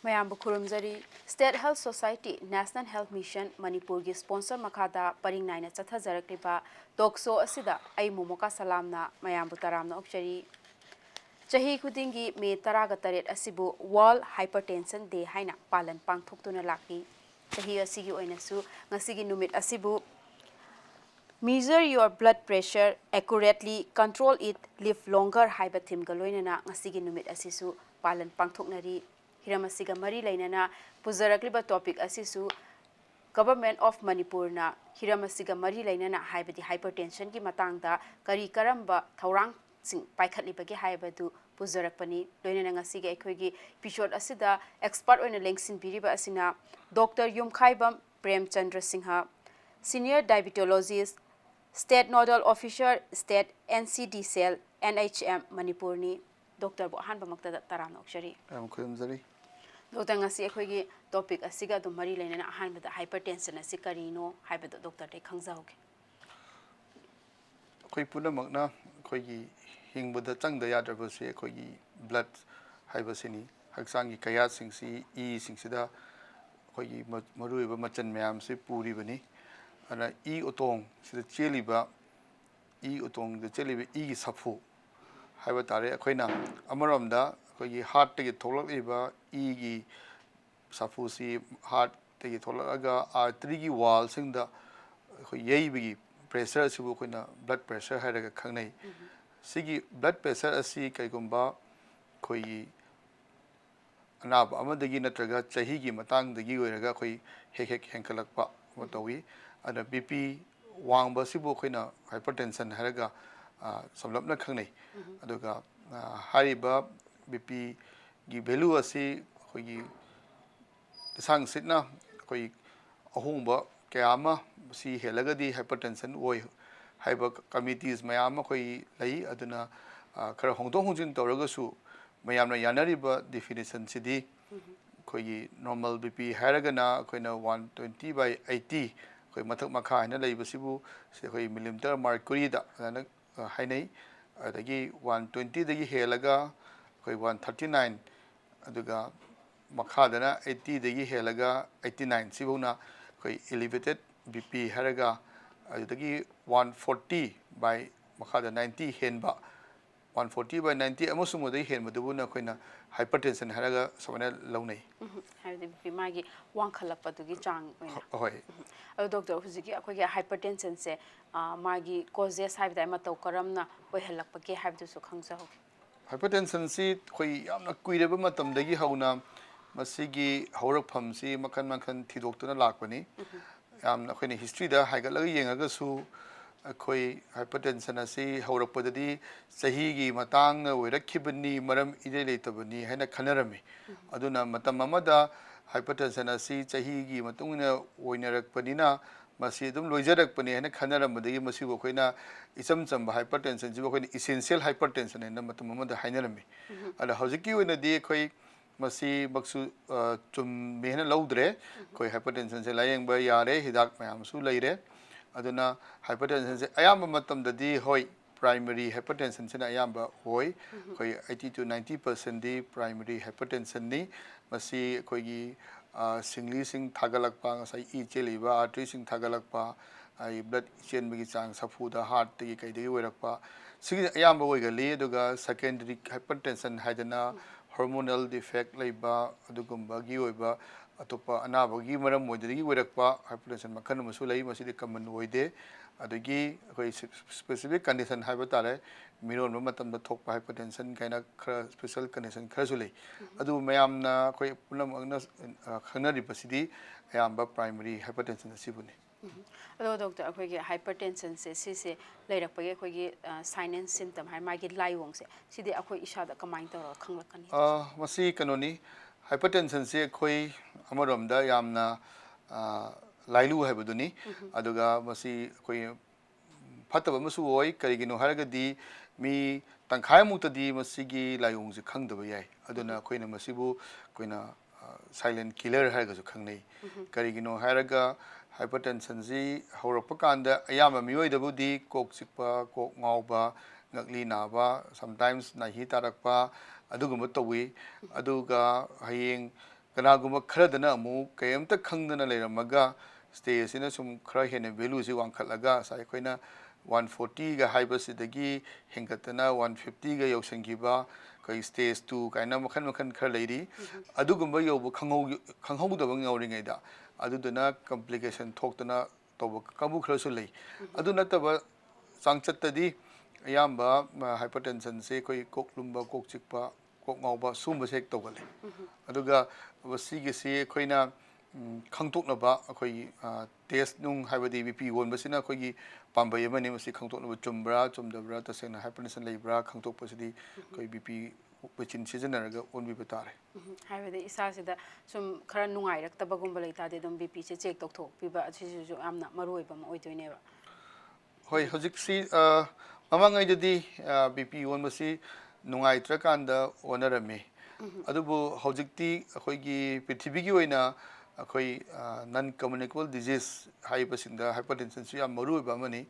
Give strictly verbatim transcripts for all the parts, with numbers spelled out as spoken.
ꯃꯌꯥꯝꯕꯨ ꯈꯨꯔꯨꯝꯖꯔꯤ꯫ State Health Society, National Health Mission ꯃꯅꯤꯄꯨꯔꯒꯤ sponsor ꯃꯈꯥꯗ ꯄꯔꯤꯡ ꯅꯥꯏꯅ ꯆꯠꯊꯖꯔꯛꯂꯤꯕ talk show ꯑꯁꯤꯗ ꯑꯩ ꯃꯣꯃꯣꯀꯥ ꯁꯂꯥꯝꯅ ꯃꯌꯥꯝꯕꯨ ꯇꯔꯥꯝꯅ ꯑꯣꯛꯆꯔꯤ꯫ ꯆꯍꯤ ꯈꯨꯗꯤꯡꯒꯤ ꯃꯦ ꯇꯔꯥꯒ ꯇꯔꯦꯠ ꯑꯁꯤꯕꯨ World Hypertension Day ꯍꯥꯏꯅ ꯄꯥꯂꯟ ꯄꯥꯡꯊꯣꯛꯇꯨꯅ ꯂꯥꯛꯂꯤ꯫ ꯆꯍꯤ ꯑꯁꯤꯒꯤ ꯑꯣꯏꯅꯁꯨ ꯉꯁꯤꯒꯤ ꯅꯨꯃꯤꯠ ꯑꯁꯤꯕꯨ Measure your blood pressure accurately, control it, live longer ꯍꯥꯏꯕ themeꯒ ꯂꯣꯏꯅꯅ ꯉꯁꯤꯒꯤ ꯅꯨꯃꯤꯠ ꯑꯁꯤꯁꯨ ꯄꯥꯂꯟ ꯄꯥꯡꯊꯣꯛꯅꯔꯤ꯫ ꯍꯤꯔꯝ ꯑꯁꯤꯒ ꯃꯔꯤ ꯂꯩꯅꯅ ꯄꯨꯖꯔꯛꯂꯤꯕ topic ꯑꯁꯤꯁꯨ Government of ꯃꯅꯤꯄꯨꯔꯅ ꯍꯤꯔꯝ ꯑꯁꯤꯒ ꯃꯔꯤ ꯂꯩꯅꯅ, ꯍꯥꯏꯕꯗꯤ hypertensionꯒꯤ ꯃꯇꯥꯡꯗ ꯀꯔꯤ ꯀꯔꯝꯕ ꯊꯧꯔꯥꯡꯁꯤꯡ ꯄꯥꯏꯈꯠꯂꯤꯕꯒꯦ ꯍꯥꯏꯕꯗꯨ ꯄꯨꯖꯔꯛꯄꯅꯤ꯫ ꯂꯣꯏꯅꯅ ꯉꯁꯤꯒꯤ ꯑꯩꯈꯣꯏꯒꯤ episode ꯑꯁꯤꯗ expert ꯑꯣꯏꯅ ꯂꯦꯡꯁꯤꯟꯕꯤꯔꯤꯕ ꯑꯁꯤꯅ Doctor ꯌꯨꯝꯈꯥꯏꯕꯝ Premchandra Singh, Senior Diabetologist, State Nodal Officer, State NCD Cell, NHM ꯃꯅꯤꯄꯨꯔꯅꯤ꯫ Doctorꯕꯨ ꯑꯍꯥꯟꯕꯃꯛꯇꯗ ꯇꯔꯥꯝꯅ ꯑꯣꯛꯆꯔꯤ꯫ ꯌꯥꯝ ꯈꯨꯔꯨꯝꯖꯔꯤ꯫ Doctor, ꯉꯁꯤ ꯑꯩꯈꯣꯏꯒꯤ topic ꯑꯁꯤꯒ ꯑꯗꯨꯝ ꯃꯔꯤ ꯂꯩꯅꯅ ꯑꯍꯥꯟꯕꯗ hypertension ꯑꯁꯤ ꯀꯔꯤꯅꯣ ꯍꯥꯏꯕꯗꯨ doctorꯗꯒꯤ ꯈꯪꯖꯍꯧꯒꯦ꯫ ꯑꯩꯈꯣꯏ ꯄꯨꯝꯅꯃꯛꯅ ꯑꯩꯈꯣꯏꯒꯤ ꯍꯤꯡꯕꯗ ꯆꯪꯗ ꯌꯥꯗ꯭ꯔꯕꯁꯤ ꯑꯩꯈꯣꯏꯒꯤ blood ꯍꯥꯏꯕꯁꯤꯅꯤ꯫ ꯍꯛꯆꯥꯡꯒꯤ ꯀꯌꯥꯠꯁꯤꯡꯁꯤ, ꯏꯁꯤꯡꯁꯤꯗ ꯑꯩꯈꯣꯏꯒꯤ ꯃ-, ꯃꯔꯨꯑꯣꯏꯕ ꯃꯆꯜ ꯃꯌꯥꯝꯁꯤ ꯄꯨꯔꯤꯕꯅꯤ꯫ ꯑꯗꯨꯅ ꯏ ꯎꯇꯣꯡꯁꯤꯗ ꯆꯦꯜꯂꯤꯕ, ꯏ ꯎꯇꯣꯡꯗ ꯆꯦꯜꯂꯤꯕ ꯏꯒꯤ ꯁꯥꯐꯨ ꯍꯥꯏꯕ ꯇꯥꯔꯦ꯫ ꯑꯩꯈꯣꯏꯅ ꯑꯃꯔꯣꯝꯗ ꯑꯩꯈꯣꯏꯒꯤ heartꯇꯒꯤ ꯊꯣꯛꯂꯛꯂꯤꯕ ꯏꯒꯤ ꯁꯥꯐꯨꯁꯤ heartꯇꯒꯤ ꯊꯣꯛꯂꯛꯂꯒ arteryꯒꯤ wallꯁꯤꯡꯗ ꯑꯩꯈꯣꯏ ꯌꯩꯕꯒꯤ pressure ꯑꯁꯤꯕꯨ ꯑꯩꯈꯣꯏꯅ blood pressure ꯍꯥꯏꯔꯒ ꯈꯪꯅꯩ꯫ ꯁꯤꯒꯤ blood pressure ꯑꯁꯤ ꯀꯩꯒꯨꯝꯕ ꯑꯩꯈꯣꯏꯒꯤ ꯑꯅꯥꯕ ꯑꯃꯗꯒꯤ ꯅꯠꯇ꯭ꯔꯒ ꯆꯍꯤꯒꯤ ꯃꯇꯥꯡꯗꯒꯤ ꯑꯣꯏꯔꯒ ꯑꯩꯈꯣꯏ ꯍꯦꯛ ꯍꯦꯛ ꯍꯦꯟꯒꯠꯂꯛꯄ ꯑꯃ ꯇꯧꯏ꯫ ꯑꯗꯨꯅ BP ꯋꯥꯡꯕ ꯑꯁꯤꯕꯨ ꯑꯩꯈꯣꯏꯅ hypertension ꯍꯥꯏꯔꯒ, ꯑ, ꯁꯝꯂꯞꯅ ꯈꯪꯅꯩ꯫ ꯑꯗꯨꯒ, ꯑ, ꯍꯥꯏꯔꯤꯕ BPꯒꯤ value ꯑꯁꯤ ꯑꯩꯈꯣꯏꯒꯤ ꯂꯤꯁꯥꯡ ꯁꯤꯠꯅ ꯑꯩꯈꯣꯏ ꯑꯍꯣꯡꯕ ꯀꯌꯥ ꯑꯃ ꯁꯤ ꯍꯦꯜꯂꯒꯗꯤ hypertension ꯑꯣꯏ ꯍꯥꯏꯕ committees ꯃꯌꯥꯝ ꯑꯃ ꯑꯩꯈꯣꯏ ꯂꯩ꯫ ꯑꯗꯨꯅ, ꯑ, ꯈꯔ ꯍꯣꯡꯗꯣꯛ ꯍꯣꯡꯖꯤꯟ ꯇꯧꯔꯒꯁꯨ ꯃꯌꯥꯝꯅ ꯌꯥꯅꯔꯤꯕ definitionꯁꯤꯗꯤ ꯑꯩꯈꯣꯏꯒꯤ normal BP ꯍꯥꯏꯔꯒꯅ ꯑꯩꯈꯣꯏꯅ one twenty by eighty, ꯑꯩꯈꯣꯏ ꯃꯊꯛ ꯃꯈꯥ ꯍꯥꯏꯅ ꯂꯩꯕꯁꯤꯕꯨ ꯁꯤ ꯑꯩꯈꯣꯏ millimeter mercuryꯗ ꯑꯗꯨꯃꯥꯏꯅ, ꯑ, ꯍꯥꯏꯅꯩ꯫ ꯑꯗꯒꯤ one twentyꯗꯒꯤ ꯍꯦꯜꯂꯒ ꯑꯩꯈꯣꯏ one thirty nine, ꯑꯗꯨꯒ ꯃꯈꯥꯗꯅ eighty ꯗꯒꯤ ꯍꯦꯜꯂꯒ eighty nine ꯁꯤꯐꯧꯅ ꯑꯩꯈꯣꯏ elevated B P ꯍꯥꯏꯔꯒ, ꯑꯗꯨꯗꯒꯤ one forty by ꯃꯈꯥꯗ ninety ꯍꯦꯟꯕ, one forty by ninety ꯑꯃꯁꯨꯡ ꯃꯗꯨꯗꯒꯤ ꯍꯦꯟꯕꯗꯨꯕꯨꯅ ꯑꯩꯈꯣꯏꯅ hypertension ꯍꯥꯏꯔꯒ ꯁꯨꯃꯥꯏꯅ ꯂꯧꯅꯩ꯫ ꯎꯝ, ꯍꯥꯏꯕꯗꯤ B P ꯃꯥꯒꯤ ꯋꯥꯡꯈꯠꯂꯛꯄꯗꯨꯒꯤ ꯆꯥꯡ ꯑꯣꯏꯅ꯫ ꯍꯣꯏ꯫ ꯑꯗꯣ ꯗꯣꯛꯇꯔ, ꯍꯧꯖꯤꯛꯀꯤ ꯑꯩꯈꯣꯏꯒꯤ hypertension ꯁꯦ, ꯑ, ꯃꯥꯒꯤ causes ꯍꯥꯏꯕ ꯇꯥꯔꯦ, ꯃꯇꯧ ꯀꯔꯝꯅ ꯑꯣꯏꯍꯜꯂꯛꯄꯒꯦ ꯍꯥꯏꯕꯗꯨꯁꯨ ꯈꯪꯖꯍꯧꯒꯦ꯫ Hypertension ꯁꯤ ꯑꯩꯈꯣꯏ ꯌꯥꯝꯅ ꯀꯨꯏꯔꯕ ꯃꯇꯝꯗꯒꯤ ꯍꯧꯅ ꯃꯁꯤꯒꯤ ꯍꯧꯔꯛꯐꯝꯁꯤ ꯃꯈꯜ ꯃꯈꯜ ꯊꯤꯗꯣꯛꯇꯨꯅ ꯂꯥꯛꯄꯅꯤ꯫ ꯌꯥꯝꯅ ꯑꯩꯈꯣꯏꯅ history ꯗ ꯍꯥꯏꯒꯠꯂꯒ ꯌꯦꯡꯉꯒꯁꯨ, ꯑꯩꯈꯣꯏ hypertension ꯑꯁꯤ ꯍꯧꯔꯛꯄꯗꯗꯤ ꯆꯍꯤꯒꯤ ꯃꯇꯥꯡꯅ ꯑꯣꯏꯔꯛꯈꯤꯕꯅꯤ, ꯃꯔꯝ ꯏꯔꯩ ꯂꯩꯇꯕꯅꯤ ꯍꯥꯏꯅ ꯈꯟꯅꯔꯝꯃꯤ꯫ ꯑꯗꯨꯅ ꯃꯇꯝ ꯑꯃꯗ hypertension ꯑꯁꯤ ꯆꯍꯤꯒꯤ ꯃꯇꯨꯡ ꯏꯟꯅ ꯑꯣꯏꯅꯔꯛꯄꯅꯤꯅ, ꯃꯁꯤ ꯑꯗꯨꯝ ꯂꯣꯏꯖꯔꯛꯄꯅꯤ ꯍꯥꯏꯅ ꯈꯟꯅꯔꯝꯕꯗꯒꯤ ꯃꯁꯤꯕꯨ ꯑꯩꯈꯣꯏꯅ ꯏꯆꯝ ꯆꯝꯕ hypertension ꯁꯤꯕꯨ ꯑꯩꯈꯣꯏꯅ essential hypertension ꯍꯥꯏꯅ ꯃꯇꯝ ꯑꯃꯗ ꯍꯥꯏꯅꯔꯝꯃꯤ꯫ ꯑꯗꯣ ꯍꯧꯖꯤꯛꯀꯤ ꯑꯣꯏꯅꯗꯤ ꯑꯩꯈꯣꯏ ꯃꯁꯤꯃꯛꯁꯨ, ꯑ, ꯆꯨꯝꯃꯦ ꯍꯥꯏꯅ ꯂꯧꯗ꯭ꯔꯦ꯫ ꯑꯩꯈꯣꯏ hypertension ꯁꯦ ꯂꯥꯌꯦꯡꯕ ꯌꯥꯔꯦ, ꯍꯤꯗꯥꯛ ꯃꯌꯥꯝꯁꯨ ꯂꯩꯔꯦ꯫ ꯑꯗꯨꯅ hypertension ꯁꯦ ꯑꯌꯥꯝꯕ ꯃꯇꯝꯗꯗꯤ, ꯍꯣꯏ, primary hypertension ꯁꯤꯅ ꯑꯌꯥꯝꯕ ꯑꯣꯏ꯫ ꯑꯩꯈꯣꯏ eighty to ninety percent D primary hypertension ꯅꯤ꯫ ꯃꯁꯤ ꯑꯩꯈꯣꯏꯒꯤ, ꯑ, ꯁꯤꯡꯂꯤꯁꯤꯡ ꯊꯥꯒꯠꯂꯛꯄ, ꯉꯁꯥꯏ ꯏ ꯆꯦꯜꯂꯤꯕ artery ꯁꯤꯡ ꯊꯥꯒꯠꯂꯛꯄ, ꯑꯩ blood ꯆꯦꯟꯕꯒꯤ ꯆꯥꯡ ꯁꯥꯐꯨꯗ heart ꯇꯒꯤ ꯀꯩꯗꯒꯤ ꯑꯣꯏꯔꯛꯄ, ꯁꯤꯒꯤ ꯑꯌꯥꯝꯕ ꯑꯣꯏꯒꯜꯂꯤ꯫ ꯑꯗꯨꯒ secondary hypertension ꯍꯥꯏꯗꯅ hormonal defect ꯂꯩꯕ, ꯑꯗꯨꯒꯨꯝꯕꯒꯤ ꯑꯣꯏꯕ ꯑꯇꯣꯞꯄ ꯑꯅꯥꯕꯒꯤ ꯃꯔꯝ ꯑꯣꯏꯗꯅꯒꯤ ꯑꯣꯏꯔꯛꯄ hypertension ꯃꯈꯜ ꯑꯃꯁꯨ ꯂꯩ꯫ ꯃꯁꯤꯗꯤ common ꯑꯣꯏꯗꯦ꯫ ꯑꯗꯒꯤ ꯑꯩꯈꯣꯏ specific condition ꯍꯥꯏꯕ ꯇꯥꯔꯦ, ꯃꯤꯔꯣꯟꯕ ꯃꯇꯝꯗ ꯊꯣꯛꯄ hypertension ꯀꯥꯏꯅ ꯈꯔ special condition ꯈꯔꯁꯨ ꯂꯩ꯫ ꯑꯗꯨꯕꯨ ꯃꯌꯥꯝꯅ ꯑꯩꯈꯣꯏ ꯄꯨꯝꯅꯃꯛꯅ, ꯑ, ꯈꯪꯅꯔꯤꯕꯁꯤꯗꯤ ꯑꯌꯥꯝꯕ primary hypertension ꯑꯁꯤꯕꯨꯅꯤ꯫ ꯎꯝ꯫ ꯑꯗꯣ ꯗꯣꯛꯇꯔ, ꯑꯩꯈꯣꯏꯒꯤ hypertension ꯁꯦ ꯁꯤꯁꯦ ꯂꯩꯔꯛꯄꯒꯤ ꯑꯩꯈꯣꯏꯒꯤ, ꯑ, sign and symptom ꯍꯥꯏ, ꯃꯥꯒꯤ ꯂꯥꯏꯑꯣꯡꯁꯦ, ꯁꯤꯗꯤ ꯑꯩꯈꯣꯏ ꯏꯁꯥꯗ ꯀꯃꯥꯏꯅ ꯇꯧꯔꯒ ꯈꯪꯂꯛꯀꯅꯤ? ꯑ, ꯃꯁꯤ ꯀꯩꯅꯣꯅꯤ, hypertension ꯁꯦ ꯑꯩꯈꯣꯏ ꯑꯃꯔꯣꯝꯗ ꯌꯥꯝꯅ, ꯑ, ꯂꯥꯏꯂꯨ ꯍꯥꯏꯕꯗꯨꯅꯤ꯫ ꯑꯗꯨꯒ ꯃꯁꯤ ꯑꯩꯈꯣꯏ ꯐꯠꯇꯕ ꯑꯃꯁꯨ ꯑꯣꯏ꯫ ꯀꯔꯤꯒꯤꯅꯣ ꯍꯥꯏꯔꯒꯗꯤ ꯃꯤ ꯇꯪꯈꯥꯏꯃꯨꯛꯇꯗꯤ ꯃꯁꯤꯒꯤ ꯂꯥꯏꯑꯣꯡꯁꯦ ꯈꯪꯗꯕ ꯌꯥꯏ꯫ ꯑꯗꯨꯅ ꯑꯩꯈꯣꯏꯅ ꯃꯁꯤꯕꯨ ꯑꯩꯈꯣꯏꯅ, ꯑ, silent killer ꯍꯥꯏꯔꯒꯁꯨ ꯈꯪꯅꯩ꯫ ꯀꯔꯤꯒꯤꯅꯣ ꯍꯥꯏꯔꯒ hypertension ꯁꯤ ꯍꯧꯔꯛꯄ ꯀꯥꯟꯗ ꯑꯌꯥꯝꯕ ꯃꯤꯑꯣꯏꯗꯕꯨꯗꯤ ꯀꯣꯛ ꯆꯤꯛꯄ, ꯀꯣꯛ ꯉꯥꯎꯕ, ꯉꯛꯂꯤ ꯅꯥꯕ, sometimes ꯅꯥꯍꯤ ꯇꯥꯔꯛꯄ, ꯑꯗꯨꯒꯨꯝꯕ ꯇꯧꯏ꯫ ꯑꯗꯨꯒ ꯍꯌꯦꯡ ꯀꯅꯥꯒꯨꯝꯕ ꯈꯔꯗꯅ ꯑꯃꯨꯛ ꯀꯔꯤꯝꯇ ꯈꯪꯗꯅ ꯂꯩꯔꯝꯃꯒ, ꯁ꯭ꯇꯦꯖꯁꯤꯅ ꯁꯨꯝ ꯈꯔ ꯍꯦꯟꯅ ꯚꯦꯂꯨꯁꯤ ꯋꯥꯡꯈꯠꯂꯒ, ꯉꯁꯥꯏ ꯑꯩꯈꯣꯏꯅ ꯋꯥꯟ ꯐꯣꯔꯇꯤꯒ ꯍꯥꯏꯕꯁꯤꯗꯒꯤ ꯍꯦꯟꯒꯠꯇꯅ ꯋꯥꯟ ꯐꯤꯐꯇꯤꯒ ꯌꯧꯁꯤꯟꯈꯤꯕ, ꯑꯩꯈꯣꯏ ꯁ꯭ꯇꯦꯖ ꯇꯨ ꯀꯥꯏꯅ ꯃꯈꯜ ꯃꯈꯜ ꯈꯔ ꯂꯩꯔꯤ꯫ ꯑꯗꯨꯒꯨꯝꯕ ꯌꯧꯕ ꯈꯪꯍꯧ-, ꯈꯪꯍꯧꯗꯕ ꯌꯥꯎꯔꯤꯉꯩꯗ, ꯑꯗꯨꯗꯨꯅ ꯀꯝꯄ꯭ꯂꯤꯀꯦꯁꯟ ꯊꯣꯛꯇꯅ ꯇꯧꯕ ꯀꯥꯡꯕꯨ ꯈꯔꯁꯨ ꯂꯩ꯫ ꯑꯗꯨ ꯅꯠꯇꯕ ꯆꯥꯡꯆꯠꯇꯗꯤ ꯑꯌꯥꯝꯕ, ꯃ, ꯍꯥꯏꯄꯔꯇꯦꯟꯁꯟꯁꯦ ꯑꯩꯈꯣꯏ ꯀꯣꯛ ꯂꯨꯝꯕ, ꯀꯣꯛ ꯆꯤꯛꯄ, ꯀꯣꯛ ꯉꯥꯎꯕ, ꯁꯨꯝꯕꯁꯦ ꯍꯦꯛ ꯇꯧꯒꯜꯂꯦ꯫ ꯑꯗꯨꯒ ꯃꯁꯤꯒꯤꯁꯤ ꯑꯩꯈꯣꯏꯅ, ꯎꯝ, ꯈꯪꯗꯣꯛꯅꯕ ꯑꯩꯈꯣꯏꯒꯤ, ꯑ, ꯇꯦꯁ ꯅꯨꯡ, ꯍꯥꯏꯕꯗꯤ ꯕꯤ ꯄꯤ ꯑꯣꯟꯕꯁꯤꯅ ꯑꯩꯈꯣꯏꯒꯤ ꯄꯥꯝꯕꯩ ꯑꯃꯅꯤ꯫ ꯃꯁꯤ ꯈꯪꯗꯣꯛꯅꯕ ꯆꯨꯝꯕ꯭ꯔꯥ, ꯆꯨꯝꯗꯕ꯭ꯔꯥ, ꯇꯁꯦꯡꯅ ꯍꯥꯏꯄꯔꯇꯦꯟꯁꯟ ꯂꯩꯕ꯭ꯔꯥ ꯈꯪꯗꯣꯛꯄꯁꯤꯗꯤ ꯑꯩꯈꯣꯏ ꯕꯤ ꯄꯤ ꯃꯦꯆꯤꯟ ꯁꯤꯖꯤꯟꯅꯔꯒ ꯑꯣꯟꯕꯤꯕ ꯇꯥꯔꯦ꯫ ꯎꯝ, ꯍꯥꯏꯕꯗꯤ ꯏꯁꯥꯁꯤꯗ ꯁꯨꯝ ꯈꯔ ꯅꯨꯡꯉꯥꯏꯔꯛꯇꯕꯒꯨꯝꯕ ꯂꯩꯇꯥꯔꯗꯤ ꯑꯗꯨꯝ ꯕꯤ ꯄꯤꯁꯦ ꯆꯦꯛ ꯇꯧꯊꯣꯛꯄꯤꯕ ꯑꯁꯤꯁꯤꯁꯨ ꯌꯥꯝꯅ ꯃꯔꯨ ꯑꯣꯏꯕ ꯑꯃ ꯑꯣꯏꯗꯣꯏꯅꯦꯕ꯫ ꯍꯣꯏ, ꯍꯧꯖꯤꯛꯁꯤ, ꯑ, ꯃꯃꯥꯡꯉꯩꯗꯗꯤ, ꯑ, ꯕꯤ ꯄꯤ ꯑꯣꯟꯕꯁꯤ ꯅꯨꯡꯉꯥꯏꯇ꯭ꯔꯀꯥꯟꯗ ꯑꯣꯟꯅꯔꯝꯃꯤ꯫ ꯑꯗꯨꯕꯨ ꯍꯧꯖꯤꯛꯇꯤ ꯑꯩꯈꯣꯏꯒꯤ ꯄ꯭ꯔꯤꯊꯤꯕꯤꯒꯤ ꯑꯣꯏꯅ ꯑꯩꯈꯣꯏ, ꯑ, ꯅꯟ ꯀꯝꯃ꯭ꯌꯨꯅꯤꯀꯦꯕꯜ ꯗꯤꯖꯤꯖ ꯍꯥꯏꯔꯤꯕꯁꯤꯡꯗ ꯍꯥꯏꯄꯔꯇꯦꯟꯁꯟꯁꯨ ꯌꯥꯝ ꯃꯔꯨ ꯑꯣꯏꯕ ꯑꯃꯅꯤ꯫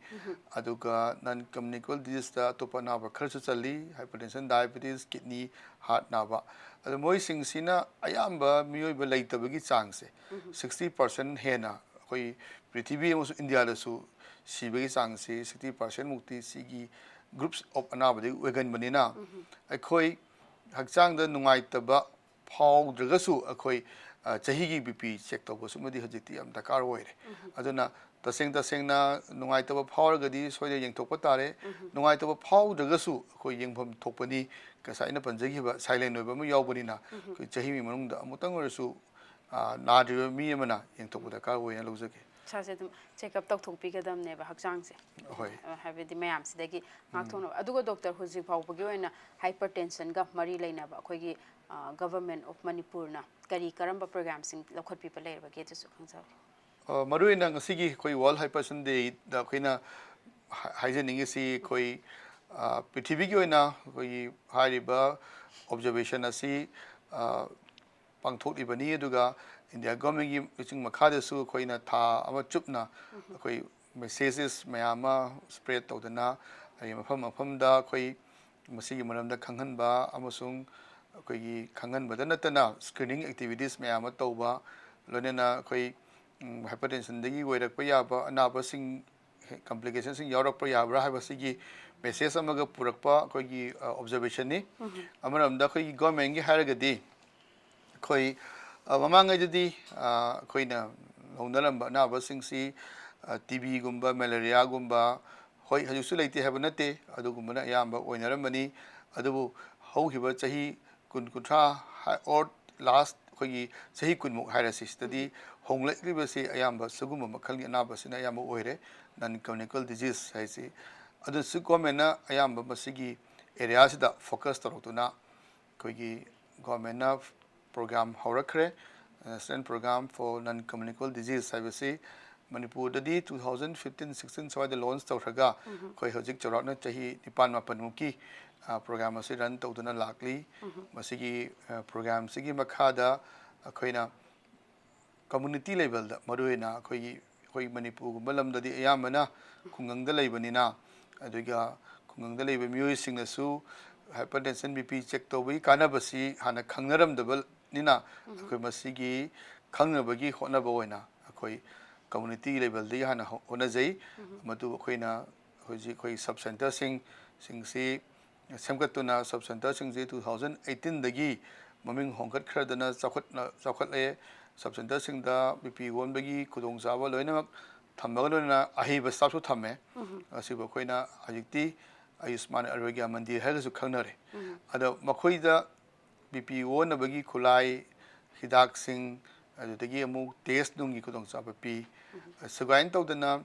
ꯑꯗꯨꯒ ꯅꯟ ꯀꯝꯃ꯭ꯌꯨꯅꯤꯀꯦꯕꯜ ꯗꯤꯖꯤꯖꯇ ꯑꯇꯣꯞꯄ ꯑꯅꯥꯕ ꯈꯔꯁꯨ ꯆꯜꯂꯤ, ꯍꯥꯏꯄꯔꯇꯦꯟꯁꯟ, ꯗꯥꯏꯕꯦꯇꯤꯁ, ꯀꯤꯗꯅꯤ, ꯍꯥꯔꯠ ꯅꯥꯕ꯫ ꯑꯗꯣ ꯃꯣꯏꯁꯤꯡꯁꯤꯅ ꯑꯌꯥꯝꯕ ꯃꯤꯑꯣꯏꯕ ꯂꯩꯇꯕꯒꯤ ꯆꯥꯡꯁꯦ ꯁꯤꯛꯁꯇꯤ ꯄꯥꯔꯁꯦꯟ ꯍꯦꯟꯅ ꯑꯩꯈꯣꯏ ꯄ꯭ꯔꯤꯊꯤꯕꯤ ꯑꯃꯁꯨꯡ ꯏꯟꯗꯤꯌꯥꯗꯁꯨ ꯁꯤꯕꯒꯤ ꯆꯥꯡꯁꯤ ꯁꯤꯛꯁꯇꯤ ꯄꯥꯔꯁꯦꯟ ꯃꯨꯛꯇꯤ ꯁꯤꯒꯤ ꯒ꯭ꯔꯨꯞꯁ ꯑꯣꯐ ꯑꯅꯥꯕꯗꯒꯤ ꯑꯣꯏꯒꯟꯕꯅꯤꯅ, ꯑꯩꯈꯣꯏ ꯍꯛꯆꯥꯡꯗ ꯅꯨꯡꯉꯥꯏꯇꯕ ꯐꯥꯎꯗ꯭ꯔꯒꯁꯨ ꯑꯩꯈꯣꯏ, ꯑ, ꯆꯍꯤꯒꯤ ꯕꯤ ꯄꯤ ꯆꯦꯛ ꯇꯧꯕꯁꯤꯃꯗꯤ ꯍꯧꯖꯤꯛꯇꯤ ꯌꯥꯝ ꯗꯔꯀꯥꯔ ꯑꯣꯏꯔꯦ꯫ ꯑꯗꯨꯅ ꯇꯁꯦꯡ ꯇꯁꯦꯡꯅ ꯅꯨꯡꯉꯥꯏꯇꯕ ꯐꯥꯎꯔꯒꯗꯤ ꯁꯣꯏꯗꯅ ꯌꯦꯡꯊꯣꯛꯄ ꯇꯥꯔꯦ꯫ ꯅꯨꯡꯉꯥꯏꯇꯕ ꯐꯥꯎꯗ꯭ꯔꯒꯁꯨ ꯑꯩꯈꯣꯏ ꯌꯦꯡꯐꯝ ꯊꯣꯛꯄꯅꯤ꯫ ꯉꯁꯥꯏ ꯑꯩꯅ ꯄꯟꯖꯈꯤꯕ ꯁꯥꯏꯂꯦꯟ ꯑꯣꯏꯕ ꯑꯃ ꯌꯥꯎꯕꯅꯤꯅ, ꯑꯩꯈꯣꯏ ꯆꯍꯤ ꯑꯃꯒꯤ ꯃꯅꯨꯡꯗ ꯑꯃꯨꯛꯇꯪ ꯑꯣꯏꯔꯁꯨ, ꯑ, ꯅꯥꯗ꯭ꯔꯤꯕ ꯃꯤ ꯑꯃꯅ ꯌꯦꯡꯊꯣꯛꯄ ꯗꯔꯀꯥꯔ ꯑꯣꯏꯅ ꯂꯧꯖꯒꯦ꯫ ꯏꯁꯥꯁꯦ ꯑꯗꯨꯝ ꯆꯦꯛꯑꯞ ꯇꯧꯊꯣꯛꯄꯤꯒꯗꯕꯅꯦꯕ ꯍꯛꯆꯥꯡꯁꯦ꯫ ꯍꯣꯏ꯫ ꯑ, ꯍꯥꯏꯕꯗꯤ ꯃꯌꯥꯝꯁꯤꯗꯒꯤ ꯉꯥꯛꯊꯣꯛꯅꯕ꯫ ꯑꯗꯨꯒ ꯗꯣꯛꯇꯔ, ꯍꯧꯖꯤꯛ ꯐꯥꯎꯕꯒꯤ ꯑꯣꯏꯅ ꯍꯥꯏꯄꯔꯇꯦꯟꯁꯟꯒ ꯃꯔꯤ ꯂꯩꯅꯕ ꯑꯩꯈꯣꯏꯒꯤ, ꯑ, ꯒꯚꯔꯟꯃꯦꯟ ꯑꯣꯐ ꯃꯅꯤꯄꯨꯔꯅ ꯀꯔꯤ ꯀꯔꯝꯕ ꯄ꯭ꯔꯣꯒ꯭ꯔꯥꯝꯁꯤꯡ ꯂꯧꯈꯠꯄꯤꯕ ꯂꯩꯔꯕꯒꯦ ꯑꯗꯨꯁꯨ ꯈꯪꯖꯍꯧꯒꯦ꯫ ꯑ, ꯃꯔꯨꯑꯣꯏꯅ ꯉꯁꯤꯒꯤ ꯑꯩꯈꯣꯏ ꯋꯥꯔꯜ ꯍꯥꯏꯄꯔꯇꯦꯟꯁꯟ ꯗꯦꯗ ꯑꯩꯈꯣꯏꯅ ꯍꯥ-, ꯍꯥꯏꯖꯅꯤꯡꯉꯤꯁꯤ ꯑꯩꯈꯣꯏ, ꯑ, ꯄ꯭ꯔꯤꯊꯤꯕꯤꯒꯤ ꯑꯣꯏꯅ ꯑꯩꯈꯣꯏꯒꯤ ꯍꯥꯏꯔꯤꯕ ꯑꯣꯕꯖꯔꯕꯦꯁꯟ ꯑꯁꯤ, ꯑ, ꯄꯥꯡꯊꯣꯛꯂꯤꯕꯅꯤ꯫ ꯑꯗꯨꯒ ꯏꯟꯗꯤꯌꯥ ꯒꯣꯔꯃꯦꯟꯒꯤ ꯂꯨꯆꯤꯡ ꯃꯈꯥꯗꯁꯨ ꯑꯩꯈꯣꯏꯅ ꯊꯥ ꯑꯃ ꯆꯨꯞꯅ ꯑꯩꯈꯣꯏ ꯃꯦꯁꯦꯖꯦꯁ ꯃꯌꯥꯝ ꯑꯃ ꯁ꯭ꯄ꯭ꯔꯦꯗ ꯇꯧꯗꯅ, ꯑꯩ ꯃꯐꯝ ꯃꯐꯝꯗ ꯑꯩꯈꯣꯏ ꯃꯁꯤꯒꯤ ꯃꯔꯝꯗ ꯈꯪꯍꯟꯕ ꯑꯃꯁꯨꯡ ꯑꯩꯈꯣꯏꯒꯤ ꯈꯪꯍꯟꯕꯗ ꯅꯠꯇꯅ screening activities ꯃꯌꯥꯝ ꯑꯃ ꯇꯧꯕ, ꯂꯣꯏꯅꯅ ꯑꯩꯈꯣꯏ hypertensionꯗꯒꯤ ꯑꯣꯏꯔꯛꯄ ꯌꯥꯕ ꯑꯅꯥꯕꯁꯤꯡ, complicationꯁꯤꯡ ꯌꯥꯎꯔꯛꯄ ꯌꯥꯕ꯭ꯔꯥ ꯍꯥꯏꯕꯁꯤꯒꯤ message ꯑꯃꯒ ꯄꯨꯔꯛꯄ ꯑꯩꯈꯣꯏꯒꯤ observationꯅꯤ꯫ ꯑꯃꯔꯣꯝꯗ ꯑꯩꯈꯣꯏꯒꯤ governmentꯀꯤ ꯍꯥꯏꯔꯒꯗꯤ ꯑꯩꯈꯣꯏ ꯃꯃꯥꯡꯉꯩꯗꯗꯤ ꯑꯩꯈꯣꯏꯅ ꯂꯧꯅꯔꯝꯕ ꯑꯅꯥꯕꯁꯤꯡꯁꯤ TBꯒꯨꯝꯕ, malariaꯒꯨꯝꯕ, ꯍꯣꯏ, ꯍꯧꯖꯤꯛꯁꯨ ꯂꯩꯇꯦ ꯍꯥꯏꯕ ꯅꯠꯇꯦ, ꯑꯗꯨꯒꯨꯝꯕꯅ ꯑꯌꯥꯝꯕ ꯑꯣꯏꯅꯔꯝꯕꯅꯤ꯫ ꯑꯗꯨꯕꯨ ꯍꯧꯈꯤꯕ ꯆꯍꯤ ꯀꯨꯟ, ꯀꯨꯟꯊ꯭ꯔꯥ or last ꯑꯩꯈꯣꯏꯒꯤ ꯆꯍꯤ ꯀꯨꯟꯃꯨꯛ ꯍꯥꯏꯔꯁꯤ, ꯁꯤꯗꯗꯤ ꯍꯣꯡꯂꯛꯂꯤꯕꯁꯤ ꯑꯌꯥꯝꯕ ꯁꯤꯒꯨꯝꯕ ꯃꯈꯜꯒꯤ ꯑꯅꯥꯕꯁꯤꯅ ꯑꯌꯥꯝꯕ ꯑꯣꯏꯔꯦ, non communicable disease ꯍꯥꯏꯁꯤ꯫ ꯑꯗꯨꯁꯨ governmentꯅ ꯑꯌꯥꯝꯕ ꯃꯁꯤꯒꯤ areaꯁꯤꯗ focus ꯇꯧꯔꯛꯇꯨꯅ ꯑꯩꯈꯣꯏꯒꯤ governmentꯅ program ꯍꯧꯔꯛꯈ꯭ꯔꯦ, National Program for Non Communicable Disease ꯍꯥꯏꯕꯁꯤ꯫ ꯃꯅꯤꯄꯨꯔꯗꯗꯤ two thousand fifteen sixteen ꯁ꯭ꯋꯥꯏꯗ launch ꯇꯧꯈ꯭ꯔꯒ ꯑꯩꯈꯣꯏ ꯍꯧꯖꯤꯛ ꯆꯥꯎꯔꯥꯛꯅ ꯆꯍꯤ ꯅꯤꯄꯥꯟ ꯃꯥꯄꯟꯃꯨꯛꯀꯤ program ꯑꯁꯤ run ꯇꯧꯗꯨꯅ ꯂꯥꯛꯂꯤ꯫ ꯃꯁꯤꯒꯤ programꯁꯤꯒꯤ ꯃꯈꯥꯗ ꯑꯩꯈꯣꯏꯅ community levelꯗ, ꯃꯔꯨꯑꯣꯏꯅ ꯑꯩꯈꯣꯏꯒꯤ, ꯑꯩꯈꯣꯏ ꯃꯅꯤꯄꯨꯔꯒꯨꯝꯕ ꯂꯝꯗꯗꯤ ꯑꯌꯥꯝꯕꯅ ꯈꯨꯡꯒꯪꯗ ꯂꯩꯕꯅꯤꯅ, ꯑꯗꯨꯒ ꯈꯨꯡꯒꯪꯗ ꯂꯩꯕ ꯃꯤꯑꯣꯏꯁꯤꯡꯅꯁꯨ hypertension, BP check ꯇꯧꯕꯒꯤ ꯀꯥꯟꯅꯕꯁꯤ ꯍꯥꯟꯅ ꯈꯪꯅꯔꯝꯗꯕꯅꯤꯅ, ꯑꯩꯈꯣꯏ ꯃꯁꯤꯒꯤ ꯈꯪꯅꯕꯒꯤ ꯍꯣꯠꯅꯕ ꯑꯣꯏꯅ ꯑꯩꯈꯣꯏ community levelꯗꯒꯤ ꯍꯥꯟꯅ ꯍꯣ-, ꯍꯣꯠꯅꯖꯩ꯫ ꯃꯗꯨ ꯑꯩꯈꯣꯏꯅ ꯍꯧꯖꯤꯛ ꯑꯩꯈꯣꯏ sub centreꯁꯤꯡ, ꯁꯤꯡꯁꯤ ꯁꯦꯝꯒꯠꯇꯨꯅ sub centreꯁꯤꯡꯁꯤ two thousand eighteenꯗꯒꯤ ꯃꯃꯤꯡ ꯍꯣꯡꯒꯠꯈ꯭ꯔꯗꯅ ꯆꯥꯎꯈꯠꯅ-, ꯆꯥꯎꯈꯠꯂꯦ꯫ Sub centreꯁꯤꯡꯗ BP ꯑꯣꯟꯕꯒꯤ ꯈꯨꯗꯣꯡꯆꯥꯕ ꯂꯣꯏꯅꯃꯛ ꯊꯝꯕꯒ ꯂꯣꯏꯅꯅ ꯑꯍꯩꯕ staffꯁꯨ ꯊꯝꯃꯦ꯫ ꯑꯁꯤꯕꯨ ꯑꯩꯈꯣꯏꯅ ꯍꯧꯖꯤꯛꯇꯤ ꯑꯌꯨꯁꯃꯥꯟ ꯑꯔꯣꯒ꯭ꯌ ꯃꯟꯗꯤꯔ ꯍꯥꯏꯔꯒꯁꯨ ꯈꯪꯅꯔꯦ꯫ ꯑꯗꯣ ꯃꯈꯣꯏꯗ BP ꯑꯣꯟꯅꯕꯒꯤ ꯈꯨꯠꯂꯥꯏ, ꯍꯤꯗꯥꯛꯁꯤꯡ, ꯑꯗꯨꯗꯒꯤ ꯑꯃꯨꯛ test ꯅꯨꯡꯒꯤ ꯈꯨꯗꯣꯡꯆꯥꯕ ꯄꯤ꯫ ꯁꯨꯒꯥꯏꯅ ꯇꯧꯗꯅ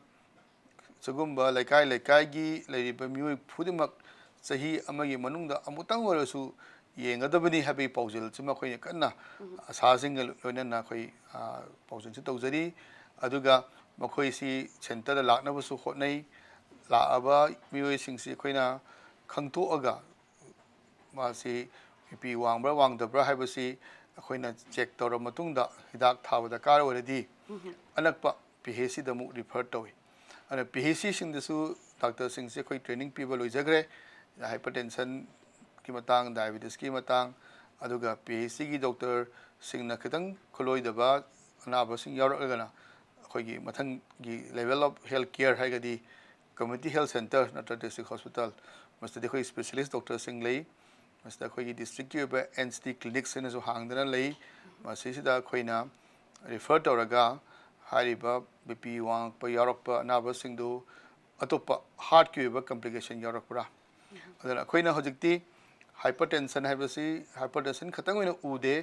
ꯁꯤꯒꯨꯝꯕ ꯂꯩꯀꯥꯏ ꯂꯩꯀꯥꯏꯒꯤ ꯂꯩꯔꯤꯕ ꯃꯤꯑꯣꯏ ꯈꯨꯗꯤꯡꯃꯛ ꯆꯍꯤ ꯑꯃꯒꯤ ꯃꯅꯨꯡꯗ ꯑꯃꯨꯛꯇꯪ ꯑꯣꯏꯔꯁꯨ ꯌꯦꯡꯒꯗꯕꯅꯤ ꯍꯥꯏꯕꯒꯤ ꯄꯥꯎꯖꯦꯜꯁꯤꯃ ꯑꯩꯈꯣꯏꯅ ꯀꯟꯅ ꯑꯁꯥꯁꯤꯡꯒ ꯂꯣꯏꯅꯅ ꯑꯩꯈꯣꯏ, ꯑ, ꯄꯥꯎꯖꯦꯜꯁꯤ ꯇꯧꯖꯔꯤ꯫ ꯑꯗꯨꯒ ꯃꯈꯣꯏꯁꯤ centreꯗ ꯂꯥꯛꯅꯕꯁꯨ ꯍꯣꯠꯅꯩ꯫ ꯂꯥꯛꯑꯕ ꯃꯤꯑꯣꯏꯁꯤꯡꯁꯤ ꯑꯩꯈꯣꯏꯅ ꯈꯪꯗꯣꯛꯑꯒ ꯃꯥꯁꯤ BP ꯋꯥꯡꯕ꯭ꯔꯥ ꯋꯥꯡꯗꯕ꯭ꯔꯥ ꯍꯥꯏꯕꯁꯤ ꯑꯩꯈꯣꯏꯅ check ꯇꯧꯔꯕ ꯃꯇꯨꯡꯗ ꯍꯤꯗꯥꯛ ꯊꯥꯕ ꯗꯔꯀꯥꯔ ꯑꯣꯏꯔꯗꯤ ꯑꯅꯛꯄ PHCꯗ ꯑꯃꯨꯛ refer ꯇꯧꯏ꯫ ꯑꯗꯨꯅ PHCꯁꯤꯡꯗꯁꯨ doctorꯁꯤꯡꯁꯦ ꯑꯩꯈꯣꯏ training ꯄꯤꯕ ꯂꯣꯏꯖꯈ꯭ꯔꯦ꯫ ꯍꯥꯏꯄꯔ ꯇꯦꯟꯁꯟꯒꯤ ꯃꯇꯥꯡ, ꯗꯥꯏꯕꯦꯇꯤꯁꯀꯤ ꯃꯇꯥꯡ, ꯑꯗꯨꯒ ꯄꯤ ꯑꯩꯆ ꯁꯤꯒꯤ ꯗꯣꯛꯇꯔꯁꯤꯡꯅ ꯈꯤꯇꯪ ꯈꯨꯠꯂꯣꯏꯗꯕ ꯑꯅꯥꯕꯁꯤꯡ ꯌꯥꯎꯔꯛꯂꯒꯅ ꯑꯩꯈꯣꯏꯒꯤ ꯃꯊꯪꯒꯤ level of health care ꯍꯥꯏꯔꯒꯗꯤ community health centre ꯅꯠꯇ꯭ꯔ district hospital, ꯃꯁꯤꯗꯗꯤ ꯑꯩꯈꯣꯏ specialist ꯗꯣꯛꯇꯔꯁꯤꯡ ꯂꯩ꯫ ꯃꯁꯤꯗ ꯑꯩꯈꯣꯏꯒꯤ ꯗꯤꯁꯇ꯭ꯔꯤꯛꯀꯤ ꯑꯣꯏꯕ ꯑꯦꯟ ꯁꯤ ꯇꯤ ꯀ꯭ꯂꯤꯅꯤꯛꯁ ꯍꯥꯏꯅꯁꯨ ꯍꯥꯡꯗꯅ ꯂꯩ꯫ ꯃꯁꯤꯁꯤꯗ ꯑꯩꯈꯣꯏꯅ ꯔꯤꯐꯔ ꯇꯧꯔꯒ ꯍꯥꯏꯔꯤꯕ ꯕꯤ ꯄꯤ ꯋꯥꯡꯉꯛꯄ ꯌꯥꯎꯔꯛꯄ ꯑꯅꯥꯕꯁꯤꯡꯗꯨ ꯑꯇꯣꯞꯄ ꯍꯥꯔꯠꯀꯤ ꯑꯣꯏꯕ ꯀꯝꯄ꯭ꯂꯤꯀꯦꯁꯟ ꯌꯥꯎꯔꯛꯄ꯭ꯔꯥ, ꯑꯗꯨꯅ ꯑꯩꯈꯣꯏꯅ ꯍꯧꯖꯤꯛꯇꯤ ꯍꯥꯏꯄꯔ ꯇꯦꯟꯁꯟ ꯍꯥꯏꯕꯁꯤ ꯍꯥꯏꯄꯔ ꯇꯦꯟꯁꯟ ꯈꯛꯇꯪ ꯑꯣꯏꯅ ꯎꯗꯦ꯫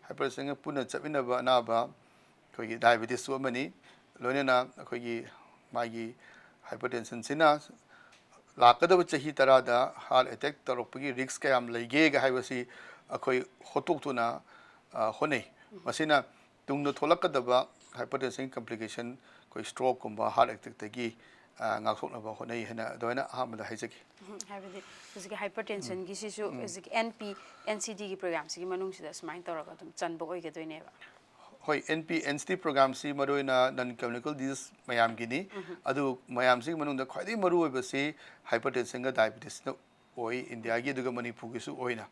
ꯍꯥꯏꯄꯔ ꯇꯦꯟꯁꯟꯒ ꯄꯨꯟꯅ ꯆꯠꯃꯤꯟꯅꯕ ꯑꯅꯥꯕ ꯑꯩꯈꯣꯏꯒꯤ ꯗꯥꯏꯕꯦꯇꯤꯁꯁꯨ ꯑꯃꯅꯤ꯫ ꯂꯣꯏꯅꯅ ꯑꯩꯈꯣꯏꯒꯤ ꯃꯥꯒꯤ ꯍꯥꯏꯄꯔ ꯇꯦꯟꯁꯟꯁꯤꯅ ꯂꯥꯛꯀꯗꯕ ꯆꯍꯤ ꯇꯔꯥꯗ ꯍꯥꯔꯠ ꯑꯦꯇꯦꯛ ꯇꯧꯔꯛꯄꯒꯤ ꯔꯤꯛꯁ ꯀꯌꯥꯝ ꯂꯩꯒꯦꯒ ꯍꯥꯏꯕꯁꯤ ꯑꯩꯈꯣꯏ ꯍꯣꯠꯇꯣꯛꯇꯨꯅ, ꯑ, ꯍꯣꯠꯅꯩ꯫ ꯃꯁꯤꯅ ꯇꯨꯡꯗ ꯊꯣꯛꯂꯛꯀꯗꯕ ꯍꯥꯏꯄꯔ ꯇꯦꯟꯁꯟꯒꯤ ꯀꯝꯄ꯭ꯂꯤꯀꯦꯁꯟ, ꯑꯩꯈꯣꯏ ꯁ꯭ꯇ꯭ꯔꯣꯛꯀꯨꯝꯕ ꯍꯥꯔꯠ ꯑꯦꯇꯦꯛꯇꯒꯤ, ꯑ, ꯉꯥꯛꯊꯣꯛꯅꯕ ꯍꯣꯠꯅꯩ ꯍꯥꯏꯅ ꯑꯗꯨꯃꯥꯏꯅ ꯑꯍꯥꯟꯕꯗ ꯍꯥꯏꯖꯒꯦ꯫ ꯎꯝ, ꯍꯥꯏꯕꯗꯤ ꯍꯧꯖꯤꯛꯀꯤ ꯍꯥꯏꯄꯔ ꯇꯦꯟꯁꯟꯒꯤꯁꯤꯁꯨ ꯍꯧꯖꯤꯛꯀꯤ ꯑꯦꯟ ꯄꯤ ꯑꯦꯟ ꯁꯤ ꯗꯤꯒꯤ ꯄ꯭ꯔꯣꯒ꯭ꯔꯥꯝꯁꯤꯒꯤ ꯃꯅꯨꯡꯁꯤꯗ ꯁꯨꯃꯥꯏꯅ ꯇꯧꯔꯒ ꯑꯗꯨꯝ ꯆꯟꯕ ꯑꯣꯏꯒꯗꯣꯏꯅꯦꯕ꯫ ꯍꯣꯏ, ꯑꯦꯟ ꯄꯤ ꯑꯦꯟ ꯁꯤ ꯗꯤ ꯄ꯭ꯔꯣꯒ꯭ꯔꯥꯝꯁꯤ ꯃꯔꯨꯑꯣꯏꯅ ꯅꯟ ꯀꯝꯃ꯭ꯌꯨꯅꯤꯀꯦꯕꯜ ꯗꯤꯖꯤꯁ ꯃꯌꯥꯝꯒꯤꯅꯤ꯫ ꯑꯗꯨ ꯃꯌꯥꯝꯁꯤꯒꯤ ꯃꯅꯨꯡꯗ ꯈ꯭ꯋꯥꯏꯗꯒꯤ ꯃꯔꯨꯑꯣꯏꯕꯁꯤ ꯍꯥꯏꯄꯔ ꯇꯦꯟꯁꯟꯒ ꯗꯥꯏꯕꯦꯇꯤꯁꯅ ꯑꯣꯏ ꯏꯟꯗꯤꯌꯥꯒꯤ, ꯑꯗꯨꯒ ꯃꯅꯤꯄꯨꯔꯒꯤꯁꯨ ꯑꯣꯏꯅ꯫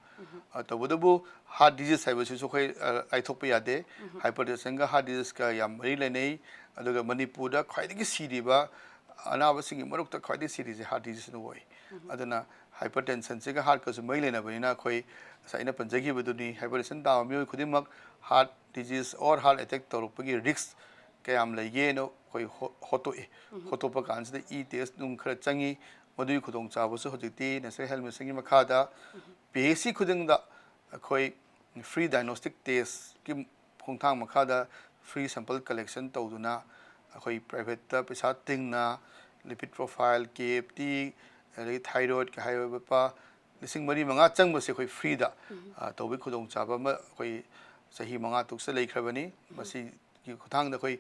ꯑ, ꯇꯧꯕꯇꯕꯨ ꯍꯥꯔꯠ ꯗꯤꯖꯤꯁ ꯍꯥꯏꯕꯁꯤꯁꯨ ꯑꯩꯈꯣꯏ, ꯑ, ꯂꯥꯏꯊꯣꯛꯄ ꯌꯥꯗꯦ꯫ ꯍꯥꯏꯄꯔ ꯇꯦꯟꯁꯟꯒ ꯍꯥꯔꯠ ꯗꯤꯖꯤꯁꯀ ꯌꯥꯝ ꯃꯔꯤ ꯂꯩꯅꯩ꯫ ꯑꯗꯨꯒ ꯃꯅꯤꯄꯨꯔꯗ ꯈ꯭ꯋꯥꯏꯗꯒꯤ ꯁꯤꯔꯤꯕ ꯑꯅꯥꯕꯁꯤꯡꯒꯤ ꯃꯔꯛꯇ ꯈ꯭ꯋꯥꯏꯗꯒꯤ ꯁꯤꯔꯤꯁꯦ ꯍꯥꯔꯠ ꯗꯤꯖꯤꯁꯅ ꯑꯣꯏ꯫ ꯑꯗꯨꯅ ꯍꯥꯏꯄꯔ ꯇꯦꯟꯁꯟꯁꯤꯒ ꯍꯥꯔꯠꯀꯁꯨ ꯃꯔꯤ ꯂꯩꯅꯕꯅꯤꯅ ꯑꯩꯈꯣꯏ ꯉꯁꯥꯏ ꯑꯩꯅ ꯄꯟꯖꯈꯤꯕꯗꯨꯅꯤ, ꯍꯥꯏꯄꯔ ꯇꯦꯟꯁꯟ ꯇꯥꯕ ꯃꯤꯑꯣꯏ ꯈꯨꯗꯤꯡꯃꯛ heart disease or heart attack ꯇꯧꯔꯛꯄꯒꯤ ꯔꯤꯛꯁ ꯀꯌꯥꯝ ꯂꯩꯒꯦꯅ ꯑꯩꯈꯣꯏ ꯍꯣ-, ꯍꯣꯠꯇꯣꯛꯏ꯫ ꯍꯣꯠꯇꯣꯛꯄ ꯀꯥꯟꯁꯤꯗ ꯏ ꯇꯦꯁ ꯅꯨꯡ ꯈꯔ ꯆꯪꯉꯤ꯫ ꯃꯗꯨꯒꯤ ꯈꯨꯗꯣꯡꯆꯥꯕꯁꯨ ꯍꯧꯖꯤꯛꯇꯤ ꯅꯦꯁꯅꯦꯜ ꯍꯦꯜꯠ ꯃꯤꯁꯟꯒꯤ ꯃꯈꯥꯗ ꯄꯤ ꯑꯩꯆ ꯁꯤ ꯈꯨꯗꯤꯡꯗ ꯑꯩꯈꯣꯏ ꯐ꯭ꯔꯤ ꯗꯥꯏꯒꯅꯣꯁꯇꯤꯛ ꯇꯦꯁꯀꯤ ꯈꯣꯡꯊꯥꯡ ꯃꯈꯥꯗ ꯐ꯭ꯔꯤ ꯁꯦꯝꯄꯜ ꯀꯂꯦꯛꯁꯟ ꯇꯧꯗꯨꯅ ꯑꯩꯈꯣꯏ ꯄ꯭ꯔꯥꯏꯚꯦꯠꯇ ꯄꯩꯁꯥ ꯇꯤꯡꯅ ꯂꯤꯄꯤꯗ ꯄ꯭ꯔꯣꯐꯥꯏꯜ, ꯀꯦ ꯑꯦꯐ ꯇꯤ, ꯑꯗꯒꯤ ꯊꯥꯏꯔꯣꯏꯗꯀ ꯍꯥꯏꯕ ꯂꯨꯄꯥ ꯂꯤꯁꯤꯡ ꯃꯔꯤ ꯃꯉꯥ ꯆꯪꯕꯁꯦ ꯑꯩꯈꯣꯏ ꯐ꯭ꯔꯤꯗ, ꯑ, ꯇꯧꯕꯒꯤ ꯈꯨꯗꯣꯡꯆꯥꯕ ꯑꯃ ꯑꯩꯈꯣꯏ ꯆꯍꯤ ꯃꯉꯥ ꯇꯔꯨꯛꯁꯦ ꯂꯩꯈ꯭ꯔꯕꯅꯤ꯫ ꯃꯁꯤꯒꯤ ꯈꯨꯠꯊꯥꯡꯗ ꯑꯩꯈꯣꯏ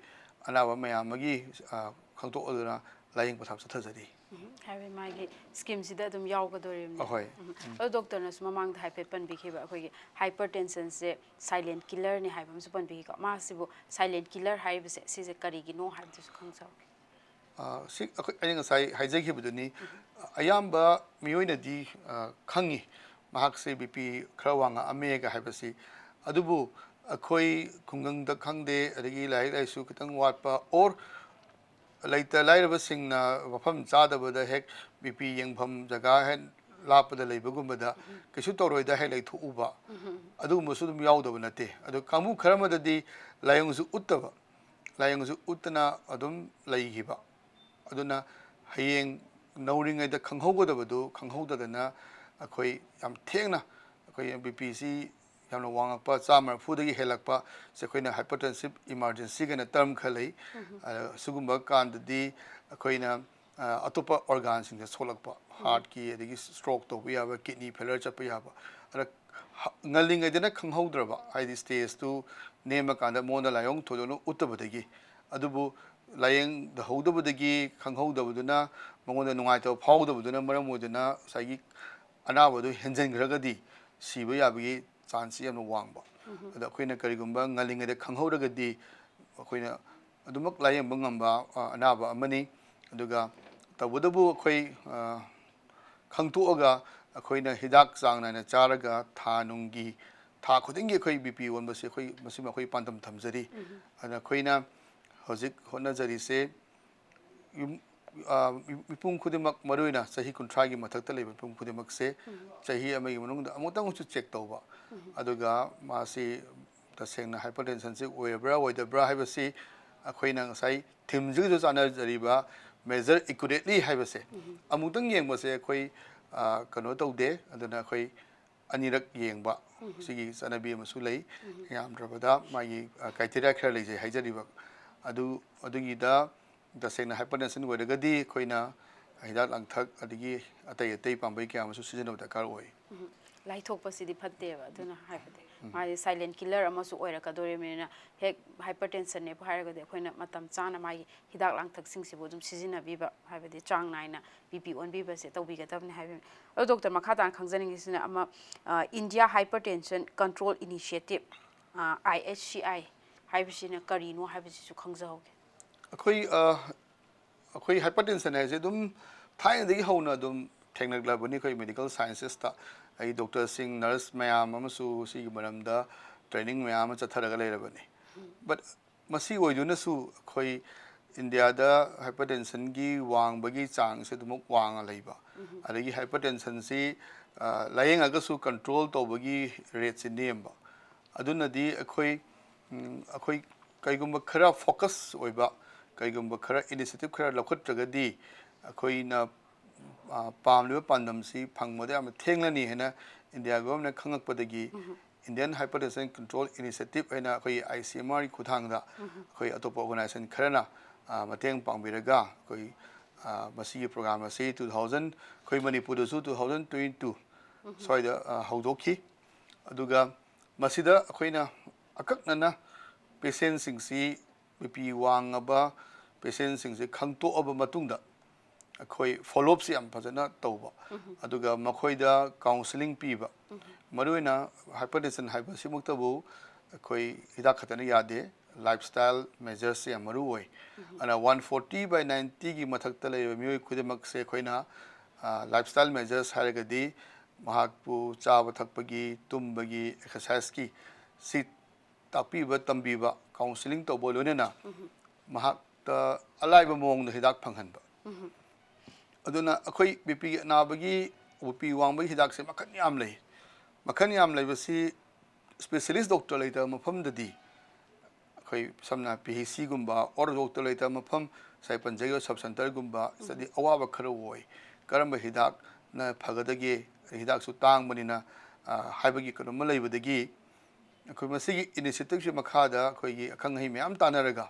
ꯑꯅꯥꯕ ꯃꯌꯥꯝ ꯑꯃꯒꯤ, ꯑ, ꯈꯪꯗꯣꯛꯂꯗꯨꯅ ꯂꯥꯏꯌꯦꯡ ꯄꯊꯥꯞ ꯆꯠꯊꯖꯔꯤ꯫ ꯎꯝ, ꯍꯥꯏꯕꯗꯤ ꯃꯥꯒꯤ ꯁ꯭ꯀꯤꯝꯁꯤꯗ ꯑꯗꯨꯝ ꯌꯥꯎꯒꯗꯣꯔꯤꯕꯅꯤ꯫ ꯑꯍꯣꯏ꯫ ꯎꯝ꯫ ꯑꯗꯣ ꯗꯣꯛꯇꯔꯅꯁꯨ ꯃꯃꯥꯡꯗ ꯍꯥꯏꯐꯦꯠ ꯄꯟꯕꯤꯈꯤꯕ ꯑꯩꯈꯣꯏꯒꯤ ꯍꯥꯏꯄꯔ ꯇꯦꯟꯁꯟꯁꯦ ꯁꯥꯏꯂꯦꯟ ꯀꯤꯂꯔꯅꯤ ꯍꯥꯏꯕ ꯑꯃꯁꯨ ꯄꯟꯕꯤꯈꯤꯀꯣ꯫ ꯃꯥꯁꯤꯕꯨ ꯁꯥꯏꯂꯦꯟ ꯀꯤꯂꯔ ꯍꯥꯏꯔꯤꯕꯁꯦ ꯁꯤꯁꯦ ꯀꯔꯤꯒꯤꯅꯣ ꯍꯥꯏꯕꯗꯨꯁꯨ ꯈꯪꯖꯍꯧꯒꯦ꯫ ꯑ, ꯁꯤ ꯑꯩꯈꯣꯏ, ꯑꯩꯅ ꯉꯁꯥꯏ ꯍꯥꯏꯖꯈꯤꯕꯗꯨꯅꯤ, ꯑꯌꯥꯝꯕ ꯃꯤꯑꯣꯏꯅꯗꯤ, ꯑ, ꯈꯪꯉꯤ, ꯃꯍꯥꯛꯁꯦ ꯕꯤ ꯄꯤ ꯈꯔ ꯋꯥꯡꯉꯛꯑꯝꯃꯦꯒ ꯍꯥꯏꯕꯁꯤ꯫ ꯑꯗꯨꯕꯨ ꯑꯩꯈꯣꯏ ꯈꯨꯡꯒꯪꯗ ꯈꯪꯗꯦ, ꯑꯗꯒꯤ ꯂꯥꯏꯔꯤꯛ ꯂꯥꯏꯁꯨ ꯈꯤꯇꯪ ꯋꯥꯠꯄ, ꯑꯣꯔ ꯂꯩꯇ ꯂꯥꯏꯔꯕꯁꯤꯡꯅ ꯃꯐꯝ ꯆꯥꯗꯕꯗ ꯍꯦꯛ ꯕꯤ ꯄꯤ ꯌꯦꯡꯐꯝ ꯖꯒꯥ ꯍꯦꯛ ꯂꯥꯞꯄꯗ ꯂꯩꯕꯒꯨꯝꯕꯗ ꯀꯩꯁꯨ ꯇꯧꯔꯣꯏꯗ ꯍꯦꯛ ꯂꯩꯊꯣꯛꯎꯕ, ꯑꯗꯨꯒꯨꯝꯕꯁꯨ ꯑꯗꯨꯝ ꯌꯥꯎꯗꯕ ꯅꯠꯇꯦ꯫ ꯑꯗꯣ ꯀꯥꯡꯕꯨ ꯈꯔ ꯑꯃꯗꯗꯤ ꯂꯥꯏꯌꯦꯡꯁꯨ ꯎꯠꯇꯕ, ꯂꯥꯏꯌꯦꯡꯁꯨ ꯎꯠꯇꯅ ꯑꯗꯨꯝ ꯂꯩꯈꯤꯕ꯫ ꯑꯗꯨꯅ ꯍꯌꯦꯡ ꯅꯧꯔꯤꯉꯩꯗ ꯈꯪꯍꯧꯒꯗꯕꯗꯨ ꯈꯪꯍꯧꯗꯗꯅ ꯑꯩꯈꯣꯏ ꯌꯥꯝ ꯊꯦꯡꯅ ꯑꯩꯈꯣꯏ ꯕꯤ ꯄꯤꯁꯤ ꯌꯥꯝꯅ ꯋꯥꯡꯉꯛꯄ, ꯆꯥꯝꯃ ꯃꯔꯐꯨꯗꯒꯤ ꯍꯦꯜꯂꯛꯄ, ꯁꯤ ꯑꯩꯈꯣꯏꯅ ꯍꯥꯏꯄꯔꯇꯦꯟꯁꯤꯞ ꯏꯃꯥꯔꯖꯦꯟꯁꯤ ꯀꯥꯏꯅ ꯇꯔꯝ ꯈꯔ ꯂꯩ꯫ ꯑ, ꯁꯤꯒꯨꯝꯕ ꯀꯥꯟꯗꯗꯤ ꯑꯩꯈꯣꯏꯅ, ꯑ, ꯑꯇꯣꯞꯄ ꯑꯣꯔꯒꯥꯟꯁꯤꯡꯗ ꯁꯣꯛꯂꯛꯄ, ꯍꯥꯔꯠꯀꯤ, ꯑꯗꯒꯤ ꯁ꯭ꯇ꯭ꯔꯣꯛ ꯇꯧꯕ ꯌꯥꯕ, ꯀꯤꯗꯅꯤ ꯐꯦꯂꯔ ꯆꯠꯄ ꯌꯥꯕ꯫ ꯑꯗ ꯍ-, ꯉꯜꯂꯤꯉꯩꯗꯅ ꯈꯪꯍꯧꯗ꯭ꯔꯕ, ꯍꯥꯏꯗꯤ ꯁ꯭ꯇꯦꯖꯇꯨ ꯅꯦꯝꯃꯀꯥꯟꯗ ꯃꯉꯣꯟꯗ ꯂꯥꯏꯑꯣꯡ ꯊꯣꯏꯗꯣꯛꯅ ꯎꯠꯇꯕꯗꯒꯤ꯫ ꯑꯗꯨꯕꯨ ꯂꯥꯏꯌꯦꯡꯗꯍꯧꯗꯕꯗꯒꯤ, ꯈꯪꯍꯧꯗꯕꯗꯨꯅ, ꯃꯉꯣꯟꯗ ꯅꯨꯡꯉꯥꯏꯇꯕ ꯐꯥꯎꯗꯕꯗꯨꯅ ꯃꯔꯝ ꯑꯣꯏꯗꯨꯅ ꯉꯁꯥꯏꯒꯤ ꯑꯅꯥꯕꯗꯨ ꯍꯦꯟꯖꯤꯟꯈ꯭ꯔꯒꯗꯤ ꯁꯤꯕ ꯌꯥꯕꯒꯤ ꯆꯥꯟꯁꯁꯤ ꯌꯥꯝꯅ ꯋꯥꯡꯕ꯫ ꯑꯗꯣ ꯑꯩꯈꯣꯏꯅ ꯀꯔꯤꯒꯨꯝꯕ ꯉꯜꯂꯤꯉꯩꯗ ꯈꯪꯍꯧꯔꯒꯗꯤ ꯑꯩꯈꯣꯏꯅ ꯑꯗꯨꯃꯛ ꯂꯥꯏꯌꯦꯡꯕ ꯉꯝꯕ, ꯑ, ꯑꯅꯥꯕ ꯑꯃꯅꯤ꯫ ꯑꯗꯨꯒ ꯇꯧꯕꯇꯕꯨ ꯑꯩꯈꯣꯏ, ꯑ, ꯈꯪꯇꯣꯛꯑꯒ ꯑꯩꯈꯣꯏꯅ ꯍꯤꯗꯥꯛ ꯆꯥꯡ ꯅꯥꯏꯅ ꯆꯥꯔꯒ ꯊꯥ ꯅꯨꯡꯒꯤ, ꯊꯥ ꯈꯨꯗꯤꯡꯒꯤ ꯑꯩꯈꯣꯏ ꯕꯤ ꯄꯤ ꯑꯣꯟꯕꯁꯦ ꯑꯩꯈꯣꯏ, ꯃꯁꯤꯃ ꯑꯩꯈꯣꯏ ꯄꯥꯟꯗꯝ ꯊꯝꯖꯔꯤ꯫ ꯑꯗꯨꯅ ꯑꯩꯈꯣꯏꯅ ꯍꯧꯖꯤꯛ ꯍꯣꯠꯅꯖꯔꯤꯁꯦ ꯌꯨꯝ, ꯑ, ꯃꯤꯄꯨꯝ ꯈꯨꯗꯤꯡꯃꯛ, ꯃꯔꯨꯑꯣꯏꯅ ꯆꯍꯤ ꯀꯨꯟꯊ꯭ꯔꯥꯒꯤ ꯃꯊꯛꯇ ꯂꯩꯕ ꯃꯤꯄꯨꯝ ꯈꯨꯗꯤꯡꯃꯛꯁꯦ ꯆꯍꯤ ꯑꯃꯒꯤ ꯃꯅꯨꯡꯗ ꯑꯃꯨꯛꯇꯪꯁꯨ ꯆꯦꯛ ꯇꯧꯕ꯫ ꯑꯗꯨꯒ ꯃꯥꯁꯤ ꯇꯁꯦꯡꯅ ꯍꯥꯏꯄꯔꯇꯦꯟꯁꯟꯁꯤ ꯑꯣꯏꯔꯕ꯭ꯔꯥ ꯑꯣꯏꯗꯕ꯭ꯔꯥ ꯍꯥꯏꯕꯁꯤ ꯑꯩꯈꯣꯏꯅ ꯉꯁꯥꯏ ꯊꯤꯝꯁꯤꯒꯁꯨ ꯆꯥꯟꯅꯖꯔꯤꯕ ꯃꯦꯖꯔ ꯑꯦꯀꯨꯔꯦꯠꯂꯤ ꯍꯥꯏꯕꯁꯦ ꯑꯃꯨꯛꯇꯪ ꯌꯦꯡꯕꯁꯦ ꯑꯩꯈꯣꯏ, ꯑ, ꯀꯩꯅꯣ ꯇꯧꯗꯦ꯫ ꯑꯗꯨꯅ ꯑꯩꯈꯣꯏ ꯑꯅꯤꯔꯛ ꯌꯦꯡꯕ, ꯁꯤꯒꯤ ꯆꯠꯅꯕꯤ ꯑꯃꯁꯨ ꯂꯩ꯫ ꯌꯥꯝꯗ꯭ꯔꯕꯗ ꯃꯥꯒꯤ, ꯑ, ꯀ꯭ꯔꯥꯏꯇꯦꯔꯤꯌꯥ ꯈꯔ ꯂꯩꯖꯩ ꯍꯥꯏꯖꯔꯤꯕ꯫ ꯑꯗꯨ, ꯑꯗꯨꯒꯤꯗ ꯇꯁꯦꯡꯅ ꯍꯥꯏꯄꯔꯇꯦꯟꯁꯟ ꯑꯣꯏꯔꯒꯗꯤ ꯑꯩꯈꯣꯏꯅ ꯍꯤꯗꯥꯛ ꯂꯥꯡꯊꯛ ꯑꯗꯒꯤ ꯑꯇꯩ ꯑꯇꯩ ꯄꯥꯝꯕꯩ ꯀꯌꯥ ꯑꯃꯁꯨ ꯁꯤꯖꯤꯟꯅꯕ ꯗꯔꯀꯥꯔ ꯑꯣꯏ꯫ ꯂꯥꯏꯊꯣꯛꯄꯁꯤꯗꯤ ꯐꯠꯇꯦꯕ꯫ ꯑꯗꯨꯅ ꯍꯥꯏꯕꯗꯤ ꯃꯥꯁꯦ ꯁꯥꯏꯂꯦꯟ ꯀꯤꯂꯔ ꯑꯃꯁꯨ ꯑꯣꯏꯔꯛꯀꯗꯣꯔꯤꯕꯅꯤꯅ, ꯍꯦꯛ ꯍꯥꯏꯄꯔꯇꯦꯟꯁꯟꯅꯦꯕꯨ ꯍꯥꯏꯔꯒꯗꯤ ꯑꯩꯈꯣꯏꯅ ꯃꯇꯝ ꯆꯥꯅ ꯃꯥꯒꯤ ꯍꯤꯗꯥꯛ ꯂꯥꯡꯊꯛꯁꯤꯡꯁꯤꯕꯨ ꯑꯗꯨꯝ ꯁꯤꯖꯤꯟꯅꯕꯤꯕ, ꯍꯥꯏꯕꯗꯤ ꯆꯥꯡ ꯅꯥꯏꯅ ꯕꯤ ꯄꯤ ꯑꯣꯟꯕꯤꯕꯁꯦ ꯇꯧꯕꯤꯒꯗꯕꯅꯤ ꯍꯥꯏꯕꯅꯤ꯫ ꯑꯗꯣ ꯗꯣꯛꯇꯔ, ꯃꯈꯥ ꯇꯥꯅ ꯈꯪꯖꯅꯤꯡꯉꯤꯁꯤꯅ ꯑꯃ, ꯑ, ꯏꯟꯗꯤꯌꯥ ꯍꯥꯏꯄꯔꯇꯦꯟꯁꯟ ꯀꯟꯇ꯭ꯔꯣꯜ ꯏꯅꯤꯁꯤꯌꯦꯇꯤꯞ, ꯑ, ꯑꯥꯏ ꯑꯦꯁ ꯁꯤ ꯑꯥꯏ ꯍꯥꯏꯕꯁꯤꯅ ꯀꯔꯤꯅꯣ ꯍꯥꯏꯕꯁꯤꯁꯨ ꯈꯪꯖꯍꯧꯒꯦ꯫ ꯑꯩꯈꯣꯏ, ꯑ, ꯑꯩꯈꯣꯏ ꯍꯥꯏꯄꯔꯇꯦꯟꯁꯟ ꯍꯥꯏꯁꯦ ꯑꯗꯨꯝ ꯊꯥꯏꯅꯗꯒꯤ ꯍꯧꯅ ꯑꯗꯨꯝ ꯊꯦꯡꯅꯔꯛꯂꯕꯅꯤ꯫ ꯑꯩꯈꯣꯏ ꯃꯦꯗꯤꯀꯦꯜ ꯁꯥꯏꯟꯁꯦꯁꯇ ꯑꯩ ꯗꯣꯛꯇꯔꯁꯤꯡ, ꯅꯔꯁ ꯃꯌꯥꯝ ꯑꯃꯁꯨ ꯁꯤꯒꯤ ꯃꯔꯝꯗ ꯇ꯭ꯔꯦꯅꯤꯡ ꯃꯌꯥꯝ ꯑꯃ ꯆꯠꯊꯔꯒ ꯂꯩꯔꯕꯅꯤ꯫ ꯕꯠ ꯃꯁꯤ ꯑꯣꯏꯗꯨꯅꯁꯨ ꯑꯩꯈꯣꯏ ꯏꯟꯗꯤꯌꯥꯗ ꯍꯥꯏꯄꯔꯇꯦꯟꯁꯟꯒꯤ ꯋꯥꯡꯕꯒꯤ ꯆꯥꯡꯁꯦ ꯑꯗꯨꯃꯛ ꯋꯥꯡꯅ ꯂꯩꯕ, ꯑꯗꯒꯤ ꯍꯥꯏꯄꯔꯇꯦꯟꯁꯟꯁꯤ ꯂꯥꯏꯌꯦꯡꯉꯒꯁꯨ ꯀꯟꯇ꯭ꯔꯣꯜ ꯇꯧꯕꯒꯤ ꯔꯦꯠꯁꯤ ꯅꯦꯝꯕ꯫ ꯑꯗꯨꯅꯗꯤ ꯑꯩꯈꯣꯏ ꯑꯩꯈꯣꯏ ꯀꯩꯒꯨꯝꯕ ꯈꯔ ꯐꯣꯀꯁ ꯑꯣꯏꯕ, ꯀꯩꯒꯨꯝꯕ ꯈꯔ ꯏꯅꯤꯁꯤꯌꯦꯇꯤꯞ ꯈꯔ ꯂꯧꯈꯠꯇ꯭ꯔꯒꯗꯤ ꯑꯩꯈꯣꯏꯅ ꯄꯥꯝꯂꯤꯕ ꯄꯥꯟꯗꯝꯁꯤ ꯐꯪꯕꯗ ꯌꯥꯝꯅ ꯊꯦꯡꯂꯅꯤ ꯍꯥꯏꯅ India ꯒꯣꯚꯔꯟꯃꯦꯟꯠꯅ ꯈꯪꯉꯛꯄꯗꯒꯤ Indian Hypertension Control Initiative ꯍꯥꯏꯅ ꯑꯩꯈꯣꯏ ꯑꯥꯏ ꯁꯤ ꯑꯦꯝ ꯑꯥꯔꯒꯤ ꯈꯨꯠꯊꯥꯡꯗ ꯑꯩꯈꯣꯏ ꯑꯇꯣꯞꯄ ꯑꯣꯔꯒꯅꯥꯏꯖꯦꯁꯟ ꯈꯔꯅ ꯃꯇꯦꯡ ꯄꯥꯡꯕꯤꯔꯒ ꯑꯩꯈꯣꯏ ꯃꯁꯤꯒꯤ ꯄ꯭ꯔꯣꯒ꯭ꯔꯥꯝ ꯑꯁꯤ two thousand, ꯑꯩꯈꯣꯏ ꯃꯅꯤꯄꯨꯔꯗꯁꯨ two thousand twenty two ꯁ꯭ꯋꯥꯏꯗ ꯍꯧꯗꯣꯛꯈꯤ꯫ ꯑꯗꯨꯒ ꯃꯁꯤꯗ ꯑꯩꯈꯣꯏꯅ ꯑꯀꯛꯅꯅ ꯄꯦꯁꯦꯟꯁꯤꯡꯁꯤ ꯕꯤ ꯄꯤ ꯋꯥꯡꯉꯕ ꯄꯦꯁꯦꯟꯁꯤꯡꯁꯦ ꯈꯪꯇꯣꯛꯑꯕ ꯃꯇꯨꯡꯗ ꯑꯩꯈꯣꯏ ꯐꯣꯂꯣꯑꯞꯁꯤ ꯌꯥꯝ ꯐꯖꯅ ꯇꯧꯕ, ꯑꯗꯨꯒ ꯃꯈꯣꯏꯗ ꯀꯥꯎꯟꯁꯤꯂꯤꯡ ꯄꯤꯕ꯫ ꯃꯔꯨꯑꯣꯏꯅ ꯍꯥꯏꯄꯔꯇꯦꯟꯁꯟ ꯍꯥꯏꯕꯁꯤꯃꯛꯇꯕꯨ ꯑꯩꯈꯣꯏ ꯍꯤꯗꯥꯛ ꯈꯛꯇꯅ ꯌꯥꯗꯦ, ꯂꯥꯏꯐ ꯁ꯭ꯇꯥꯏꯜ ꯃꯦꯖꯔꯁꯁꯦ ꯌꯥꯝ ꯃꯔꯨ ꯑꯣꯏ꯫ ꯑꯗꯨꯅ one forty by ninety ꯒꯤ ꯃꯊꯛꯇ ꯂꯩꯔꯤꯕ ꯃꯤꯑꯣꯏ ꯈꯨꯗꯤꯡꯃꯛꯁꯦ ꯑꯩꯈꯣꯏꯅ ꯂꯥꯏꯐ ꯁ꯭ꯇꯥꯏꯜ ꯃꯦꯖꯔꯁ ꯍꯥꯏꯔꯒꯗꯤ ꯃꯍꯥꯛꯄꯨ ꯆꯥꯕ ꯊꯛꯄꯒꯤ, ꯇꯨꯝꯕꯒꯤ, ꯑꯦꯛꯁꯔꯁꯥꯏꯁꯀꯤ ꯁꯤ ꯇꯥꯛꯄꯤꯕ, ꯇꯝꯕꯤꯕ, ꯀꯥꯎꯟꯁꯤꯂꯤꯡ ꯇꯧꯕ ꯂꯣꯏꯅꯅ ꯃꯍꯥꯛꯇ ꯑꯂꯥꯏꯕ ꯃꯑꯣꯡꯗ ꯍꯤꯗꯥꯛ ꯐꯪꯍꯟꯕ꯫ ꯑꯗꯨꯅ ꯑꯩꯈꯣꯏ ꯕꯤ ꯄꯤ ꯑꯅꯥꯕꯒꯤ, ꯕꯤ ꯄꯤ ꯋꯥꯡꯕꯒꯤ ꯍꯤꯗꯥꯛꯁꯦ ꯃꯈꯜ ꯌꯥꯝ ꯂꯩ꯫ ꯃꯈꯜ ꯌꯥꯝ ꯂꯩꯕꯁꯤ ꯁ꯭ꯄꯦꯁꯤꯌꯦꯂꯤꯁ ꯗꯣꯛꯇꯔ ꯂꯩꯇꯕ ꯃꯐꯝꯗꯗꯤ ꯑꯩꯈꯣꯏ ꯁꯝꯅ ꯄꯤ ꯑꯩꯆ ꯁꯤꯒꯨꯝꯕ ꯑꯣꯔ ꯗꯣꯛꯇꯔ ꯂꯩꯇꯕ ꯃꯐꯝ, ꯉꯁꯥꯏ ꯄꯟꯖꯈꯤꯕ ꯁꯕ ꯁꯦꯟꯇꯔꯒꯨꯝꯕ ꯁꯤꯗꯗꯤ ꯑꯋꯥꯕ ꯈꯔ ꯑꯣꯏ꯫ ꯀꯔꯝꯕ ꯍꯤꯗꯥꯛꯅ ꯐꯒꯗꯒꯦ, ꯍꯤꯗꯥꯛꯁꯨ ꯇꯥꯡꯕꯅꯤꯅ, ꯑ, ꯍꯥꯏꯕꯒꯤ ꯀꯩꯅꯣꯝꯃ ꯂꯩꯕꯗꯒꯤ ꯑꯩꯈꯣꯏ ꯃꯁꯤꯒꯤ ꯏꯅꯤꯁꯤꯌꯦꯇꯤꯞꯁꯤ ꯃꯈꯥꯗ ꯑꯩꯈꯣꯏꯒꯤ ꯑꯈꯪ ꯑꯍꯩ ꯃꯌꯥꯝ ꯇꯥꯟꯅꯔꯒ,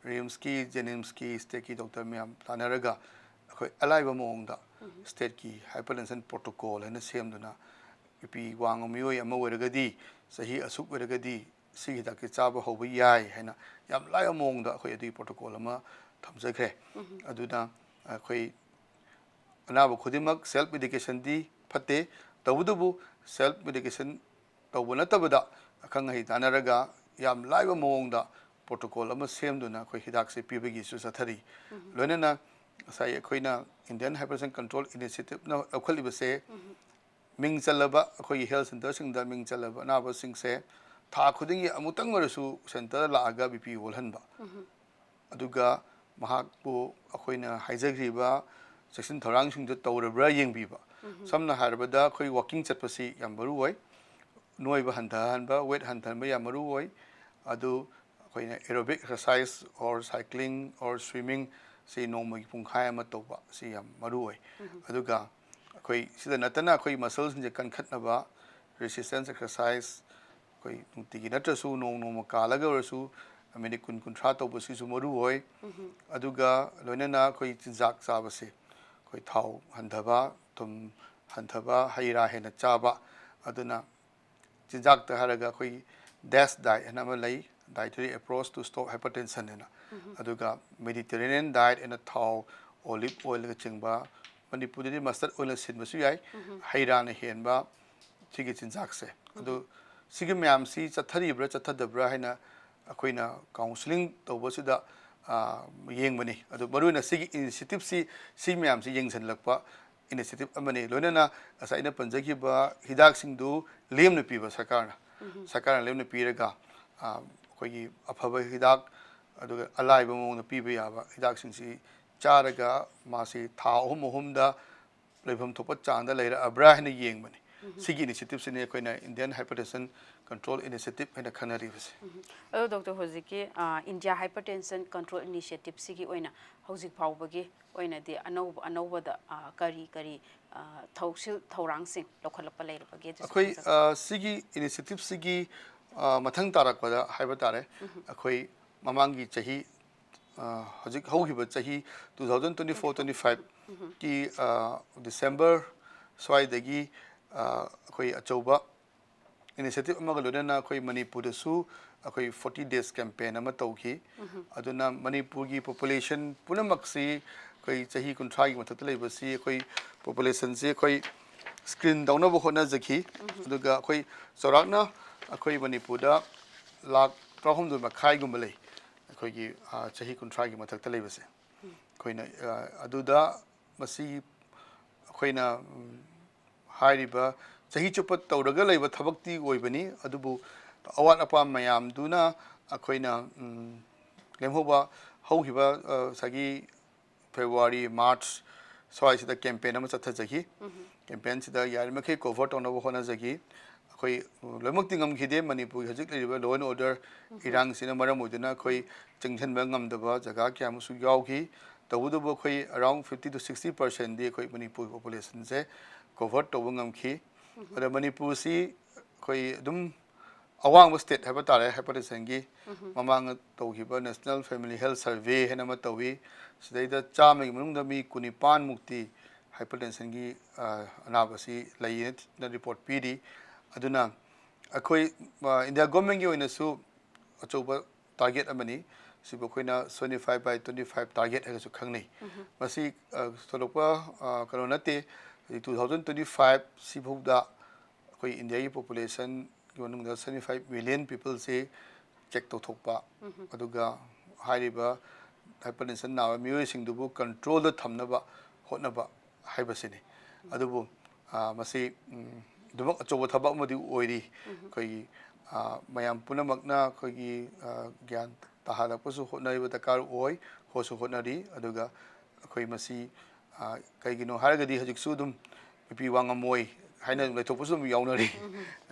ꯔꯤꯝꯁꯀꯤ, ꯖꯦꯅꯤꯝꯁꯀꯤ, ꯁ꯭ꯇꯦꯠꯀꯤ ꯗꯣꯛꯇꯔ ꯃꯌꯥꯝ ꯇꯥꯟꯅꯔꯒ ꯑꯩꯈꯣꯏ ꯑꯂꯥꯏꯕ ꯃꯑꯣꯡꯗ ꯁ꯭ꯇꯦꯠꯀꯤ ꯍꯥꯏꯄꯔꯇꯦꯟꯁꯟ ꯄ꯭ꯔꯣꯇꯣꯀꯣꯜ ꯍꯥꯏꯅ ꯁꯦꯝꯗꯨꯅ ꯕꯤ ꯄꯤ ꯋꯥꯡꯕ ꯃꯤꯑꯣꯏ ꯑꯃ ꯑꯣꯏꯔꯒꯗꯤ ꯆꯍꯤ ꯑꯁꯨꯛ ꯑꯣꯏꯔꯒꯗꯤ ꯁꯤꯒꯤ ꯍꯤꯗꯥꯛꯁꯦ ꯆꯥꯕ ꯍꯧꯕ ꯌꯥꯏ ꯍꯥꯏꯅ ꯌꯥꯝ ꯂꯥꯏꯕ ꯃꯑꯣꯡꯗ ꯑꯩꯈꯣꯏ ꯑꯗꯨꯒꯤ ꯄ꯭ꯔꯣꯇꯣꯀꯣꯜ ꯑꯃ ꯊꯝꯖꯈ꯭ꯔꯦ꯫ ꯑꯗꯨꯅ ꯑꯩꯈꯣꯏ ꯑꯅꯥꯕ ꯈꯨꯗꯤꯡꯃꯛ ꯁꯦꯜꯐ ꯃꯦꯗꯤꯀꯦꯁꯟꯗꯤ ꯐꯠꯇꯦ, ꯇꯧꯕꯇꯕꯨ ꯁꯦꯜꯐ ꯃꯦꯗꯤꯀꯦꯁꯟ ꯇꯧꯕ ꯅꯠꯇꯕꯗ ꯑꯈꯪ ꯑꯍꯩ ꯇꯥꯟꯅꯔꯒ ꯌꯥꯝ ꯂꯥꯏꯕ ꯃꯑꯣꯡꯗ ꯄ꯭ꯔꯣꯇꯣꯀꯣꯜ ꯑꯃ ꯁꯦꯝꯗꯨꯅ ꯑꯩꯈꯣꯏ ꯍꯤꯗꯥꯛꯁꯦ ꯄꯤꯕꯒꯤꯁꯨ ꯆꯠꯊꯔꯤ꯫ ꯂꯣꯏꯅꯅ ꯉꯁꯥꯏ ꯑꯩꯈꯣꯏꯅ Indian Hypertension Control Initiative ꯅ ꯂꯧꯈꯠꯂꯤꯕꯁꯦ, ꯃꯤꯡ ꯆꯜꯂꯕ, ꯑꯩꯈꯣꯏꯒꯤ health centre ꯁꯤꯡꯗ ꯃꯤꯡ ꯆꯜꯂꯕ ꯑꯅꯥꯕꯁꯤꯡꯁꯦ ꯊꯥ ꯈꯨꯗꯤꯡꯒꯤ ꯑꯃꯨꯛꯇꯪ ꯑꯣꯏꯔꯁꯨ centre ꯗ ꯂꯥꯛꯑꯒ B P ꯑꯣꯜꯍꯟꯕ, ꯑꯗꯨꯒ ꯃꯍꯥꯛꯄꯨ ꯑꯩꯈꯣꯏꯅ ꯍꯥꯏꯖꯈ꯭ꯔꯤꯕ ꯆꯦꯛꯁꯤꯟ ꯊꯧꯔꯥꯡꯁꯤꯡꯗꯨ ꯇꯧꯔꯕ꯭ꯔꯥ ꯌꯦꯡꯕꯤꯕ꯫ ꯁꯝꯅ ꯍꯥꯏꯔꯕꯗ, ꯑꯩꯈꯣꯏ walking ꯆꯠꯄꯁꯤ ꯌꯥꯝ ꯃꯔꯨ ꯑꯣꯏ꯫ ꯅꯣꯏꯕ ꯍꯟꯊꯍꯟꯕ, weight ꯍꯟꯊꯍꯟꯕ ꯌꯥꯝ ꯃꯔꯨ ꯑꯣꯏ꯫ ꯑꯗꯨ ꯑꯩꯈꯣꯏꯅ aerobic exercise or cycling or swimming ꯁꯤ ꯅꯣꯡꯃꯒꯤ ꯄꯨꯡꯈꯥꯏ ꯑꯃ ꯇꯧꯕ ꯁꯤ ꯌꯥꯝ ꯃꯔꯨ ꯑꯣꯏ꯫ ꯑꯗꯨꯒ ꯑꯩꯈꯣꯏ ꯁꯤꯗ ꯅꯠꯇꯅ ꯑꯩꯈꯣꯏ muscle ꯁꯤꯡꯁꯦ ꯀꯟꯈꯠꯅꯕ resistance exercise ꯑꯩꯈꯣꯏ ꯅꯨꯡꯇꯤꯒꯤ ꯅꯠꯇ꯭ꯔꯁꯨ ꯅꯣꯡ ꯅꯣꯡꯃ ꯀꯥꯜꯂꯒ ꯑꯣꯏꯔꯁꯨ ꯃꯤꯅꯤꯠ ꯀꯨꯟ ꯀꯨꯟꯊ꯭ꯔꯥ ꯇꯧꯕꯁꯤꯁꯨ ꯃꯔꯨ ꯑꯣꯏ꯫ ꯑꯗꯨꯒ ꯂꯣꯏꯅꯅ ꯑꯩꯈꯣꯏ ꯆꯤꯟꯖꯥꯛ ꯆꯥꯕꯁꯦ, ꯑꯩꯈꯣꯏ ꯊꯥꯎ ꯍꯟꯊꯕ, ꯊꯨꯝ ꯍꯟꯊꯕ, ꯍꯩ ꯔꯥ ꯍꯦꯟꯅ ꯆꯥꯕ꯫ ꯑꯗꯨꯅ ꯆꯤꯟꯖꯥꯛꯇ ꯍꯥꯏꯔꯒ ꯑꯩꯈꯣꯏꯒꯤ DASH diet ꯍꯥꯏꯅ ꯑꯃ ꯂꯩ, Dietary Approach to Stop Hypertension ꯍꯥꯏꯅ꯫ ꯑꯗꯨꯒ Mediterranean diet ꯍꯥꯏꯅ ꯊꯥꯎ, olive oil ꯅꯆꯤꯡꯕ, ꯃꯅꯤꯄꯨꯔꯗꯗꯤ mustard oil ꯅ ꯁꯤꯟꯕꯁꯨ ꯌꯥꯏ, ꯍꯩ ꯔꯥꯅ ꯍꯦꯟꯕ, ꯁꯤꯒꯤ ꯆꯤꯟꯖꯥꯛꯁꯦ꯫ ꯑꯗꯨ ꯁꯤꯒꯤ ꯃꯌꯥꯝꯁꯤ ꯆꯠꯊꯔꯤꯕ꯭ꯔꯥ ꯆꯠꯊꯗꯕ꯭ꯔꯥ ꯍꯥꯏꯅ ꯑꯩꯈꯣꯏꯅ counselling ꯇꯧꯕꯁꯤꯗ, ꯑ, ꯌꯦꯡꯕꯅꯤ꯫ ꯑꯗꯨ ꯃꯔꯨꯑꯣꯏꯅ ꯁꯤꯒꯤ initiative ꯁꯤ, ꯁꯤ ꯃꯌꯥꯝꯁꯤ ꯌꯦꯡꯁꯤꯜꯂꯛꯄ initiative ꯑꯃꯅꯤ꯫ ꯂꯣꯏꯅꯅ ꯉꯁꯥꯏ ꯑꯩꯅ ꯄꯟꯖꯈꯤꯕ ꯍꯤꯗꯥꯛꯁꯤꯡꯗꯨ ꯂꯦꯝꯅ ꯄꯤꯕ ꯁꯔꯀꯥꯔꯅ, ꯁꯔꯀꯥꯔꯅ ꯂꯦꯝꯅ ꯄꯤꯔꯒ, ꯑ, ꯑꯩꯈꯣꯏꯒꯤ ꯑꯐꯕ ꯍꯤꯗꯥꯛ, ꯑꯗꯨꯒ ꯑꯂꯥꯏꯕ ꯃꯑꯣꯡꯗ ꯄꯤꯕ ꯌꯥꯕ ꯍꯤꯗꯥꯛꯁꯤꯡꯁꯤ ꯆꯥꯔꯒ ꯃꯥꯁꯤ ꯊꯥ ꯑꯍꯨꯝ ꯑꯍꯨꯝꯗ ꯂꯩꯐꯝ ꯊꯣꯛꯄ ꯆꯥꯡꯗ ꯂꯩꯔꯛꯑꯕ꯭ꯔꯥ ꯍꯥꯏꯅ ꯌꯦꯡꯕꯅꯤ꯫ ꯁꯤꯒꯤ initiative ꯁꯤꯅꯤ ꯑꯩꯈꯣꯏꯅ Indian Hypertension Control Initiative ꯍꯥꯏꯅ ꯈꯪꯅꯔꯤꯕꯁꯦ꯫ ꯑꯗꯣ ꯗꯣꯛꯇꯔ, ꯍꯧꯖꯤꯛꯀꯤ, ꯑ, India Hypertension Control Initiative ꯁꯤꯒꯤ ꯑꯣꯏꯅ ꯍꯧꯖꯤꯛ ꯐꯥꯎꯕꯒꯤ ꯑꯣꯏꯅꯗꯤ ꯑꯅꯧꯕ, ꯑꯅꯧꯕꯗ, ꯑ, ꯀꯔꯤ ꯀꯔꯤ, ꯑ, ꯊꯧꯁꯤꯜ ꯊꯧꯔꯥꯡꯁꯤꯡ ꯂꯧꯈꯠꯂꯛꯄ ꯂꯩꯔꯕꯒꯦ? ꯑꯗꯨꯁꯨ ꯑꯩꯈꯣꯏ, ꯈꯪꯖ- ꯑ, ꯁꯤꯒꯤ initiative ꯁꯤꯒꯤ, ꯑ, ꯃꯊꯪ ꯇꯥꯔꯛꯄꯗ ꯍꯥꯏꯕ ꯇꯥꯔꯦ, ꯑꯩꯈꯣꯏ ꯃꯃꯥꯡꯒꯤ ꯆꯍꯤ, ꯑ, ꯍꯧꯖꯤꯛ ꯍꯧꯈꯤꯕ ꯆꯍꯤ two thousand twenty four twenty five ꯀꯤ, ꯑ, December ꯁ꯭ꯋꯥꯏꯗꯒꯤ, ꯑ, ꯑꯩꯈꯣꯏ ꯑꯆꯧꯕ initiative ꯑꯃꯒ ꯂꯣꯏꯅꯅ ꯑꯩꯈꯣꯏ ꯃꯅꯤꯄꯨꯔꯗꯁꯨ ꯑꯩꯈꯣꯏ forty days campaign ꯑꯃ ꯇꯧꯈꯤ꯫ ꯑꯗꯨꯅ ꯃꯅꯤꯄꯨꯔꯒꯤ population ꯄꯨꯝꯅꯃꯛꯁꯤ, ꯑꯩꯈꯣꯏ ꯆꯍꯤ ꯀꯨꯟꯊ꯭ꯔꯥꯒꯤ ꯃꯊꯛꯇ ꯂꯩꯕꯁꯤ, ꯑꯩꯈꯣꯏ population ꯁꯤ ꯑꯩꯈꯣꯏ screen ꯇꯧꯅꯕ ꯍꯣꯠꯅꯖꯈꯤ꯫ ꯑꯗꯨꯒ ꯑꯩꯈꯣꯏ ꯆꯥꯎꯔꯥꯛꯅ ꯑꯩꯈꯣꯏ ꯃꯅꯤꯄꯨꯔꯗ ꯂꯥꯈ ꯇꯔꯥꯍꯨꯝꯗꯣꯏ ꯃꯈꯥꯏꯒꯨꯝꯕ ꯂꯩ, ꯑꯩꯈꯣꯏꯒꯤ, ꯑ, ꯆꯍꯤ ꯀꯨꯟꯊ꯭ꯔꯥꯒꯤ ꯃꯊꯛꯇ ꯂꯩꯕꯁꯦ꯫ ꯑꯩꯈꯣꯏꯅ ꯑ, ꯑꯗꯨꯗ ꯃꯁꯤ ꯑꯩꯈꯣꯏꯅ ꯎꯝ, ꯍꯥꯏꯔꯤꯕ ꯆꯍꯤ ꯆꯨꯞꯄ ꯇꯧꯔꯒ ꯂꯩꯕ ꯊꯕꯛꯇꯤ ꯑꯣꯏꯕꯅꯤ, ꯑꯗꯨꯕꯨ ꯑꯋꯥꯠ ꯑꯄꯥ ꯃꯌꯥꯝꯗꯨꯅ ꯑꯩꯈꯣꯏꯅ ꯎꯝ, ꯂꯦꯝꯍꯧꯕ ꯍꯧꯈꯤꯕ ꯑ, ꯉꯁꯥꯏꯒꯤ ꯐꯦꯕ꯭ꯔꯨꯋꯥꯔꯤ, ꯃꯥꯔꯆ ꯁ꯭ꯋꯥꯏꯁꯤꯗ ꯀꯦꯝꯄꯦꯟ ꯑꯃ ꯆꯠꯊꯖꯈꯤ꯫ ꯀꯦꯝꯄꯦꯟꯁꯤꯗ ꯌꯥꯔꯤꯃꯈꯩ ꯀꯣꯚꯔ ꯇꯧꯅꯕ ꯍꯣꯠꯅꯖꯈꯤ꯫ ꯑꯩꯈꯣꯏ ꯂꯣꯏꯅꯃꯛꯇꯤ ꯉꯝꯈꯤꯗꯦ꯫ ꯃꯅꯤꯄꯨꯔꯒꯤ ꯍꯧꯖꯤꯛ ꯂꯩꯔꯤꯕ ꯂꯣ ꯑꯦꯟ ꯑꯣꯔꯗꯔ ꯏꯔꯥꯡꯁꯤꯅ ꯃꯔꯝ ꯑꯣꯏꯗꯨꯅ ꯑꯩꯈꯣꯏ ꯆꯪꯁꯤꯟꯕ ꯉꯝꯗꯕ ꯖꯒꯥ ꯀꯌꯥ ꯑꯃꯁꯨ ꯌꯥꯎꯈꯤ꯫ ꯇꯧꯕꯇꯕꯨ ꯑꯩꯈꯣꯏ around fifty to sixty percentꯗꯤ ꯑꯩꯈꯣꯏ ꯃꯅꯤꯄꯨꯔꯒꯤ ꯄꯣꯄꯨꯂꯦꯁꯟꯁꯦ ꯀꯣꯚꯔ ꯇꯧꯕ ꯉꯝꯈꯤ꯫ ꯑꯗ ꯃꯅꯤꯄꯨꯔꯁꯤ ꯑꯩꯈꯣꯏ ꯑꯗꯨꯝ ꯑꯋꯥꯡꯕ ꯁ꯭ꯇꯦꯠ ꯍꯥꯏꯕ ꯇꯥꯔꯦ ꯍꯥꯏꯄꯔꯇꯦꯟꯁꯟꯒꯤ꯫ ꯃꯃꯥꯡꯗ ꯇꯧꯈꯤꯕ ꯅꯦꯁꯅꯦꯜ ꯐꯦꯃꯤꯂꯤ ꯍꯦꯜꯊ ꯁꯔꯚꯦ ꯍꯥꯏꯅ ꯑꯃ ꯇꯧꯏ꯫ ꯁꯤꯗꯩꯗ ꯆꯥꯝꯃꯒꯤ ꯃꯅꯨꯡꯗ ꯃꯤ ꯀꯨꯟꯅꯤꯄꯥꯟꯃꯨꯛꯇꯤ ꯍꯥꯏꯄꯔꯇꯦꯟꯁꯟꯒꯤ ꯑ, ꯑꯅꯥꯕꯁꯤ ꯂꯩꯌꯦꯅ ꯔꯤꯄꯣꯔꯠ ꯄꯤꯔꯤ꯫ ꯑꯗꯨꯅ ꯑꯩꯈꯣꯏ ꯑ, ꯏꯟꯗꯤꯌꯥ ꯒꯣꯔꯃꯦꯟꯒꯤ ꯑꯣꯏꯅꯁꯨ ꯑꯆꯧꯕ ꯇꯥꯔꯒꯦꯠ ꯑꯃꯅꯤ꯫ ꯁꯤꯕꯨ ꯑꯩꯈꯣꯏꯅ seventy five by twenty five target ꯍꯥꯏꯅꯁꯨ ꯈꯪꯅꯩ꯫ ꯃꯁꯤ ꯑ, ꯊꯣꯏꯗꯣꯛꯄ ꯑ, ꯀꯩꯅꯣ ꯅꯠꯇꯦ꯫ ꯇꯨ ꯊꯥꯎꯖꯟ ꯇ꯭ꯋꯦꯟꯇꯤ ꯐꯥꯏꯚ ꯁꯤꯐꯥꯎꯗ ꯑꯩꯈꯣꯏ ꯏꯟꯗꯤꯌꯥꯒꯤ ꯄꯣꯄꯨꯂꯦꯁꯟꯒꯤ ꯃꯅꯨꯡꯗ seventy five million peopleꯁꯤ ꯆꯦꯛ ꯇꯧꯊꯣꯛꯄ, ꯑꯗꯨꯒ ꯍꯥꯏꯔꯤꯕ ꯍꯥꯏꯄꯔꯇꯦꯟꯁꯟ ꯅꯥꯕ ꯃꯤꯑꯣꯏꯁꯤꯡꯗꯨꯕꯨ ꯀꯟꯇ꯭ꯔꯣꯜꯗ ꯊꯝꯅꯕ ꯍꯣꯠꯅꯕ ꯍꯥꯏꯕꯁꯤꯅꯤ꯫ ꯑꯗꯨꯕꯨ ꯑ, ꯃꯁꯤ ꯎꯝ, ꯑꯗꯨꯃꯛ ꯑꯆꯧꯕ ꯊꯕꯛ ꯑꯃꯗꯤ ꯑꯣꯏꯔꯤ꯫ ꯑꯩꯈꯣꯏꯒꯤ ꯑ, ꯃꯌꯥꯝ ꯄꯨꯝꯅꯃꯛꯅ ꯑꯩꯈꯣꯏꯒꯤ ꯑ, ꯒ꯭ꯌꯥꯟ ꯇꯥꯍꯜꯂꯛꯄꯁꯨ ꯍꯣꯠꯅꯔꯤꯕ ꯗꯔꯀꯥꯔ ꯑꯣꯏ, ꯍꯣꯠꯁꯨ ꯍꯣꯠꯅꯔꯤ꯫ ꯑꯗꯨꯒ ꯑꯩꯈꯣꯏ ꯃꯁꯤ ꯑ, ꯀꯩꯒꯤꯅꯣ ꯍꯥꯏꯔꯒꯗꯤ ꯍꯧꯖꯤꯛꯁꯨ ꯑꯗꯨꯝ ꯅꯨꯄꯤ ꯋꯥ ꯉꯝꯃꯣꯏ ꯍꯥꯏꯅ ꯑꯗꯨꯝ ꯂꯩꯊꯣꯛꯄꯁꯨ ꯑꯗꯨꯝ ꯌꯥꯎꯅꯔꯤ꯫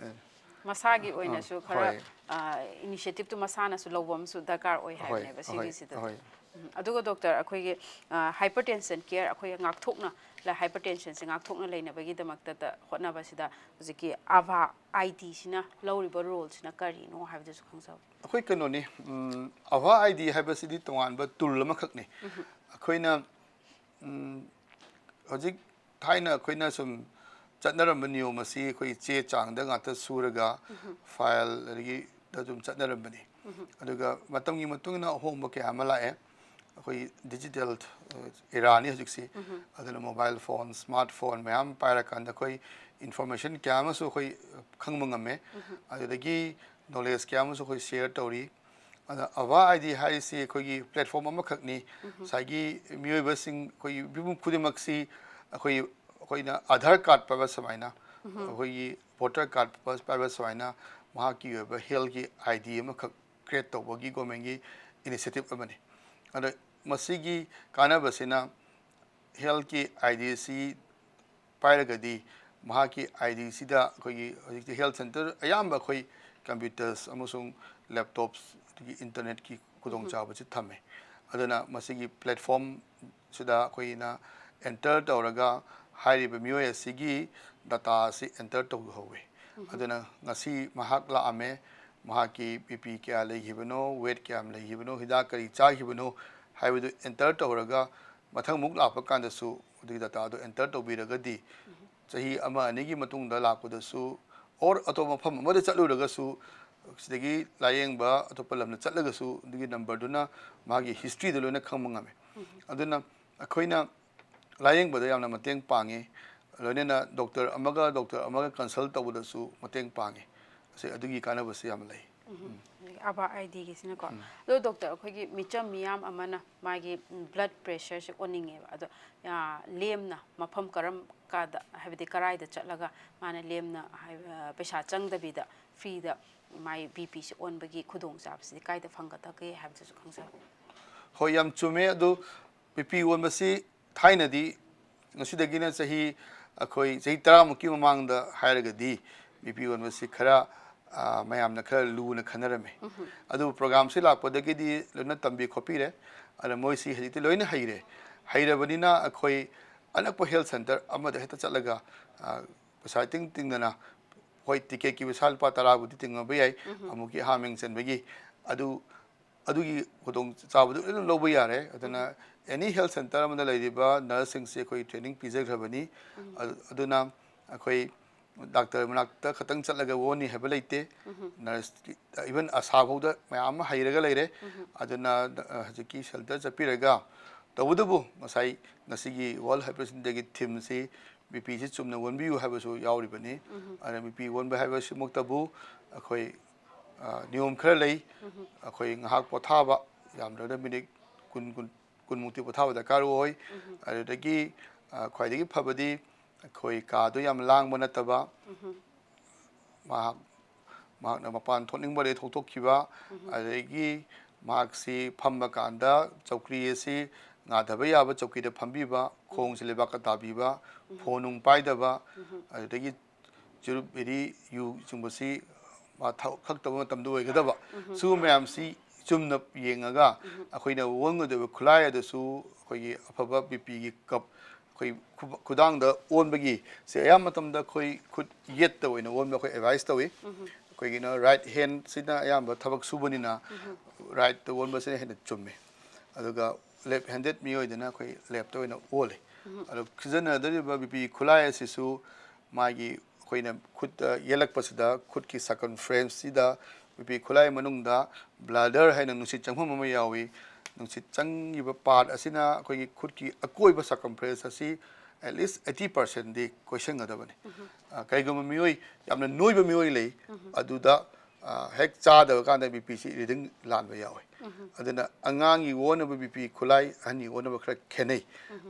ꯃꯁꯥꯒꯤ ꯑ, ꯑꯣꯏꯅꯁꯨ ꯈꯔ ꯍꯣꯏ꯫ ꯏꯅꯤꯁꯤꯌꯦꯇꯤꯞꯇꯨ ꯃꯁꯥꯅꯁꯨ ꯂꯧꯕ ꯑꯃꯁꯨ ꯗꯔꯀꯥꯔ ꯑꯣꯏ ꯍꯣꯏ, ꯍꯥꯏꯕꯅꯦꯕ ꯍꯣꯏ, ꯁꯤꯒꯤꯁꯤꯗ꯫ ꯍꯣꯏ꯫ ꯎꯝ, ꯑꯗꯨꯒ ꯗꯣꯛꯇꯔ, ꯑꯩꯈꯣꯏꯒꯤ ꯍꯥꯏꯄꯔꯇꯦꯟꯁꯟ ꯀꯦꯌꯔ, ꯑꯩꯈꯣꯏꯒꯤ ꯉꯥꯛꯊꯣꯛꯅ ꯍꯥꯏꯄꯔꯇꯦꯟꯁꯟꯁꯦ ꯉꯥꯛꯊꯣꯛꯅ ꯂꯩꯅꯕꯒꯤꯗꯃꯛꯇꯗ ꯍꯣꯠꯅꯕꯁꯤꯗ ꯍꯧꯖꯤꯛꯀꯤ ꯑꯥꯚꯥ ꯑꯥꯏ ꯗꯤꯁꯤꯅ ꯂꯧꯔꯤꯕ ꯔꯣꯜꯁꯤꯅ ꯀꯔꯤꯅꯣ ꯍꯥꯏꯕꯗꯨꯁꯨ ꯈꯪꯖꯍꯧꯒꯦ꯫ ꯑꯩꯈꯣꯏ ꯀꯩꯅꯣꯅꯤ, ꯎꯝ, ꯑꯥꯚꯥ ꯑꯥꯏ ꯗꯤ ꯍꯥꯏꯕꯁꯤꯗꯤ ꯇꯣꯉꯥꯟꯕ ꯇꯨꯜ ꯑꯃꯈꯛꯅꯤ꯫ ꯑꯩꯈꯣꯏꯅ ꯎꯝ, ꯍꯧꯖꯤꯛ ꯊꯥꯏꯅ ꯑꯩꯈꯣꯏꯅ ꯁꯨꯝ ꯆꯠꯅꯔꯝꯕ ꯅꯤꯌꯣꯝ ꯑꯁꯤ ꯑꯩꯈꯣꯏ ꯆꯦ ꯆꯥꯡꯗ ꯉꯥꯛꯇ ꯁꯨꯔꯒ ꯐꯥꯏꯜ ꯑꯗꯒꯤ ꯗ ꯑꯗꯨꯝ ꯆꯠꯅꯔꯝꯕꯅꯤ꯫ ꯑꯗꯨꯒ ꯃꯇꯝꯒꯤ ꯃꯇꯨꯡ ꯏꯟꯅ ꯑꯍꯣꯡꯕ ꯀꯌꯥ ꯑꯃ ꯂꯥꯛꯑꯦ꯫ ꯑꯩꯈꯣꯏ ꯗꯤꯖꯤꯇꯦꯜ ꯏꯔꯥꯅꯤ ꯍꯧꯖꯤꯛꯁꯤ꯫ ꯑꯗꯨꯅ ꯃꯣꯕꯥꯏꯜ ꯐꯣꯟ, ꯁ꯭ꯃꯥꯔꯠ ꯐꯣꯟ ꯃꯌꯥꯝ ꯄꯥꯏꯔꯀꯥꯟꯗ ꯑꯩꯈꯣꯏ ꯏꯟꯐꯣꯔꯃꯦꯁꯟ ꯀꯌꯥ ꯑꯃꯁꯨ ꯑꯩꯈꯣꯏ ꯈꯪꯕ ꯉꯝꯃꯦ꯫ ꯑꯗꯨꯗꯒꯤ ꯅꯣꯂꯦꯖ ꯀꯌꯥ ꯑꯃꯁꯨ ꯑꯩꯈꯣꯏ ꯁꯤꯌꯔ ꯇꯧꯔꯤ꯫ ꯑꯗ ꯑꯚꯥ ꯑꯥꯏ ꯗꯤ ꯍꯥꯏꯔꯤꯁꯤ ꯑꯩꯈꯣꯏꯒꯤ ꯄ꯭ꯂꯦꯠꯐꯣꯝ ꯑꯃꯈꯛꯅꯤ꯫ ꯉꯁꯥꯏꯒꯤ ꯃꯤꯑꯣꯏꯕꯁꯤꯡ, ꯑꯩꯈꯣꯏꯒꯤ ꯃꯤꯄꯨꯝ ꯈꯨꯗꯤꯡꯃꯛꯁꯤ ꯑꯩꯈꯣꯏ, ꯑꯩꯈꯣꯏꯅ ꯑꯥꯙꯥꯔ ꯀꯥꯔꯗ ꯄꯥꯏꯕ ꯁꯨꯃꯥꯏꯅ, ꯑꯩꯈꯣꯏꯒꯤ ꯚꯣꯇꯔ ꯀꯥꯔꯗ ꯄꯥꯏꯕ ꯁꯨꯃꯥꯏꯅ ꯃꯍꯥꯛꯀꯤ ꯑꯣꯏꯕ ꯍꯦꯜꯊꯀꯤ ꯑꯥꯏ ꯗꯤ ꯑꯃꯈꯛ ꯀ꯭ꯔꯤꯌꯦꯠ ꯇꯧꯕꯒꯤ ꯒꯣꯔꯃꯦꯟꯒꯤ ꯏꯅꯤꯁꯤꯌꯦꯇꯤꯞ ꯑꯃꯅꯤ꯫ ꯑꯗ ꯃꯁꯤꯒꯤ ꯀꯥꯟꯅꯕꯁꯤꯅ ꯍꯦꯜꯊꯀꯤ ꯑꯥꯏ ꯗꯤ ꯑꯁꯤ ꯄꯥꯏꯔꯒꯗꯤ ꯃꯍꯥꯛꯀꯤ ꯑꯥꯏ ꯗꯤꯁꯤꯗ ꯑꯩꯈꯣꯏꯒꯤ ꯍꯧꯖꯤꯛꯇꯤ ꯍꯦꯜꯊ ꯁꯦꯟꯇꯔ ꯑꯌꯥꯝꯕ ꯑꯩꯈꯣꯏ ꯀꯝꯄ꯭ꯌꯨꯇꯔꯁ ꯑꯃꯁꯨꯡ ꯂꯦꯞꯇꯣꯞꯁ, ꯑꯗꯒꯤ ꯏꯟꯇꯔꯅꯦꯠꯀꯤ ꯈꯨꯗꯣꯡꯆꯥꯕꯁꯤ ꯊꯝꯃꯦ꯫ ꯑꯗꯨꯅ ꯃꯁꯤꯒꯤ ꯄ꯭ꯂꯦꯠꯐꯣꯝꯁꯤꯗ ꯑꯩꯈꯣꯏꯅ ꯑꯦꯟꯇꯔ ꯇꯧꯔꯒ ꯍꯥꯏꯔꯤꯕ ꯃꯤꯑꯣꯏ ꯑꯁꯤꯒꯤ ꯗꯇꯥ ꯑꯁꯤ ꯑꯦꯟꯇꯔ ꯇꯧꯍꯧꯋꯤ꯫ ꯑꯗꯨꯅ ꯉꯁꯤ ꯃꯍꯥꯛ ꯂꯥꯛꯑꯝꯃꯦ, ꯃꯍꯥꯛꯀꯤ ꯕꯤ ꯄꯤ ꯀꯌꯥ ꯂꯩꯈꯤꯕꯅꯣ, ꯋꯦꯠ ꯀꯌꯥꯝ ꯂꯩꯈꯤꯕꯅꯣ, ꯍꯤꯗꯥꯛ ꯀꯔꯤ ꯆꯥꯈꯤꯕꯅꯣ ꯍꯥꯏꯕꯗꯨ ꯑꯦꯟꯇꯔ ꯇꯧꯔꯒ ꯃꯊꯪꯃꯨꯛ ꯂꯥꯛꯄ ꯀꯥꯟꯗꯁꯨ ꯑꯗꯨꯒꯤ ꯗꯇꯥꯗꯣ ꯑꯦꯟꯇꯔ ꯇꯧꯕꯤꯔꯒꯗꯤ ꯆꯍꯤ ꯑꯃ ꯑꯅꯤꯒꯤ ꯃꯇꯨꯡꯗ ꯂꯥꯛꯄꯗꯁꯨ ꯑꯣꯔ ꯑꯇꯣꯞꯄ ꯃꯐꯝ ꯑꯃꯗ ꯆꯠꯂꯨꯔꯒꯁꯨ ꯁꯤꯗꯒꯤ ꯂꯥꯌꯦꯡꯕ ꯑꯇꯣꯞꯄ ꯂꯝꯗ ꯆꯠꯂꯒꯁꯨ ꯑꯗꯨꯒꯤ ꯅꯝꯕꯔꯗꯨꯅ ꯃꯥꯒꯤ ꯍꯤꯁꯇ꯭ꯔꯤꯗꯣ ꯂꯣꯏꯅ ꯈꯪꯕ ꯉꯝꯃꯦ꯫ ꯑꯗꯨꯅ ꯑꯩꯈꯣꯏꯅ ꯂꯥꯌꯦꯡꯕꯗ ꯌꯥꯝꯅ ꯃꯇꯦꯡ ꯄꯥꯡꯉꯤ꯫ ꯂꯣꯏꯅꯅ ꯗꯣꯛꯇꯔ ꯑꯃꯒ ꯗꯣꯛꯇꯔ ꯑꯃꯒ ꯀꯟꯁꯜ ꯇꯧꯕꯗꯁꯨ ꯃꯇꯦꯡ ꯄꯥꯡꯉꯤ꯫ ꯑꯁꯤ ꯑꯗꯨꯒꯤ ꯀꯥꯟꯅꯕꯁꯤ ꯌꯥꯝ ꯂꯩ꯫ ꯑꯚꯥ ꯑꯥꯏ ꯗꯤꯒꯤꯁꯤꯅꯀꯣ꯫ ꯑꯗꯣ ꯗꯣꯛꯇꯔ, ꯑꯩꯈꯣꯏꯒꯤ ꯃꯤꯆꯝ ꯃꯤꯌꯥꯝ ꯑꯃꯅ ꯃꯥꯒꯤ ꯕ꯭ꯂꯗ ꯄ꯭ꯔꯦꯁꯔꯁꯦ ꯑꯣꯟꯅꯤꯡꯉꯦꯕ꯫ ꯑꯗꯣ ꯂꯦꯝꯅ ꯃꯐꯝ ꯀꯔꯝ ꯀꯥꯗ, ꯍꯥꯏꯕꯗꯤ ꯀꯔꯥꯏꯗ ꯆꯠꯂꯒ ꯃꯥꯅ ꯂꯦꯝꯅ ꯄꯩꯁꯥ ꯆꯪꯗꯕꯤꯗ ꯐ꯭ꯔꯤꯗ ꯃꯥꯏ ꯕꯤ ꯄꯤꯁꯦ ꯑꯣꯟꯕꯒꯤ ꯈꯨꯗꯣꯡꯆꯥꯕꯁꯤꯗꯤ ꯀꯥꯏꯗ ꯐꯪꯒꯗꯒꯦ ꯍꯥꯏꯕꯗꯨꯁꯨ ꯈꯪꯖꯕ꯫ ꯍꯣꯏ, ꯌꯥꯝ ꯆꯨꯝꯃꯦ꯫ ꯑꯗꯨ ꯕꯤ ꯄꯤ ꯑꯣꯟꯕꯁꯤ ꯊꯥꯏꯅꯗꯤ, ꯉꯁꯤꯗꯒꯤꯅ ꯆꯍꯤ, ꯑꯩꯈꯣꯏ ꯆꯍꯤ ꯇꯔꯥꯃꯨꯛꯀꯤ ꯃꯃꯥꯡꯗ ꯍꯥꯏꯔꯒꯗꯤ ꯕꯤ ꯄꯤ ꯑꯣꯟꯕꯁꯤ ꯈꯔ, ꯑ, ꯃꯌꯥꯝꯅ ꯈꯔ ꯂꯨꯅ ꯈꯟꯅꯔꯝꯃꯤ꯫ ꯑꯗꯨꯕꯨ ꯄ꯭ꯔꯣꯒ꯭ꯔꯥꯝꯁꯤ ꯂꯥꯛꯄꯗꯒꯤꯗꯤ ꯂꯣꯏꯅ ꯇꯝꯕꯤ ꯈꯣꯠꯄꯤꯔꯦ꯫ ꯑꯗ ꯃꯣꯏꯁꯤ ꯍꯧꯖꯤꯛꯇꯤ ꯂꯣꯏꯅ ꯍꯩꯔꯦ꯫ ꯍꯩꯔꯕꯅꯤꯅ ꯑꯩꯈꯣꯏ ꯑꯅꯛꯄ ꯍꯦꯜꯊ ꯁꯦꯟꯇꯔ ꯑꯃꯗ ꯍꯦꯛꯇ ꯆꯠꯂꯒ, ꯑ, ꯄꯩꯁꯥ ꯏꯇꯤꯡ ꯇꯤꯡꯗꯅ, ꯍꯣꯏ, ꯇꯤꯀꯦꯠꯀꯤ ꯄꯩꯁꯥ ꯂꯨꯄꯥ ꯇꯔꯥꯕꯨꯗꯤ ꯇꯤꯡꯉꯕ ꯌꯥꯏ, ꯑꯃꯨꯛꯀꯤ ꯑꯍꯥꯟꯕ ꯃꯤꯡ ꯆꯟꯕꯒꯤ, ꯑꯗꯨ ꯑꯗꯨꯒꯤ ꯈꯨꯗꯣꯡꯆꯥꯕꯗꯨ ꯂꯣꯏꯅ ꯂꯧꯕ ꯌꯥꯔꯦ꯫ ꯑꯗꯨꯅ ꯑꯦꯅꯤ ꯍꯦꯜꯊ ꯁꯦꯟꯇꯔ ꯑꯃꯗ ꯂꯩꯔꯤꯕ ꯅꯔꯁꯁꯤꯡꯁꯦ ꯑꯩꯈꯣꯏ ꯇ꯭ꯔꯦꯅꯤꯡ ꯄꯤꯖꯈ꯭ꯔꯕꯅꯤ꯫ ꯑꯗꯨ-, ꯑꯗꯨꯅ ꯑꯩꯈꯣꯏ ꯗꯥꯛꯇꯔ ꯃꯅꯥꯛꯇ ꯈꯛꯇꯪ ꯆꯠꯂꯒ ꯑꯣꯟꯅꯤ ꯍꯥꯏꯕ ꯂꯩꯇꯦ꯫ ꯅꯔꯁꯀꯤ, ꯏꯚꯟ ꯑꯁꯥ ꯐꯥꯎꯗ ꯃꯌꯥꯝ ꯑꯃ ꯍꯩꯔꯒ ꯂꯩꯔꯦ꯫ ꯑꯗꯨꯅ ꯍꯧꯖꯤꯛꯀꯤ ꯁꯦꯜꯇꯔ ꯆꯠꯄꯤꯔꯒ, ꯇꯧꯕꯇꯕꯨ ꯉꯁꯥꯏ ꯉꯁꯤꯒꯤ ꯋꯥꯔꯜꯗ ꯍꯥꯏꯄꯔꯇꯦꯟꯁꯟ ꯗꯦꯒꯤ ꯊꯤꯝꯁꯤ ꯕꯤ ꯄꯤꯁꯤ ꯆꯨꯝꯅ ꯑꯣꯟꯕꯤꯌꯨ ꯍꯥꯏꯕꯁꯨ ꯌꯥꯎꯔꯤꯕꯅꯤ꯫ ꯑꯗꯨꯅ ꯕꯤ ꯄꯤ ꯑꯣꯟꯕ ꯍꯥꯏꯕꯁꯤꯃꯛꯇꯕꯨ ꯑꯩꯈꯣꯏ ꯑ, ꯅꯤꯌꯣꯝ ꯈꯔ ꯂꯩ꯫ ꯑꯩꯈꯣꯏ ꯉꯥꯏꯍꯥꯛ ꯄꯣꯊꯥꯕ, ꯌꯥꯝꯗ꯭ꯔꯕꯗ ꯃꯤꯅꯤꯠ ꯀꯨꯟ, ꯀꯨꯟ, ꯀꯨꯟꯃꯨꯛꯇꯤ ꯄꯣꯊꯥꯕ ꯗꯔꯀꯥꯔ ꯑꯣꯏ꯫ ꯑꯗꯨꯗꯒꯤ, ꯑ, ꯈ꯭ꯋꯥꯏꯗꯒꯤ ꯐꯕꯗꯤ ꯑꯩꯈꯣꯏ ꯀꯥꯗꯣ ꯌꯥꯝ ꯂꯥꯡꯕ ꯅꯠꯇꯕ, ꯃꯍꯥꯛ, ꯃꯍꯥꯛꯅ ꯃꯄꯥꯟ ꯊꯣꯛꯅꯤꯡꯕ ꯂꯩ ꯊꯣꯛꯊꯣꯛꯈꯤꯕ, ꯑꯗꯒꯤ ꯃꯍꯥꯛꯁꯤ ꯐꯝꯕ ꯀꯥꯟꯗ ꯆꯧꯀ꯭ꯔꯤ ꯑꯁꯤ ꯉꯥꯊꯕ ꯌꯥꯕ ꯆꯧꯀ꯭ꯔꯤꯗ ꯐꯝꯕꯤꯕ, ꯈꯣꯡꯁꯤ ꯂꯩꯕꯥꯛꯇ ꯇꯥꯕꯤꯕ, ꯐꯣꯟ ꯅꯨꯡ ꯄꯥꯏꯗꯕ, ꯑꯗꯨꯗꯒꯤ ꯆꯨꯔꯨꯞ, ꯕꯤꯔꯤ, ꯌꯨ ꯆꯤꯡꯕꯁꯤ ꯃꯥ ꯊꯛ-, ꯊꯛꯇꯕ ꯃꯇꯝꯗ ꯑꯣꯏꯒꯗꯕ꯫ ꯁꯤꯒꯨꯝꯕ ꯃꯌꯥꯝꯁꯤ ꯆꯨꯝꯅ ꯌꯦꯡꯉꯒ ꯑꯩꯈꯣꯏꯅ ꯑꯣꯟꯒꯗꯕ ꯈꯨꯠꯂꯥꯏ ꯑꯗꯨꯁꯨ ꯑꯩꯈꯣꯏꯒꯤ ꯑꯐꯕ ꯕꯤ ꯄꯤꯒꯤ ꯀꯞ ꯑꯩꯈꯣꯏ ꯈꯨ-, ꯈꯨꯗꯥꯡꯗ ꯑꯣꯟꯕꯒꯤ ꯁꯦ ꯑꯌꯥꯝꯕ ꯃꯇꯝꯗ ꯑꯩꯈꯣꯏ ꯈꯨꯠ ꯌꯦꯠꯇ ꯑꯣꯏꯅ ꯑꯣꯟꯕ ꯑꯩꯈꯣꯏ ꯑꯦꯗꯚꯥꯏꯁ ꯇꯧꯏ꯫ ꯑꯩꯈꯣꯏꯒꯤꯅ ꯔꯥꯏꯠ ꯍꯦꯟꯁꯤꯅ ꯑꯌꯥꯝꯕ ꯊꯕꯛ ꯁꯨꯕꯅꯤꯅ ꯔꯥꯏꯠꯇ ꯑꯣꯟꯕꯁꯤꯅ ꯍꯦꯟꯅ ꯆꯨꯝꯃꯦ꯫ ꯑꯗꯨꯒ ꯂꯦꯐ ꯍꯦꯟꯗꯦꯗ ꯃꯤꯑꯣꯏꯗꯅ ꯑꯩꯈꯣꯏ ꯂꯦꯐꯇ ꯑꯣꯏꯅ ꯑꯣꯜꯂꯤ꯫ ꯑꯗꯣ ꯁꯤꯖꯤꯟꯅꯗꯧꯔꯤꯕ ꯕꯤ ꯄꯤ ꯈꯨꯠꯂꯥꯏ ꯑꯁꯤꯁꯨ ꯃꯥꯒꯤ ꯑꯩꯈꯣꯏꯅ ꯈꯨꯠꯇ ꯌꯦꯜꯂꯛꯄꯁꯤꯗ ꯈꯨꯠꯀꯤ ꯁꯔꯀꯝꯐ꯭ꯔꯦꯟꯁꯁꯤꯗ ꯕꯤ ꯄꯤ ꯈꯨꯠꯂꯥꯏ ꯃꯅꯨꯡꯗ ꯕ꯭ꯂꯥꯗꯔ ꯍꯥꯏꯅ ꯅꯨꯡꯁꯤꯠ ꯆꯪꯐꯝ ꯑꯃ ꯌꯥꯎꯏ꯫ ꯅꯨꯡꯁꯤꯠ ꯆꯪꯉꯤꯕ ꯄꯥꯔꯠ ꯑꯁꯤꯅ ꯑꯩꯈꯣꯏꯒꯤ ꯈꯨꯠꯀꯤ ꯑꯀꯣꯏꯕ ꯁꯔꯀꯝꯐ꯭ꯔꯦꯟꯁ ꯑꯁꯤ at least eighty percentꯗꯤ ꯀꯣꯏꯁꯟꯒꯗꯕꯅꯤ꯫ ꯑ, ꯀꯩꯒꯨꯝꯕ ꯃꯤꯑꯣꯏ ꯌꯥꯝꯅ ꯅꯣꯏꯕ ꯃꯤꯑꯣꯏ ꯂꯩ, ꯑꯗꯨꯗ, ꯑ, ꯍꯦꯛ ꯆꯥꯗꯕ ꯀꯥꯟꯗ ꯕꯤ ꯄꯤꯁꯤ ꯔꯤꯗꯤꯡ ꯂꯥꯟꯕ ꯌꯥꯎꯏ꯫ ꯑꯗꯨꯅ ꯑꯉꯥꯡꯒꯤ ꯑꯣꯟꯅꯕ ꯕꯤ ꯄꯤ ꯈꯨꯠꯂꯥꯏ, ꯑꯍꯟꯒꯤ ꯑꯣꯟꯅꯕ ꯈꯔ ꯈꯦꯠꯅꯩ꯫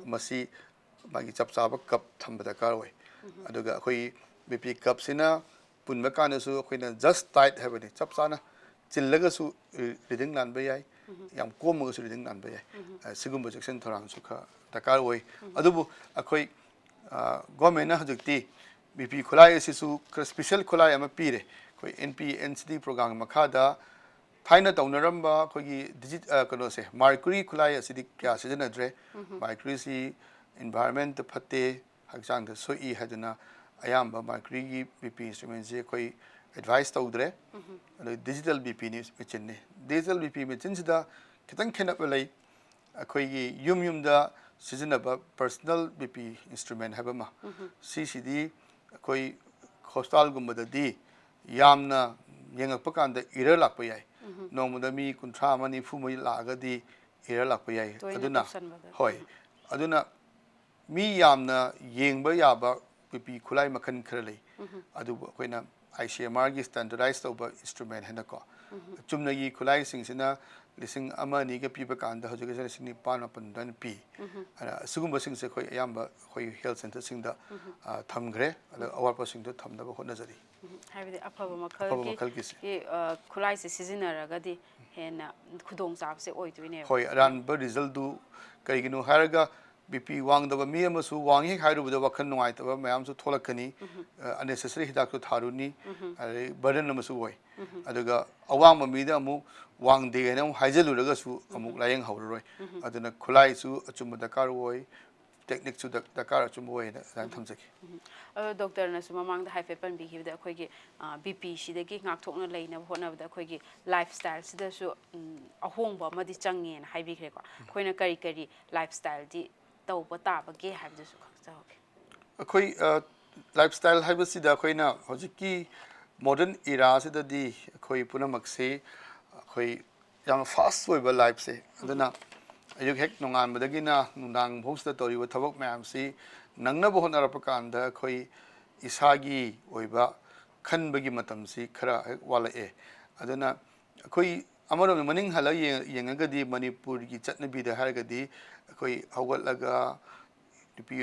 ꯃꯁꯤ ꯃꯥꯒꯤ ꯆꯞ ꯆꯥꯕ ꯀꯞ ꯊꯝꯕ ꯗꯔꯀꯥꯔ ꯑꯣꯏ꯫ ꯑꯗꯨꯒ ꯑꯩꯈꯣꯏꯒꯤ ꯕꯤ ꯄꯤ ꯀꯞꯁꯤꯅ ꯄꯨꯟꯕ ꯀꯥꯟꯗꯁꯨ ꯑꯩꯈꯣꯏꯅ ꯖꯁ ꯇꯥꯏꯠ ꯍꯥꯏꯕꯅꯤ, ꯆꯞ ꯆꯥꯅ ꯆꯤꯜꯂꯒꯁꯨ ꯔꯤ-, ꯔꯤꯗꯤꯡ ꯂꯥꯟꯕ ꯌꯥꯏ, ꯌꯥꯝ ꯀꯣꯝꯃꯒꯁꯨ ꯔꯤꯗꯤꯡ ꯂꯥꯟꯕ ꯌꯥꯏ꯫ ꯑ, ꯁꯤꯒꯨꯝꯕ ꯆꯦꯛꯁꯤꯟ ꯊꯧꯔꯥꯡꯁꯨ ꯈꯔ ꯗꯔꯀꯥꯔ ꯑꯣꯏ꯫ ꯑꯗꯨꯕꯨ ꯑꯩꯈꯣꯏ, ꯑ, ꯒꯣꯔꯃꯦꯟꯅ ꯍꯧꯖꯤꯛꯇꯤ ꯕꯤ ꯄꯤ ꯈꯨꯠꯂꯥꯏ ꯑꯁꯤꯁꯨ ꯈꯔ ꯏꯁꯄꯤꯁꯦꯜ ꯈꯨꯠꯂꯥꯏ ꯑꯃ ꯄꯤꯔꯦ꯫ ꯑꯩꯈꯣꯏ ꯑꯦꯟ ꯄꯤ ꯑꯦꯟ ꯁꯤ ꯗꯤ ꯄ꯭ꯔꯣꯒ꯭ꯔꯥꯝꯒꯤ ꯃꯈꯥꯗ ꯊꯥꯏꯅ ꯇꯧꯅꯔꯝꯕ ꯑꯩꯈꯣꯏꯒꯤ ꯗꯤꯖꯤꯠ-, ꯑ, ꯀꯩꯅꯣꯁꯦ, ꯃꯥꯔꯀꯨꯔꯤ ꯈꯨꯠꯂꯥꯏ ꯑꯁꯤꯗꯤ ꯀꯌꯥ ꯁꯤꯖꯤꯟꯅꯗ꯭ꯔꯦ꯫ ꯃꯥꯔꯀꯨꯔꯤꯁꯤ ꯏꯟꯚꯥꯏꯔꯟꯃꯦꯟꯇ ꯐꯠꯇꯦ, ꯍꯛꯆꯥꯡꯗ ꯁꯣꯛꯏ ꯍꯥꯏꯗꯨꯅ ꯑꯌꯥꯝꯕ ꯃꯥꯔꯀꯨꯔꯤꯒꯤ ꯕꯤ ꯄꯤ ꯏꯟꯁꯇ꯭ꯔꯨꯃꯦꯟꯁꯦ ꯑꯩꯈꯣꯏ ꯑꯦꯗꯚꯥꯏꯁ ꯇꯧꯗ꯭ꯔꯦ꯫ ꯑꯗꯣ ꯗꯤꯖꯤꯇꯦꯜ ꯕꯤ ꯄꯤꯅꯤ ꯃꯦꯆꯤꯟꯅꯤ꯫ ꯗꯤꯖꯤꯇꯦꯜ ꯕꯤ ꯄꯤ ꯃꯦꯆꯤꯟꯁꯤꯗ ꯈꯤꯇꯪ ꯈꯦꯠꯅꯕ ꯂꯩ꯫ ꯑꯩꯈꯣꯏꯒꯤ ꯌꯨꯝ ꯌꯨꯝꯗ ꯁꯤꯖꯤꯟꯅꯕ ꯄꯔꯁꯅꯦꯜ ꯕꯤ ꯄꯤ ꯏꯟꯁꯇ꯭ꯔꯨꯃꯦꯟ ꯍꯥꯏꯕ ꯑꯃ, ꯁꯤꯁꯤꯗꯤ ꯑꯩꯈꯣꯏ ꯍꯣꯁꯄꯤꯇꯥꯜꯒꯨꯝꯕꯗꯗꯤ ꯌꯥꯝꯅ ꯌꯦꯡꯉꯛꯄ ꯀꯥꯟꯗ ꯏꯔꯔ ꯂꯥꯛꯄ ꯌꯥꯏ꯫ ꯅꯣꯡꯃꯗ ꯃꯤ ꯀꯨꯟꯊ꯭ꯔꯥ ꯑꯃ, ꯅꯤꯐꯨ ꯑꯃ ꯂꯥꯛꯑꯒꯗꯤ ꯏꯔꯔ ꯂꯥꯛꯄ ꯌꯥꯏ꯫ ꯇꯣꯏꯅ ꯑꯗꯨꯅ, ꯇꯧꯁꯟꯕꯗ꯫ ꯍꯣꯏ꯫ ꯑꯗꯨꯅ ꯃꯤ ꯌꯥꯝꯅ ꯌꯦꯡꯕ ꯌꯥꯕ ꯕꯤ ꯄꯤ ꯈꯨꯠꯂꯥꯏ ꯃꯈꯜ ꯈꯔ ꯂꯩ꯫ ꯑꯗꯨꯕꯨ ꯑꯩꯈꯣꯏꯅ ꯑꯥꯏ ꯁꯤ ꯑꯦꯝ ꯑꯥꯔꯒꯤ ꯁ꯭ꯇꯦꯟꯗꯔꯗꯥꯏꯁ ꯇꯧꯕ ꯏꯟꯁꯇ꯭ꯔꯨꯃꯦꯟ ꯍꯥꯏꯅꯀꯣ, ꯆꯨꯝꯅꯒꯤ ꯈꯨꯠꯂꯥꯏꯁꯤꯡꯁꯤꯅ ꯂꯤꯁꯤꯡ ꯑꯃ ꯑꯅꯤꯒ ꯄꯤꯕ ꯀꯥꯟꯗ ꯍꯧꯖꯤꯛ ꯂꯤꯁꯤꯡ ꯅꯤꯄꯥꯟ ꯃꯥꯄꯟ ꯑꯗꯨꯃꯥꯏꯅ ꯄꯤ꯫ ꯑꯗ ꯑꯁꯤꯒꯨꯝꯕꯁꯤꯡꯁꯦ ꯑꯩꯈꯣꯏ ꯑꯌꯥꯝꯕ ꯑꯩꯈꯣꯏ ꯍꯦꯜꯊ ꯁꯦꯟꯇꯔꯁꯤꯡꯗ, ꯑ, ꯊꯝꯈ꯭ꯔꯦ꯫ ꯑꯗ ꯑꯋꯥꯠꯄꯁꯤꯡꯗꯣ ꯊꯝꯅꯕ ꯍꯣꯠꯅꯖꯔꯤ꯫ ꯎꯝ, ꯍꯥꯏꯕꯗꯤ ꯑꯐꯕ ꯑꯐꯕ ꯃꯈꯜꯒꯤ ꯃꯈꯜꯒꯤꯁꯦ꯫ ꯒꯤ, ꯑ, ꯈꯨꯠꯂꯥꯏꯁꯦ ꯁꯤꯖꯤꯟꯅꯔꯒꯗꯤ ꯍꯦꯟꯅ ꯈꯨꯗꯣꯡꯆꯥꯕꯁꯦ ꯑꯣꯏꯗꯣꯏꯅꯦꯕ꯫ ꯍꯣꯏ, ꯑꯔꯥꯟꯕ ꯔꯤꯖꯜꯗꯨ ꯀꯩꯒꯤꯅꯣ ꯍꯥꯏꯔꯒ ꯕꯤ ꯄꯤ ꯋꯥꯡꯗꯕ ꯃꯤ ꯑꯃꯁꯨ ꯋꯥꯡꯉꯤ ꯍꯦꯛ ꯍꯥꯏꯔꯨꯕꯗ ꯋꯥꯈꯜ ꯅꯨꯡꯉꯥꯏꯇꯕ ꯃꯌꯥꯝꯁꯨ ꯊꯣꯛꯂꯛꯀꯅꯤ꯫ ꯑ, ꯑꯟꯅꯦꯁꯦꯁꯔꯤ ꯍꯤꯗꯥꯛꯇꯨ ꯊꯥꯔꯨꯅꯤ, ꯑꯗꯩ ꯕꯔꯗꯟ ꯑꯃꯁꯨ ꯑꯣꯏ꯫ ꯑꯗꯨꯒ ꯑꯋꯥꯡꯕ ꯃꯤꯗ ꯑꯃꯨꯛ ꯋꯥꯡꯗꯦ ꯍꯥꯏꯅ ꯑꯃꯨꯛ ꯍꯥꯏꯖꯜꯂꯨꯔꯒꯁꯨ ꯑꯃꯨꯛ ꯂꯥꯏꯌꯦꯡꯍꯧꯔꯔꯣꯏ꯫ ꯑꯗꯨꯅ ꯈꯨꯠꯂꯥꯏꯁꯨ ꯑꯆꯨꯝꯕ ꯗꯔꯀꯥꯔ ꯑꯣꯏ, ꯇꯦꯛꯅꯤꯛꯁꯨ ꯗꯔ-, ꯗꯔꯀꯥꯔ ꯑꯆꯨꯝꯕ ꯑꯣꯏꯅ ꯑꯗꯨꯃꯥꯏꯅ ꯊꯝꯖꯒꯦ꯫ ꯑꯗꯣ ꯗꯣꯛꯇꯔꯅꯁꯨ ꯃꯃꯥꯡꯗ ꯍꯥꯏꯐꯦꯠ ꯄꯟꯕꯤꯈꯤꯕꯗ ꯑꯩꯈꯣꯏꯒꯤ, ꯑ, ꯕꯤ ꯄꯤꯁꯤꯗꯒꯤ ꯉꯥꯛꯊꯣꯛꯅ ꯂꯩꯅꯕ ꯍꯣꯠꯅꯕꯗ ꯑꯩꯈꯣꯏꯒꯤ ꯂꯥꯏꯐ ꯁ꯭ꯇꯥꯏꯜꯁꯤꯗꯁꯨ, ꯎꯝ, ꯑꯍꯣꯡꯕ ꯑꯃꯗꯤ ꯆꯪꯉꯦꯅ ꯍꯥꯏꯕꯤꯈ꯭ꯔꯦꯀꯣ꯫ ꯑꯩꯈꯣꯏꯅ ꯀꯔꯤ ꯀꯔꯤ ꯂꯥꯏꯐ ꯁ꯭ꯇꯥꯏꯜꯗꯤ ꯇꯧꯕ ꯇꯥꯕꯒꯦ ꯍꯥꯏꯕꯗꯨꯁꯨ ꯈꯪꯖꯍꯧꯒꯦ꯫ ꯑꯩꯈꯣꯏ, ꯑ, ꯂꯥꯏꯐ ꯁ꯭ꯇꯥꯏꯜ ꯍꯥꯏꯕꯁꯤꯗ ꯑꯩꯈꯣꯏꯅ ꯍꯧꯖꯤꯛꯀꯤ ꯃꯣꯗꯔꯟ ꯏꯔꯥꯁꯤꯗꯗꯤ ꯑꯩꯈꯣꯏ ꯄꯨꯝꯅꯃꯛꯁꯤ ꯑꯩꯈꯣꯏ ꯌꯥꯝꯅ ꯐꯥꯁ ꯑꯣꯏꯕ ꯂꯥꯏꯐꯁꯦ꯫ ꯑꯗꯨꯅ ꯑꯌꯨꯛ ꯍꯦꯛ ꯅꯣꯡꯉꯥꯟꯕꯗꯒꯤꯅ ꯅꯨꯡꯗꯥꯡ ꯐꯥꯎꯁꯤꯗ ꯇꯧꯔꯤꯕ ꯊꯕꯛ ꯃꯌꯥꯝꯁꯤ ꯅꯪꯅꯕ ꯍꯣꯠꯅꯔꯛꯄ ꯀꯥꯟꯗ ꯑꯩꯈꯣꯏ ꯏꯁꯥꯒꯤ ꯑꯣꯏꯕ ꯈꯟꯕꯒꯤ ꯃꯇꯝꯁꯤ ꯈꯔ ꯍꯦꯛ ꯋꯥꯠꯂꯛꯑꯦ꯫ ꯑꯗꯨꯅ ꯑꯩꯈꯣꯏ ꯑꯃꯔꯣꯝꯗ ꯃꯅꯤꯡ ꯍꯜꯂꯒ ꯌꯦꯡ-, ꯌꯦꯡꯉꯒꯗꯤ ꯃꯅꯤꯄꯨꯔꯒꯤ ꯆꯠꯅꯕꯤꯗ ꯍꯥꯏꯔꯒꯗꯤ ꯑꯩꯈꯣꯏ ꯍꯧꯒꯠꯂꯒ ꯅꯨꯄꯤ,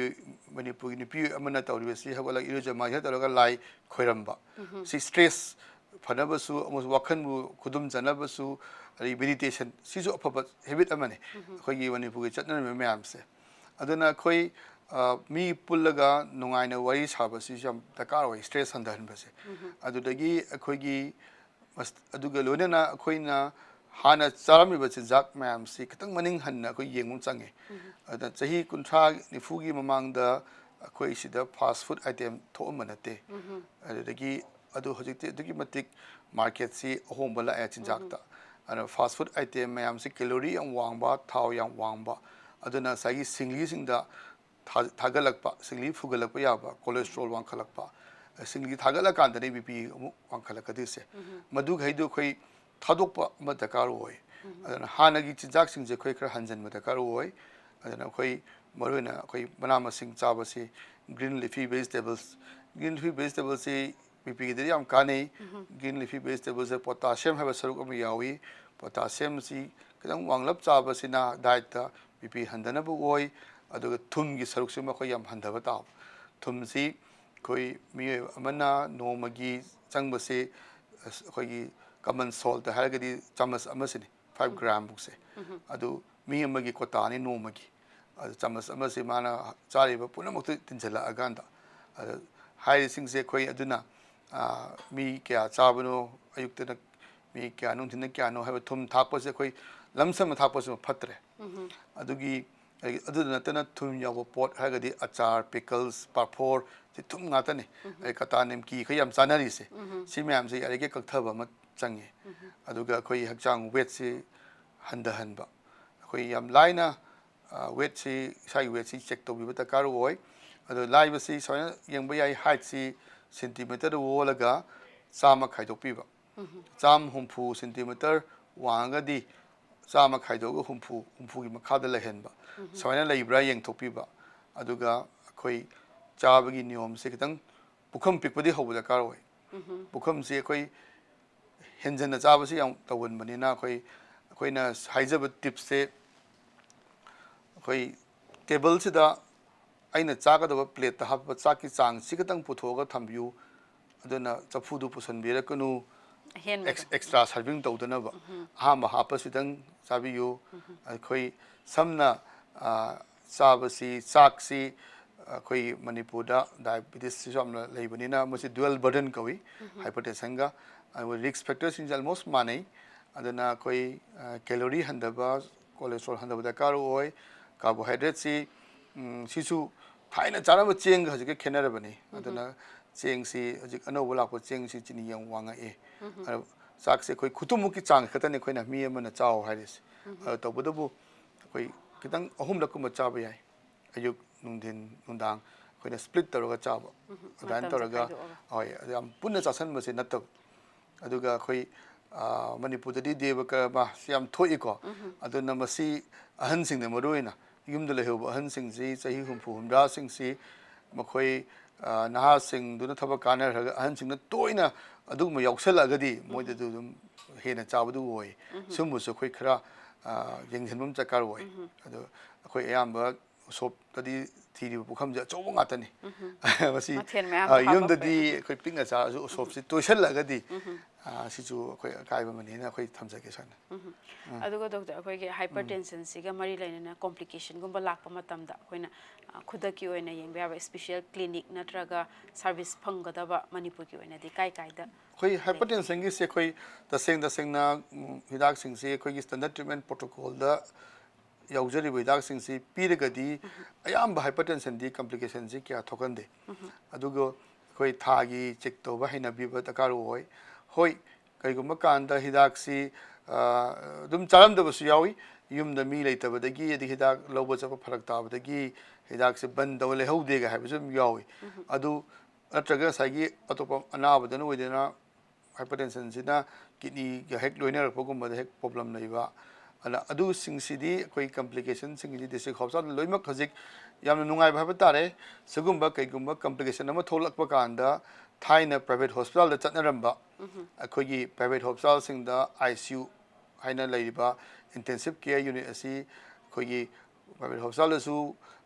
ꯃꯅꯤꯄꯨꯔꯒꯤ ꯅꯨꯄꯤ ꯑꯃꯅ ꯇꯧꯔꯤꯕꯁꯤ ꯍꯧꯒꯠꯂꯒ ꯏꯔꯨꯖ ꯃꯥꯏꯊ ꯇꯧꯔꯒ ꯂꯥꯏ ꯈꯣꯏꯔꯝꯕ꯫ ꯁꯤ ꯁ꯭ꯇ꯭ꯔꯦꯁ ꯐꯅꯕꯁꯨ ꯑꯃꯁꯨꯡ ꯋꯥꯈꯜꯕꯨ ꯈꯨꯗꯨꯝ ꯆꯟꯅꯕꯁꯨ, ꯑꯗꯩ ꯃꯦꯗꯤꯇꯦꯁꯟ, ꯁꯤꯁꯨ ꯑꯐꯕ ꯍꯦꯕꯤꯠ ꯑꯃꯅꯤ ꯑꯩꯈꯣꯏꯒꯤ ꯃꯅꯤꯄꯨꯔꯒꯤ ꯆꯠꯅꯔꯝꯃꯤꯕ ꯃꯌꯥꯝꯁꯦ꯫ ꯑꯗꯨꯅ ꯑꯩꯈꯣꯏ, ꯑ, ꯃꯤ ꯄꯨꯜꯂꯒ ꯅꯨꯡꯉꯥꯏꯅ ꯋꯥꯔꯤ ꯁꯥꯕꯁꯤꯁꯨ ꯌꯥꯝ ꯗꯔꯀꯥꯔ ꯑꯣꯏ, ꯁ꯭ꯇ꯭ꯔꯦꯁ ꯍꯟꯊꯍꯟꯕꯁꯦ꯫ ꯑꯗꯨꯗꯒꯤ ꯑꯩꯈꯣꯏꯒꯤ ꯃꯁ-, ꯑꯗꯨꯒ ꯂꯣꯏꯅꯅ ꯑꯩꯈꯣꯏꯅ ꯍꯥꯟꯅ ꯆꯥꯔꯝꯃꯤꯕ ꯆꯤꯟꯖꯥꯛ ꯃꯌꯥꯝꯁꯤ ꯈꯤꯇꯪ ꯃꯅꯤꯡ ꯍꯟꯅ ꯑꯩꯈꯣꯏ ꯌꯦꯡꯕ ꯑꯃ ꯆꯪꯉꯤ꯫ ꯑꯗꯨꯅ ꯆꯍꯤ ꯀꯨꯟꯊ꯭ꯔꯥ ꯅꯤꯐꯨꯒꯤ ꯃꯃꯥꯡꯗ ꯑꯩꯈꯣꯏ ꯁꯤꯗ ꯐꯥꯁ ꯐꯨꯗ ꯑꯥꯏꯇꯦꯝ ꯊꯣꯛꯑꯝꯕ ꯅꯠꯇꯦ꯫ ꯑꯗꯨꯗꯒꯤ ꯑꯗꯨ ꯍꯧꯖꯤꯛꯇꯤ ꯑꯗꯨꯛꯀꯤ ꯃꯇꯤꯛ ꯃꯥꯔꯀꯦꯠꯁꯤ ꯑꯍꯣꯡꯕ ꯂꯥꯛꯑꯦ ꯆꯤꯟꯖꯥꯛꯇ꯫ ꯑꯗꯨꯅ ꯐꯥꯁ ꯐꯨꯗ ꯑꯥꯏꯇꯦꯝ ꯃꯌꯥꯝꯁꯤ ꯀꯦꯂꯣꯔꯤ ꯌꯥꯝ ꯋꯥꯡꯕ, ꯊꯥꯎ ꯌꯥꯝ ꯋꯥꯡꯕ, ꯑꯗꯨꯅ ꯉꯁꯥꯏꯒꯤ ꯁꯤꯡꯂꯤꯁꯤꯡꯗ ꯊꯥ-, ꯊꯥꯒꯠꯂꯛꯄ, ꯁꯤꯡꯂꯤ ꯐꯨꯒꯠꯂꯛꯄ ꯌꯥꯕ, ꯀꯣꯂꯦꯁꯇ꯭ꯔꯣꯜ ꯋꯥꯡꯈꯠꯂꯛꯄ, ꯁꯤꯡꯂꯤ ꯊꯥꯒꯠꯂꯀꯥꯟꯗꯅꯤ ꯕꯤ ꯄꯤ ꯑꯃꯨꯛ ꯋꯥꯡꯈꯠꯂꯛꯀꯗꯣꯏꯁꯦ꯫ ꯃꯗꯨꯈꯩꯗꯨ ꯑꯩꯈꯣꯏ ꯊꯥꯗꯣꯛꯄ ꯑꯃ ꯗꯔꯀꯥꯔ ꯑꯣꯏ꯫ ꯑꯗꯨꯅ ꯍꯥꯟꯅꯒꯤ ꯆꯤꯟꯖꯥꯛꯁꯤꯡꯁꯦ ꯑꯩꯈꯣꯏ ꯈꯔ ꯍꯟꯖꯤꯟꯕ ꯗꯔꯀꯥꯔ ꯑꯣꯏ꯫ ꯑꯗꯨꯅ ꯑꯩꯈꯣꯏ ꯃꯔꯨꯑꯣꯏꯅ ꯑꯩꯈꯣꯏ ꯃꯅꯥ ꯃꯁꯤꯡ ꯆꯥꯕꯁꯤ, green leafy vegetables, green leafy vegetablesꯁꯤ ꯕꯤ ꯄꯤꯒꯤꯗꯗꯤ ꯌꯥꯝ ꯀꯥꯟꯅꯩ꯫ ꯒ꯭ꯔꯤꯟ ꯂꯤꯐꯤ ꯚꯦꯖꯤꯇꯦꯕꯜꯁꯦ ꯄꯣꯇꯥꯁꯤꯌꯝ ꯍꯥꯏꯕ ꯁꯔꯨꯛ ꯑꯃ ꯌꯥꯎꯏ꯫ ꯄꯣꯇꯥꯁꯤꯌꯝꯁꯤ ꯈꯤꯇꯪ ꯋꯥꯡꯂꯞ ꯆꯥꯕꯁꯤꯅ ꯗꯥꯏꯠꯇ ꯕꯤ ꯄꯤ ꯍꯟꯊꯅꯕ ꯑꯣꯏ꯫ ꯑꯗꯨꯒ ꯊꯨꯝꯒꯤ ꯁꯔꯨꯛꯁꯤꯃ ꯑꯩꯈꯣꯏ ꯌꯥꯝ ꯍꯟꯊꯕ ꯇꯥꯕ꯫ ꯊꯨꯝꯁꯤ ꯑꯩꯈꯣꯏ ꯃꯤꯑꯣꯏ ꯑꯃꯅ ꯅꯣꯡꯃꯒꯤ ꯆꯪꯕꯁꯤ, ꯑꯁ, ꯑꯩꯈꯣꯏꯒꯤ ꯀꯃꯟ ꯁꯣꯜꯠ ꯍꯥꯏꯔꯒꯗꯤ ꯆꯥꯃꯁ ꯑꯃꯁꯤꯅꯤ, ꯐꯥꯏꯚ ꯒ꯭ꯔꯥꯝꯃꯨꯛꯁꯦ꯫ ꯑꯗꯨ ꯃꯤ ꯑꯃꯒꯤ ꯀꯣꯇꯥꯅꯤ ꯅꯣꯡꯃꯒꯤ꯫ ꯑꯗꯨ ꯆꯥꯃꯁ ꯑꯃꯁꯤ ꯃꯥꯅ ꯆꯥꯔꯤꯕ ꯄꯨꯝꯅꯃꯛꯇꯨ ꯇꯤꯟꯁꯤꯜꯂꯛꯑꯀꯥꯟꯗ, ꯑꯗ ꯍꯥꯏꯔꯤꯁꯤꯡꯁꯦ ꯑꯩꯈꯣꯏ ꯑꯗꯨꯅ, ꯑ, ꯃꯤ ꯀꯌꯥ ꯆꯥꯕꯅꯣ, ꯑꯌꯨꯛꯇꯅ ꯃꯤ ꯀꯌꯥ, ꯅꯨꯡꯊꯤꯟꯗ ꯀꯌꯥꯅꯣ ꯍꯥꯏꯕ ꯊꯨꯝ ꯊꯥꯛꯄꯁꯦ ꯑꯩꯈꯣꯏ ꯂꯝꯁꯝꯅ ꯊꯥꯛꯄꯁꯤꯃ ꯐꯠꯇ꯭ꯔꯦ꯫ ꯑꯗꯨꯒꯤ, ꯑꯗꯨꯗ ꯅꯠꯇꯅ ꯊꯨꯝ ꯌꯥꯎꯕ ꯄꯣꯠ ꯍꯥꯏꯔꯒꯗꯤ ꯑꯆꯥꯔ, ꯄꯤꯀꯜꯁ, ꯄꯥꯐꯣꯔ, ꯁꯤ ꯊꯨꯝ ꯉꯥꯛꯇꯅꯤ꯫ ꯑꯗꯩ ꯀꯇꯥ ꯅꯤꯝꯀꯤ ꯑꯩꯈꯣꯏ ꯌꯥꯝ ꯆꯥꯅꯔꯤꯁꯦ꯫ ꯁꯤ ꯃꯌꯥꯝꯁꯦ ꯌꯥꯔꯤꯈꯩ ꯀꯛꯊꯕ ꯑꯃ ꯆꯪꯉꯦ꯫ ꯑꯗꯨꯒ ꯑꯩꯈꯣꯏ ꯍꯛꯆꯥꯡ ꯋꯦꯠꯁꯤ ꯍꯟꯊꯍꯟꯕ꯫ ꯑꯩꯈꯣꯏ ꯌꯥꯝ ꯂꯥꯏꯅ, ꯑ, ꯋꯦꯠꯁꯤ, ꯏꯁꯥꯒꯤ ꯋꯦꯠꯁꯤ ꯆꯦꯛ ꯇꯧꯕꯤꯕ ꯗꯔꯀꯥꯔ ꯑꯣꯏ꯫ ꯑꯗꯣ ꯂꯥꯏꯕꯁꯤ ꯁꯨꯃꯥꯏꯅ ꯌꯦꯡꯕ ꯌꯥꯏ, ꯍꯥꯏꯠꯁꯤ ꯁꯦꯟꯇꯤꯃꯤꯇꯔꯗ ꯑꯣꯜꯂꯒ ꯆꯥꯝꯃ ꯈꯥꯏꯗꯣꯛꯄꯤꯕ꯫ ꯆꯥꯝ ꯍꯨꯝꯐꯨ ꯁꯦꯟꯇꯤꯃꯤꯇꯔ ꯋꯥꯡꯉꯒꯗꯤ ꯆꯥꯝꯃ ꯈꯥꯏꯗꯣꯛꯑꯒ ꯍꯨꯝꯐꯨ, ꯍꯨꯝꯐꯨꯒꯤ ꯃꯈꯥꯗ ꯂꯩꯍꯟꯕ꯫ ꯁꯨꯃꯥꯏꯅ ꯂꯩꯕ꯭ꯔꯥ ꯌꯦꯡꯊꯣꯛꯄꯤꯕ꯫ ꯑꯗꯨꯒ ꯑꯩꯈꯣꯏ ꯆꯥꯕꯒꯤ ꯅꯤꯌꯣꯝꯁꯦ ꯈꯤꯇꯪ ꯄꯨꯈꯝ ꯄꯤꯛꯄꯗꯤ ꯍꯧꯕ ꯗꯔꯀꯥꯔ ꯑꯣꯏ꯫ ꯄꯨꯈꯝꯁꯤ ꯑꯩꯈꯣꯏ ꯍꯦꯟꯖꯟꯅ ꯆꯥꯕꯁꯤ ꯌꯥꯝ ꯇꯧꯒꯟꯕꯅꯤꯅ ꯑꯩꯈꯣꯏ, ꯑꯩꯈꯣꯏꯅ ꯍꯥꯏꯖꯕ ꯇꯤꯞꯁꯁꯦ, ꯑꯩꯈꯣꯏ ꯇꯦꯕꯜꯁꯤꯗ ꯑꯩꯅ ꯆꯥꯒꯗꯕ ꯄ꯭ꯂꯦꯠꯇ ꯍꯥꯞꯄ ꯆꯥꯛꯀꯤ ꯆꯥꯡꯁꯤ ꯈꯛꯇꯪ ꯄꯨꯊꯣꯛꯑꯒ ꯊꯝꯕꯤꯌꯨ꯫ ꯑꯗꯨꯅ ꯆꯐꯨꯗꯨ ꯄꯨꯁꯟꯕꯤꯔꯛꯀꯅꯨ꯫ ꯑꯍꯦꯟꯕꯗꯣ꯫ ꯑꯦꯛꯁ-, ꯑꯦꯛꯁꯇ꯭ꯔꯥ ꯁꯔꯚꯤꯡ ꯇꯧꯗꯅꯕ꯫ ꯑꯍꯥꯟꯕ ꯍꯥꯞꯄꯁꯤꯗꯪ ꯆꯥꯕꯤꯌꯨ꯫ ꯑꯩꯈꯣꯏ ꯁꯝꯅ, ꯑ, ꯆꯥꯕꯁꯤ, ꯆꯥꯛꯁꯤ ꯑꯩꯈꯣꯏ ꯃꯅꯤꯄꯨꯔꯗ ꯗꯥꯏꯕꯤꯇꯤꯁꯁꯤꯁꯨ ꯌꯥꯝꯅ ꯂꯩꯕꯅꯤꯅ ꯃꯁꯤ ꯗ꯭ꯌꯨꯑꯦꯜ ꯕꯔꯗꯟ ꯀꯧꯏ꯫ ꯍꯥꯏꯄꯔꯇꯦꯟꯁꯟꯒ꯫ ꯑꯗꯨꯒ ꯔꯤꯁꯛ ꯐꯦꯛꯇꯔꯁꯤꯡꯁꯦ ꯑꯣꯜꯃꯣꯁ ꯃꯥꯟꯅꯩ꯫ ꯑꯗꯨꯅ ꯑꯩꯈꯣꯏ, ꯑ, ꯀꯦꯂꯣꯔꯤ ꯍꯟꯊꯕ, ꯀꯣꯂꯦꯁꯇ꯭ꯔꯣꯜ ꯍꯟꯊꯕ ꯗꯔꯀꯥꯔ ꯑꯣꯏ꯫ ꯀꯥꯔꯕꯣꯍꯥꯏꯗ꯭ꯔꯦꯠꯁꯤ, ꯎꯝ, ꯁꯤꯁꯨ ꯊꯥꯏꯅ ꯆꯥꯔꯝꯕ ꯆꯦꯡꯒ ꯍꯧꯖꯤꯛꯀ ꯈꯦꯠꯅꯔꯕꯅꯤ꯫ ꯑꯗꯨꯅ ꯆꯦꯡꯁꯤ ꯍꯧꯖꯤꯛ ꯑꯅꯧꯕ ꯂꯥꯛꯄ ꯆꯦꯡꯁꯤ ꯆꯤꯅꯤ ꯌꯥꯝ ꯋꯥꯡꯉꯛꯑꯦ꯫ ꯑꯗꯣ ꯆꯥꯛꯁꯦ ꯑꯩꯈꯣꯏ ꯈꯨꯇꯨꯝꯃꯨꯛꯀꯤ ꯆꯥꯡ ꯈꯛꯇꯅꯤ ꯑꯩꯈꯣꯏꯅ ꯃꯤ ꯑꯃꯅ ꯆꯥꯎ ꯍꯥꯏꯔꯤꯁꯦ꯫ ꯑꯗꯣ ꯇꯧꯕꯇꯕꯨ ꯑꯩꯈꯣꯏ ꯈꯤꯇꯪ ꯑꯍꯨꯝꯂꯛꯀꯨꯝꯕ ꯆꯥꯕ ꯌꯥꯏ꯫ ꯑꯌꯨꯛ, ꯅꯨꯡꯊꯤꯟ, ꯅꯨꯡꯗꯥꯡ ꯑꯩꯈꯣꯏꯅ ꯁ꯭ꯄ꯭ꯂꯤꯠ ꯇꯧꯔꯒ ꯆꯥꯕ꯫ ꯑꯗꯨꯃꯥꯏꯅ ꯃꯇꯝꯁꯦ ꯇꯧꯔꯒ, ꯈꯥꯏꯗꯣꯛꯑꯒ꯫ ꯍꯣꯏ, ꯑꯗꯨ ꯌꯥꯝ ꯄꯨꯟꯅ ꯆꯥꯁꯟꯕꯁꯦ ꯅꯠꯇꯕ꯫ ꯑꯗꯨꯒ ꯑꯩꯈꯣꯏ, ꯑ, ꯃꯅꯤꯄꯨꯔꯗꯗꯤ ꯗꯦꯕ ꯀꯔꯃꯁꯤ ꯌꯥꯝ ꯊꯣꯛꯏꯀꯣ꯫ ꯑꯗꯨꯅ ꯃꯁꯤ ꯑꯍꯟꯁꯤꯡꯗ ꯃꯔꯨꯑꯣꯏꯅ ꯌꯨꯝꯗ ꯂꯩꯍꯧꯕ ꯑꯍꯟꯁꯤꯡꯁꯤ ꯆꯍꯤ ꯍꯨꯝꯐꯨ ꯍꯨꯝꯗ꯭ꯔꯥꯁꯤꯡꯁꯤ ꯃꯈꯣꯏ, ꯑ, ꯅꯍꯥꯁꯤꯡꯗꯨꯅ ꯊꯕꯛ ꯀꯥꯟꯅꯔꯒ ꯑꯍꯟꯁꯤꯡꯅ ꯇꯣꯏꯅ ꯑꯗꯨꯒꯨꯝꯕ ꯌꯥꯎꯁꯜꯂꯛꯑꯒꯗꯤ ꯃꯣꯏꯗꯁꯨ ꯑꯗꯨꯝ ꯍꯦꯟꯅ ꯆꯥꯕꯗꯨ ꯑꯣꯏ꯫ ꯁꯤꯒꯨꯝꯕꯁꯨ ꯑꯩꯈꯣꯏ ꯈꯔ, ꯑ, ꯌꯦꯡꯁꯤꯟꯕ ꯑꯃ ꯗꯔꯀꯥꯔ ꯑꯣꯏ꯫ ꯑꯗꯣ ꯑꯩꯈꯣꯏ ꯑꯌꯥꯝꯕ ꯎꯁꯣꯞꯇꯗꯤ ꯊꯤꯔꯤꯕ ꯄꯨꯈꯝꯁꯦ ꯑꯆꯧꯕ ꯉꯥꯛꯇꯅꯤ꯫ ꯃꯁꯤ, ꯃꯊꯦꯜ ꯃꯌꯥꯝ ꯑ, ꯍꯥꯞꯄꯛꯄ ꯌꯨꯝꯗꯗꯤ ꯌꯥꯏ꯫ ꯑꯩꯈꯣꯏ ꯄꯤꯛꯅ ꯆꯥꯔꯁꯨ ꯎꯁꯣꯞꯁꯤ ꯇꯣꯏꯁꯜꯂꯒꯗꯤ, ꯑ, ꯁꯤꯁꯨ ꯑꯩꯈꯣꯏ ꯑꯀꯥꯏꯕ ꯑꯃꯅꯦꯅ ꯑꯩꯈꯣꯏ ꯊꯝꯖꯒꯦ ꯁ꯭ꯋꯥꯏꯅ꯫ ꯑꯗꯨꯒ ꯗꯣꯛꯇꯔ, ꯑꯩꯈꯣꯏꯒꯤ ꯍꯥꯏꯄꯔ ꯇꯦꯟꯁꯟꯁꯤꯒ ꯃꯔꯤ ꯂꯩꯅꯅ ꯀꯣꯝꯄ꯭ꯂꯤꯀꯦꯁꯟꯒꯨꯝꯕ ꯂꯥꯛꯄ ꯃꯇꯝꯗ ꯑꯩꯈꯣꯏꯅ, ꯑ, ꯈꯨꯗꯛꯀꯤ ꯑꯣꯏꯅ ꯌꯦꯡꯕ ꯌꯥꯕ ꯏꯁꯄꯤꯁꯦꯜ ꯀ꯭ꯂꯤꯅꯤꯛ ꯅꯠꯇ꯭ꯔꯒ ꯁꯥꯔꯚꯤꯁ ꯐꯪꯒꯗꯕ ꯃꯅꯤꯄꯨꯔꯒꯤ ꯑꯣꯏꯅꯗꯤ ꯀꯥꯏ ꯀꯥꯏꯗ? ꯑꯩꯈꯣꯏ ꯍꯥꯏꯄꯔ ꯇꯦꯟꯁꯟꯒꯤꯁꯦ ꯑꯩꯈꯣꯏ ꯇꯁꯦꯡ ꯇꯁꯦꯡꯅ, ꯎꯝ, ꯍꯤꯗꯥꯛꯁꯤꯡꯁꯤ ꯑꯩꯈꯣꯏꯒꯤ ꯁ꯭ꯇꯦꯟꯗꯔꯠ ꯇ꯭ꯔꯤꯠꯃꯦꯟ ꯄ꯭ꯔꯣꯇꯣꯀꯣꯜꯗ ꯌꯥꯎꯖꯔꯤꯕ ꯍꯤꯗꯥꯛꯁꯤꯡꯁꯤ ꯄꯤꯔꯒꯗꯤ ꯑꯌꯥꯝꯕ ꯍꯥꯏꯄꯔ ꯇꯦꯟꯁꯟꯗꯤ ꯀꯝꯄ꯭ꯂꯤꯀꯦꯁꯟꯁꯤ ꯀꯌꯥ ꯊꯣꯛꯍꯟꯗꯦ꯫ ꯑꯗꯨꯒ ꯑꯩꯈꯣꯏ ꯊꯥꯒꯤ ꯆꯦꯛ ꯇꯧꯕ ꯍꯩꯅꯕꯤꯕ ꯗꯔꯀꯥꯔ ꯑꯣꯏ꯫ ꯍꯣꯏ, ꯀꯔꯤꯒꯨꯝꯕ ꯀꯥꯟꯗ ꯍꯤꯗꯥꯛꯁꯤ, ꯑ, ꯑꯗꯨꯝ ꯆꯥꯔꯝꯗꯕꯁꯨ ꯌꯥꯎꯏ꯫ ꯌꯨꯝꯗ ꯃꯤ ꯂꯩꯇꯕꯗꯒꯤ, ꯑꯗꯩ ꯍꯤꯗꯥꯛ ꯂꯧꯕ ꯆꯠꯄ ꯐꯔꯛ ꯇꯥꯕꯗꯒꯤ ꯍꯤꯗꯥꯛꯁꯤ ꯕꯟ ꯇꯧꯔ ꯂꯩꯍꯧꯗꯦꯒ ꯍꯥꯏꯕꯁꯨ ꯑꯗꯨꯝ ꯌꯥꯎꯏ꯫ ꯑꯗꯨ ꯅꯠꯇ꯭ꯔꯒ ꯉꯁꯥꯏꯒꯤ ꯑꯇꯣꯞꯄ ꯑꯅꯥꯕꯗꯅ ꯑꯣꯏꯗꯣꯏꯅ ꯍꯥꯏꯄꯔ ꯇꯦꯟꯁꯟꯁꯤꯅ ꯀꯤꯗꯅꯤꯒ ꯍꯦꯛ ꯂꯣꯏꯅꯔꯛꯄꯒꯨꯝꯕꯗ ꯍꯦꯛ ꯄ꯭ꯔꯣꯕ꯭ꯂꯦꯝ ꯂꯩꯕ꯫ ꯑꯗꯨꯅ ꯑꯗꯨꯁꯤꯡꯁꯤꯗꯤ ꯑꯩꯈꯣꯏ ꯀꯝꯄ꯭ꯂꯤꯀꯦꯁꯟꯁꯤꯡꯁꯤꯗꯤ ꯗꯤꯁꯇ꯭ꯔꯤꯛ ꯍꯣꯁꯄꯤꯇꯥꯜꯗ ꯂꯣꯏꯅꯃꯛ ꯍꯧꯖꯤꯛ ꯌꯥꯝꯅ ꯅꯨꯡꯉꯥꯏꯕ ꯍꯥꯏꯕ ꯇꯥꯔꯦ꯫ ꯁꯤꯒꯨꯝꯕ ꯀꯩꯒꯨꯝꯕ ꯀꯝꯄ꯭ꯂꯤꯀꯦꯁꯟ ꯑꯃ ꯊꯣꯛꯂꯛꯄ ꯀꯥꯟꯗ ꯊꯥꯏꯅ ꯄ꯭ꯔꯥꯏꯚꯦꯠ ꯍꯣꯁꯄꯤꯇꯥꯜꯗ ꯆꯠꯅꯔꯝꯕ ꯑꯩꯈꯣꯏꯒꯤ ꯄ꯭ꯔꯥꯏꯚꯦꯠ ꯍꯣꯁꯄꯤꯇꯥꯜꯁꯤꯡꯗ ꯑꯥꯏ ꯁꯤ ꯌꯨ ꯍꯥꯏꯅ ꯂꯩꯔꯤꯕ ꯏꯟꯇꯦꯟꯁꯤꯞ ꯀꯦꯌꯔ ꯌꯨꯅꯤꯠ ꯑꯁꯤ ꯑꯩꯈꯣꯏꯒꯤ ꯄ꯭ꯔꯥꯏꯚꯦꯠ ꯍꯣꯁꯄꯤꯇꯥꯜꯗꯁꯨ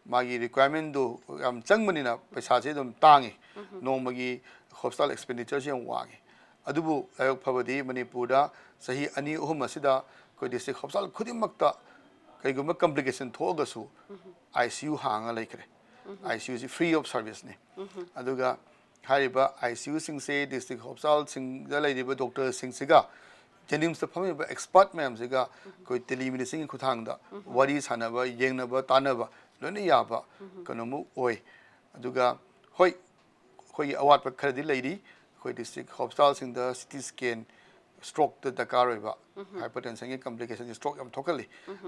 ꯃꯥꯒꯤ ꯔꯤꯀ꯭ꯋꯥꯏꯔꯃꯦꯟꯗꯨ ꯌꯥꯝ ꯆꯪꯕꯅꯤꯅ ꯄꯩꯁꯥꯁꯦ ꯑꯗꯨꯝ ꯇꯥꯡꯉꯤ꯫ ꯅꯣꯡꯃꯒꯤ ꯍꯣꯁꯄꯤꯇꯥꯜ ꯑꯦꯛꯁꯄꯦꯟꯗꯤꯆꯔꯁꯤ ꯌꯥꯝ ꯋꯥꯡꯉꯤ꯫ ꯑꯗꯨꯕꯨ ꯂꯥꯏꯕꯛ ꯐꯕꯗꯤ ꯃꯅꯤꯄꯨꯔꯗ ꯆꯍꯤ ꯑꯅꯤ ꯑꯍꯨꯝ ꯑꯁꯤꯗ ꯑꯩꯈꯣꯏ ꯗꯤꯁꯇ꯭ꯔꯤꯛ ꯍꯣꯁꯄꯤꯇꯥꯜ ꯈꯨꯗꯤꯡꯃꯛꯇ ꯀꯩꯒꯨꯝꯕ ꯀꯝꯄ꯭ꯂꯤꯀꯦꯁꯟ ꯊꯣꯛꯑꯒꯁꯨ ꯑꯥꯏ ꯁꯤ ꯌꯨ ꯍꯥꯡꯉ ꯂꯩꯈ꯭ꯔꯦ꯫ I C ꯌꯨꯁꯤ free of ꯁꯥꯔꯚꯤꯁꯅꯤ꯫ ꯑꯗꯨꯒ ꯍꯥꯏꯔꯤꯕ ꯑꯥꯏ ꯁꯤ ꯌꯨꯁꯤꯡꯁꯦ ꯗꯤꯁꯇ꯭ꯔꯤꯛ ꯍꯣꯁꯄꯤꯇꯥꯜꯁꯤꯡꯗ ꯂꯩꯔꯤꯕ ꯗꯣꯛꯇꯔꯁꯤꯡꯁꯤꯒ ꯖꯦꯅꯤꯝꯁꯇ ꯐꯝꯃꯤꯕ ꯑꯦꯛꯁꯄꯔꯠ ꯃꯌꯥꯝꯁꯤꯒ ꯑꯩꯈꯣꯏ ꯇꯦꯂꯤꯃꯦꯗꯤꯁꯤꯟꯒꯤ ꯈꯨꯠꯊꯥꯡꯗ ꯋꯥꯔꯤ ꯁꯥꯟꯅꯕ, ꯌꯦꯡꯅꯕ, ꯇꯥꯟꯅꯕ ꯂꯣꯏꯅ ꯌꯥꯕ ꯀꯩꯅꯣꯃꯨꯛ ꯑꯣꯏ꯫ ꯑꯗꯨꯒ ꯍꯣꯏ, ꯑꯩꯈꯣꯏꯒꯤ ꯑꯋꯥꯠꯄ ꯈꯔꯗꯤ ꯂꯩꯔꯤ꯫ ꯑꯩꯈꯣꯏ ꯗꯤꯁꯇ꯭ꯔꯤꯛ ꯍꯣꯁꯄꯤꯇꯥꯜꯁꯤꯡꯗ ꯁꯤ ꯇꯤ ꯁ꯭ꯀꯦꯟ, ꯁ꯭ꯇ꯭ꯔꯣꯛꯇ ꯗꯔꯀꯥꯔ ꯑꯣꯏꯕ, ꯍꯥꯏꯄꯔ ꯇꯦꯟꯁꯟꯒꯤ ꯀꯝꯄ꯭ꯂꯤꯀꯦꯁꯟ ꯁ꯭ꯇ꯭ꯔꯣꯛ ꯌꯥꯝ ꯊꯣꯛꯍꯜꯂꯤ꯫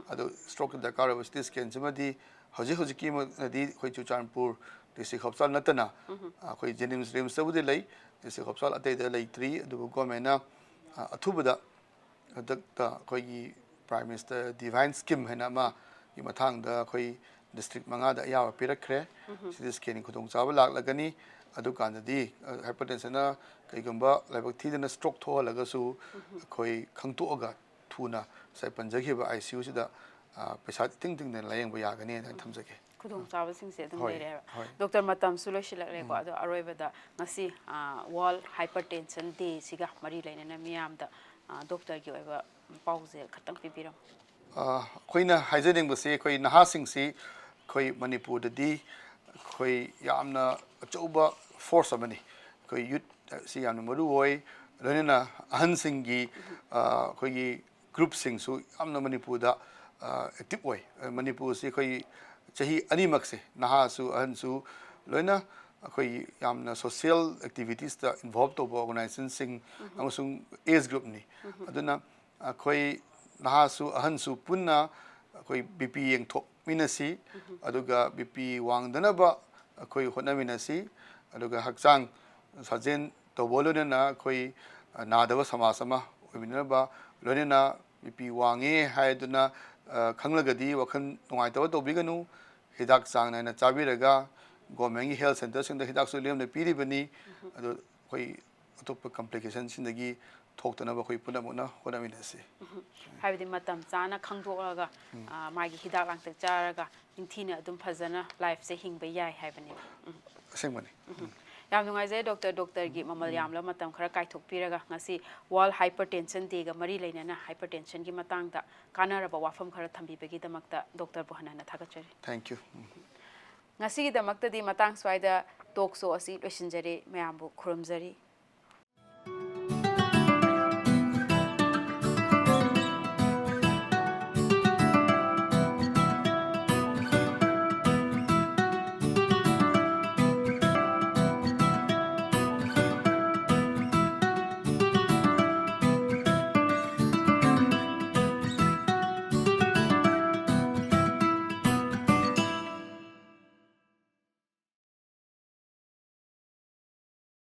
ꯑꯗꯨ ꯁ꯭ꯇ꯭ꯔꯣꯛꯇ ꯗꯔꯀꯥꯔ ꯑꯣꯏꯕ ꯁꯤ ꯇꯤ ꯁ꯭ꯀꯦꯟꯁꯤꯃꯗꯤ ꯍꯧꯖꯤꯛ ꯍꯧꯖꯤꯛꯀꯤ ꯑꯣꯏꯅꯗꯤ ꯑꯩꯈꯣꯏ ꯆꯨꯔꯆꯥꯟꯄꯨꯔ ꯗꯤꯁꯇ꯭ꯔꯤꯛ ꯍꯣꯁꯄꯤꯇꯥꯜ ꯅꯠꯇꯅ, ꯑꯩꯈꯣꯏ ꯖꯦꯅꯤꯝꯁ, ꯔꯤꯝꯁꯇꯕꯨꯗꯤ ꯂꯩ, ꯗꯤꯁꯇ꯭ꯔꯤꯛ ꯍꯣꯁꯄꯤꯇꯥꯜ ꯑꯇꯩꯗ ꯂꯩꯇ꯭ꯔꯤ꯫ ꯑꯗꯨꯕꯨ ꯒꯣꯔꯃꯦꯟꯅ, ꯑ, ꯑꯊꯨꯕꯗ ꯍꯟꯗꯛꯇ ꯑꯩꯈꯣꯏꯒꯤ ꯄ꯭ꯔꯥꯏꯝ ꯃꯤꯅꯤꯁꯇꯔ ꯗꯤꯚꯥꯏꯟ ꯁ꯭ꯀꯤꯝ ꯍꯥꯏꯅ ꯑꯃꯒꯤ ꯃꯇꯥꯡꯗ ꯑꯩꯈꯣꯏ ꯗꯤꯁꯇ꯭ꯔꯤꯛ ꯃꯉꯥꯗ ꯑꯌꯥꯕ ꯄꯤꯔꯛꯈ꯭ꯔꯦ꯫ ꯁꯤ ꯇꯤ ꯁ꯭ꯀꯦꯟꯒꯤ ꯈꯨꯗꯣꯡꯆꯥꯕ ꯂꯥꯛꯂꯒꯅꯤ꯫ ꯑꯗꯨꯀꯥꯟꯗꯗꯤ ꯍꯥꯏꯄꯔꯇꯦꯟꯁꯟꯅ ꯀꯩꯒꯨꯝꯕ ꯂꯥꯏꯕꯛ ꯊꯤꯗꯅ ꯁ꯭ꯇ꯭ꯔꯣꯛ ꯊꯣꯛꯍꯜꯂꯒꯁꯨ ꯑꯩꯈꯣꯏ ꯈꯪꯗꯣꯛꯑꯒ ꯊꯨꯅ ꯉꯁꯥꯏ ꯄꯟꯖꯈꯤꯕ ꯑꯥꯏ ꯁꯤ ꯌꯨꯁꯤꯗ ꯄꯩꯁꯥ ꯏꯇꯤꯡ ꯇꯤꯡꯗꯅ ꯂꯥꯌꯦꯡꯕ ꯌꯥꯒꯅꯤ ꯍꯥꯏꯅ ꯊꯝꯖꯒꯦ꯫ ꯈꯨꯗꯣꯡꯆꯥꯕꯁꯤꯡꯁꯦ ꯑꯗꯨꯝ ꯍꯣꯏ, ꯂꯩꯔꯦꯕ꯫ ꯍꯣꯏ꯫ ꯗꯣꯛꯇꯔ, ꯃꯇꯝꯁꯨ ꯂꯣꯏꯁꯤꯜꯂꯛꯂꯦꯀꯣ꯫ ꯑꯗꯣ ꯑꯔꯣꯏꯕꯗ ꯉꯁꯤ ꯋꯥꯔꯜ ꯍꯥꯏꯄꯔꯇꯦꯟꯁꯟ ꯗꯦꯁꯤꯒ ꯃꯔꯤ ꯂꯩꯅꯅ ꯃꯤꯌꯥꯝꯗ ꯗꯣꯛꯇꯔꯒꯤ ꯑꯣꯏꯕ ꯄꯥꯎꯖꯦꯜ ꯈꯛꯇꯪ ꯄꯤꯕꯤꯔꯝꯃꯨ꯫ ꯑꯩꯈꯣꯏꯅ ꯍꯥꯏꯖꯅꯤꯡꯕꯁꯤ ꯑꯩꯈꯣꯏ ꯅꯍꯥꯁꯤꯡꯁꯤ ꯑꯩꯈꯣꯏ ꯃꯅꯤꯄꯨꯔꯗꯗꯤ ꯑꯩꯈꯣꯏ ꯌꯥꯝꯅ ꯑꯆꯧꯕ ꯐꯣꯔꯁ ꯑꯃꯅꯤ꯫ ꯑꯩꯈꯣꯏ ꯌꯨꯠ ꯑꯁꯤ ꯌꯥꯝꯅ ꯃꯔꯨ ꯑꯣꯏ꯫ ꯂꯣꯏꯅꯅ ꯑꯍꯟꯁꯤꯡꯒꯤ ꯑꯩꯈꯣꯏꯒꯤ ꯒ꯭ꯔꯨꯞꯁꯤꯡꯁꯨ ꯌꯥꯝꯅ ꯃꯅꯤꯄꯨꯔꯗ ꯑꯦꯛꯇꯤꯞ ꯑꯣꯏ꯫ ꯃꯅꯤꯄꯨꯔꯁꯤ ꯑꯩꯈꯣꯏ ꯆꯍꯤ ꯑꯅꯤꯃꯛꯁꯦ, ꯅꯍꯥꯁꯨ ꯑꯍꯟꯁꯨ ꯂꯣꯏꯅ ꯑꯩꯈꯣꯏ ꯌꯥꯝꯅ ꯁꯣꯁꯤꯌꯦꯜ ꯑꯦꯛꯇꯤꯚꯤꯇꯤꯁꯇ ꯏꯟꯚꯣꯜꯕ ꯇꯧꯕ ꯑꯣꯔꯒꯅꯥꯏꯖꯦꯁꯟꯁꯤꯡ ꯑꯃꯁꯨꯡ ꯑꯦꯖ ꯒ꯭ꯔꯨꯞꯅꯤ꯫ ꯑꯗꯨꯅ ꯑꯩꯈꯣꯏ ꯅꯍꯥꯁꯨ ꯑꯍꯟꯁꯨ ꯄꯨꯟꯅ ꯑꯩꯈꯣꯏ ꯕꯤ ꯄꯤ ꯌꯦꯡꯊꯣꯛꯃꯤꯟꯅꯁꯤ꯫ ꯑꯗꯨꯒ ꯕꯤ ꯄꯤ ꯋꯥꯡꯗꯅꯕ ꯑꯩꯈꯣꯏ ꯍꯣꯠꯅꯃꯤꯟꯅꯁꯤ꯫ ꯑꯗꯨꯒ ꯍꯛꯆꯥꯡ ꯁꯥꯖꯦꯜ ꯇꯧꯕ ꯂꯣꯏꯅꯅ ꯑꯩꯈꯣꯏ ꯅꯥꯗꯕ ꯁꯃꯥꯖ ꯑꯃ ꯑꯣꯏꯃꯤꯟꯅꯅꯕ, ꯂꯣꯏꯅꯅ ꯕꯤ ꯄꯤ ꯋꯥꯡꯉꯦ ꯍꯥꯏꯗꯨꯅ ꯈꯪꯂꯒꯗꯤ ꯋꯥꯈꯜ ꯅꯨꯡꯉꯥꯏꯇꯕ ꯇꯧꯕꯤꯒꯅꯨ꯫ ꯍꯤꯗꯥꯛ ꯆꯥꯡ ꯅꯥꯏꯅ ꯆꯥꯕꯤꯔꯒ, ꯒꯣꯔꯃꯦꯟꯒꯤ ꯍꯦꯜꯊ ꯁꯦꯟꯇꯔꯁꯤꯡꯗ ꯍꯤꯗꯥꯛꯁꯨ ꯂꯦꯝꯅ ꯄꯤꯔꯤꯕꯅꯤ꯫ ꯑꯗꯨ ꯑꯩꯈꯣꯏ ꯑꯇꯣꯞꯄ ꯀꯝꯄ꯭ꯂꯤꯀꯦꯁꯟꯁꯤꯡꯗꯒꯤ ꯊꯣꯛꯇꯅꯕ ꯑꯩꯈꯣꯏ ꯄꯨꯝꯅꯃꯛꯅ ꯍꯣꯠꯅꯃꯤꯟꯅꯁꯤ꯫ ꯍꯥꯏꯕꯗꯤ ꯃꯇꯝ ꯆꯥꯅ ꯈꯪꯗꯣꯛꯂꯒ ꯃꯥꯒꯤ ꯍꯤꯗꯥꯛ ꯂꯥꯡꯊꯛ ꯆꯥꯔꯒ ꯅꯤꯡꯊꯤꯅ ꯑꯗꯨꯝ ꯐꯖꯅ ꯂꯥꯏꯐꯁꯦ ꯍꯤꯡꯕ ꯌꯥꯏ ꯍꯥꯏꯕꯅꯦꯕ꯫ ꯑꯁꯦꯡꯕꯅꯤ꯫ ꯌꯥꯝ ꯅꯨꯡꯉꯥꯏꯖꯩ ꯗꯣꯛꯇꯔ, ꯗꯣꯛꯇꯔꯒꯤ ꯃꯃꯜ ꯌꯥꯝꯂꯕ ꯃꯇꯝ ꯈꯔ ꯀꯥꯏꯊꯣꯛꯄꯤꯔꯒ ꯉꯁꯤ ꯋꯥꯔꯜ ꯍꯥꯏꯄꯔꯇꯦꯟꯁꯟ ꯗꯦꯒ ꯃꯔꯤ ꯂꯩꯅꯅ ꯍꯥꯏꯄꯔꯇꯦꯟꯁꯟꯒꯤ ꯃꯇꯥꯡꯗ ꯀꯥꯟꯅꯔꯕ ꯋꯥꯐꯝ ꯈꯔ ꯊꯝꯕꯤꯕꯒꯤꯗꯃꯛꯇ ꯗꯣꯛꯇꯔꯕꯨ ꯍꯟꯅ ꯍꯟꯅ ꯊꯥꯒꯠꯆꯔꯤ꯫ Thank you꯫ ꯉꯁꯤꯒꯤꯗꯃꯛꯇꯗꯤ ꯃꯇꯥꯡ ꯁ꯭ꯋꯥꯏꯗ ꯇꯣꯛ ꯁꯣ ꯑꯁꯤ ꯂꯣꯏꯁꯤꯟꯖꯔꯦ꯫ ꯃꯌꯥꯝꯕꯨ ꯈꯨꯔꯨꯝꯖꯔꯤ꯫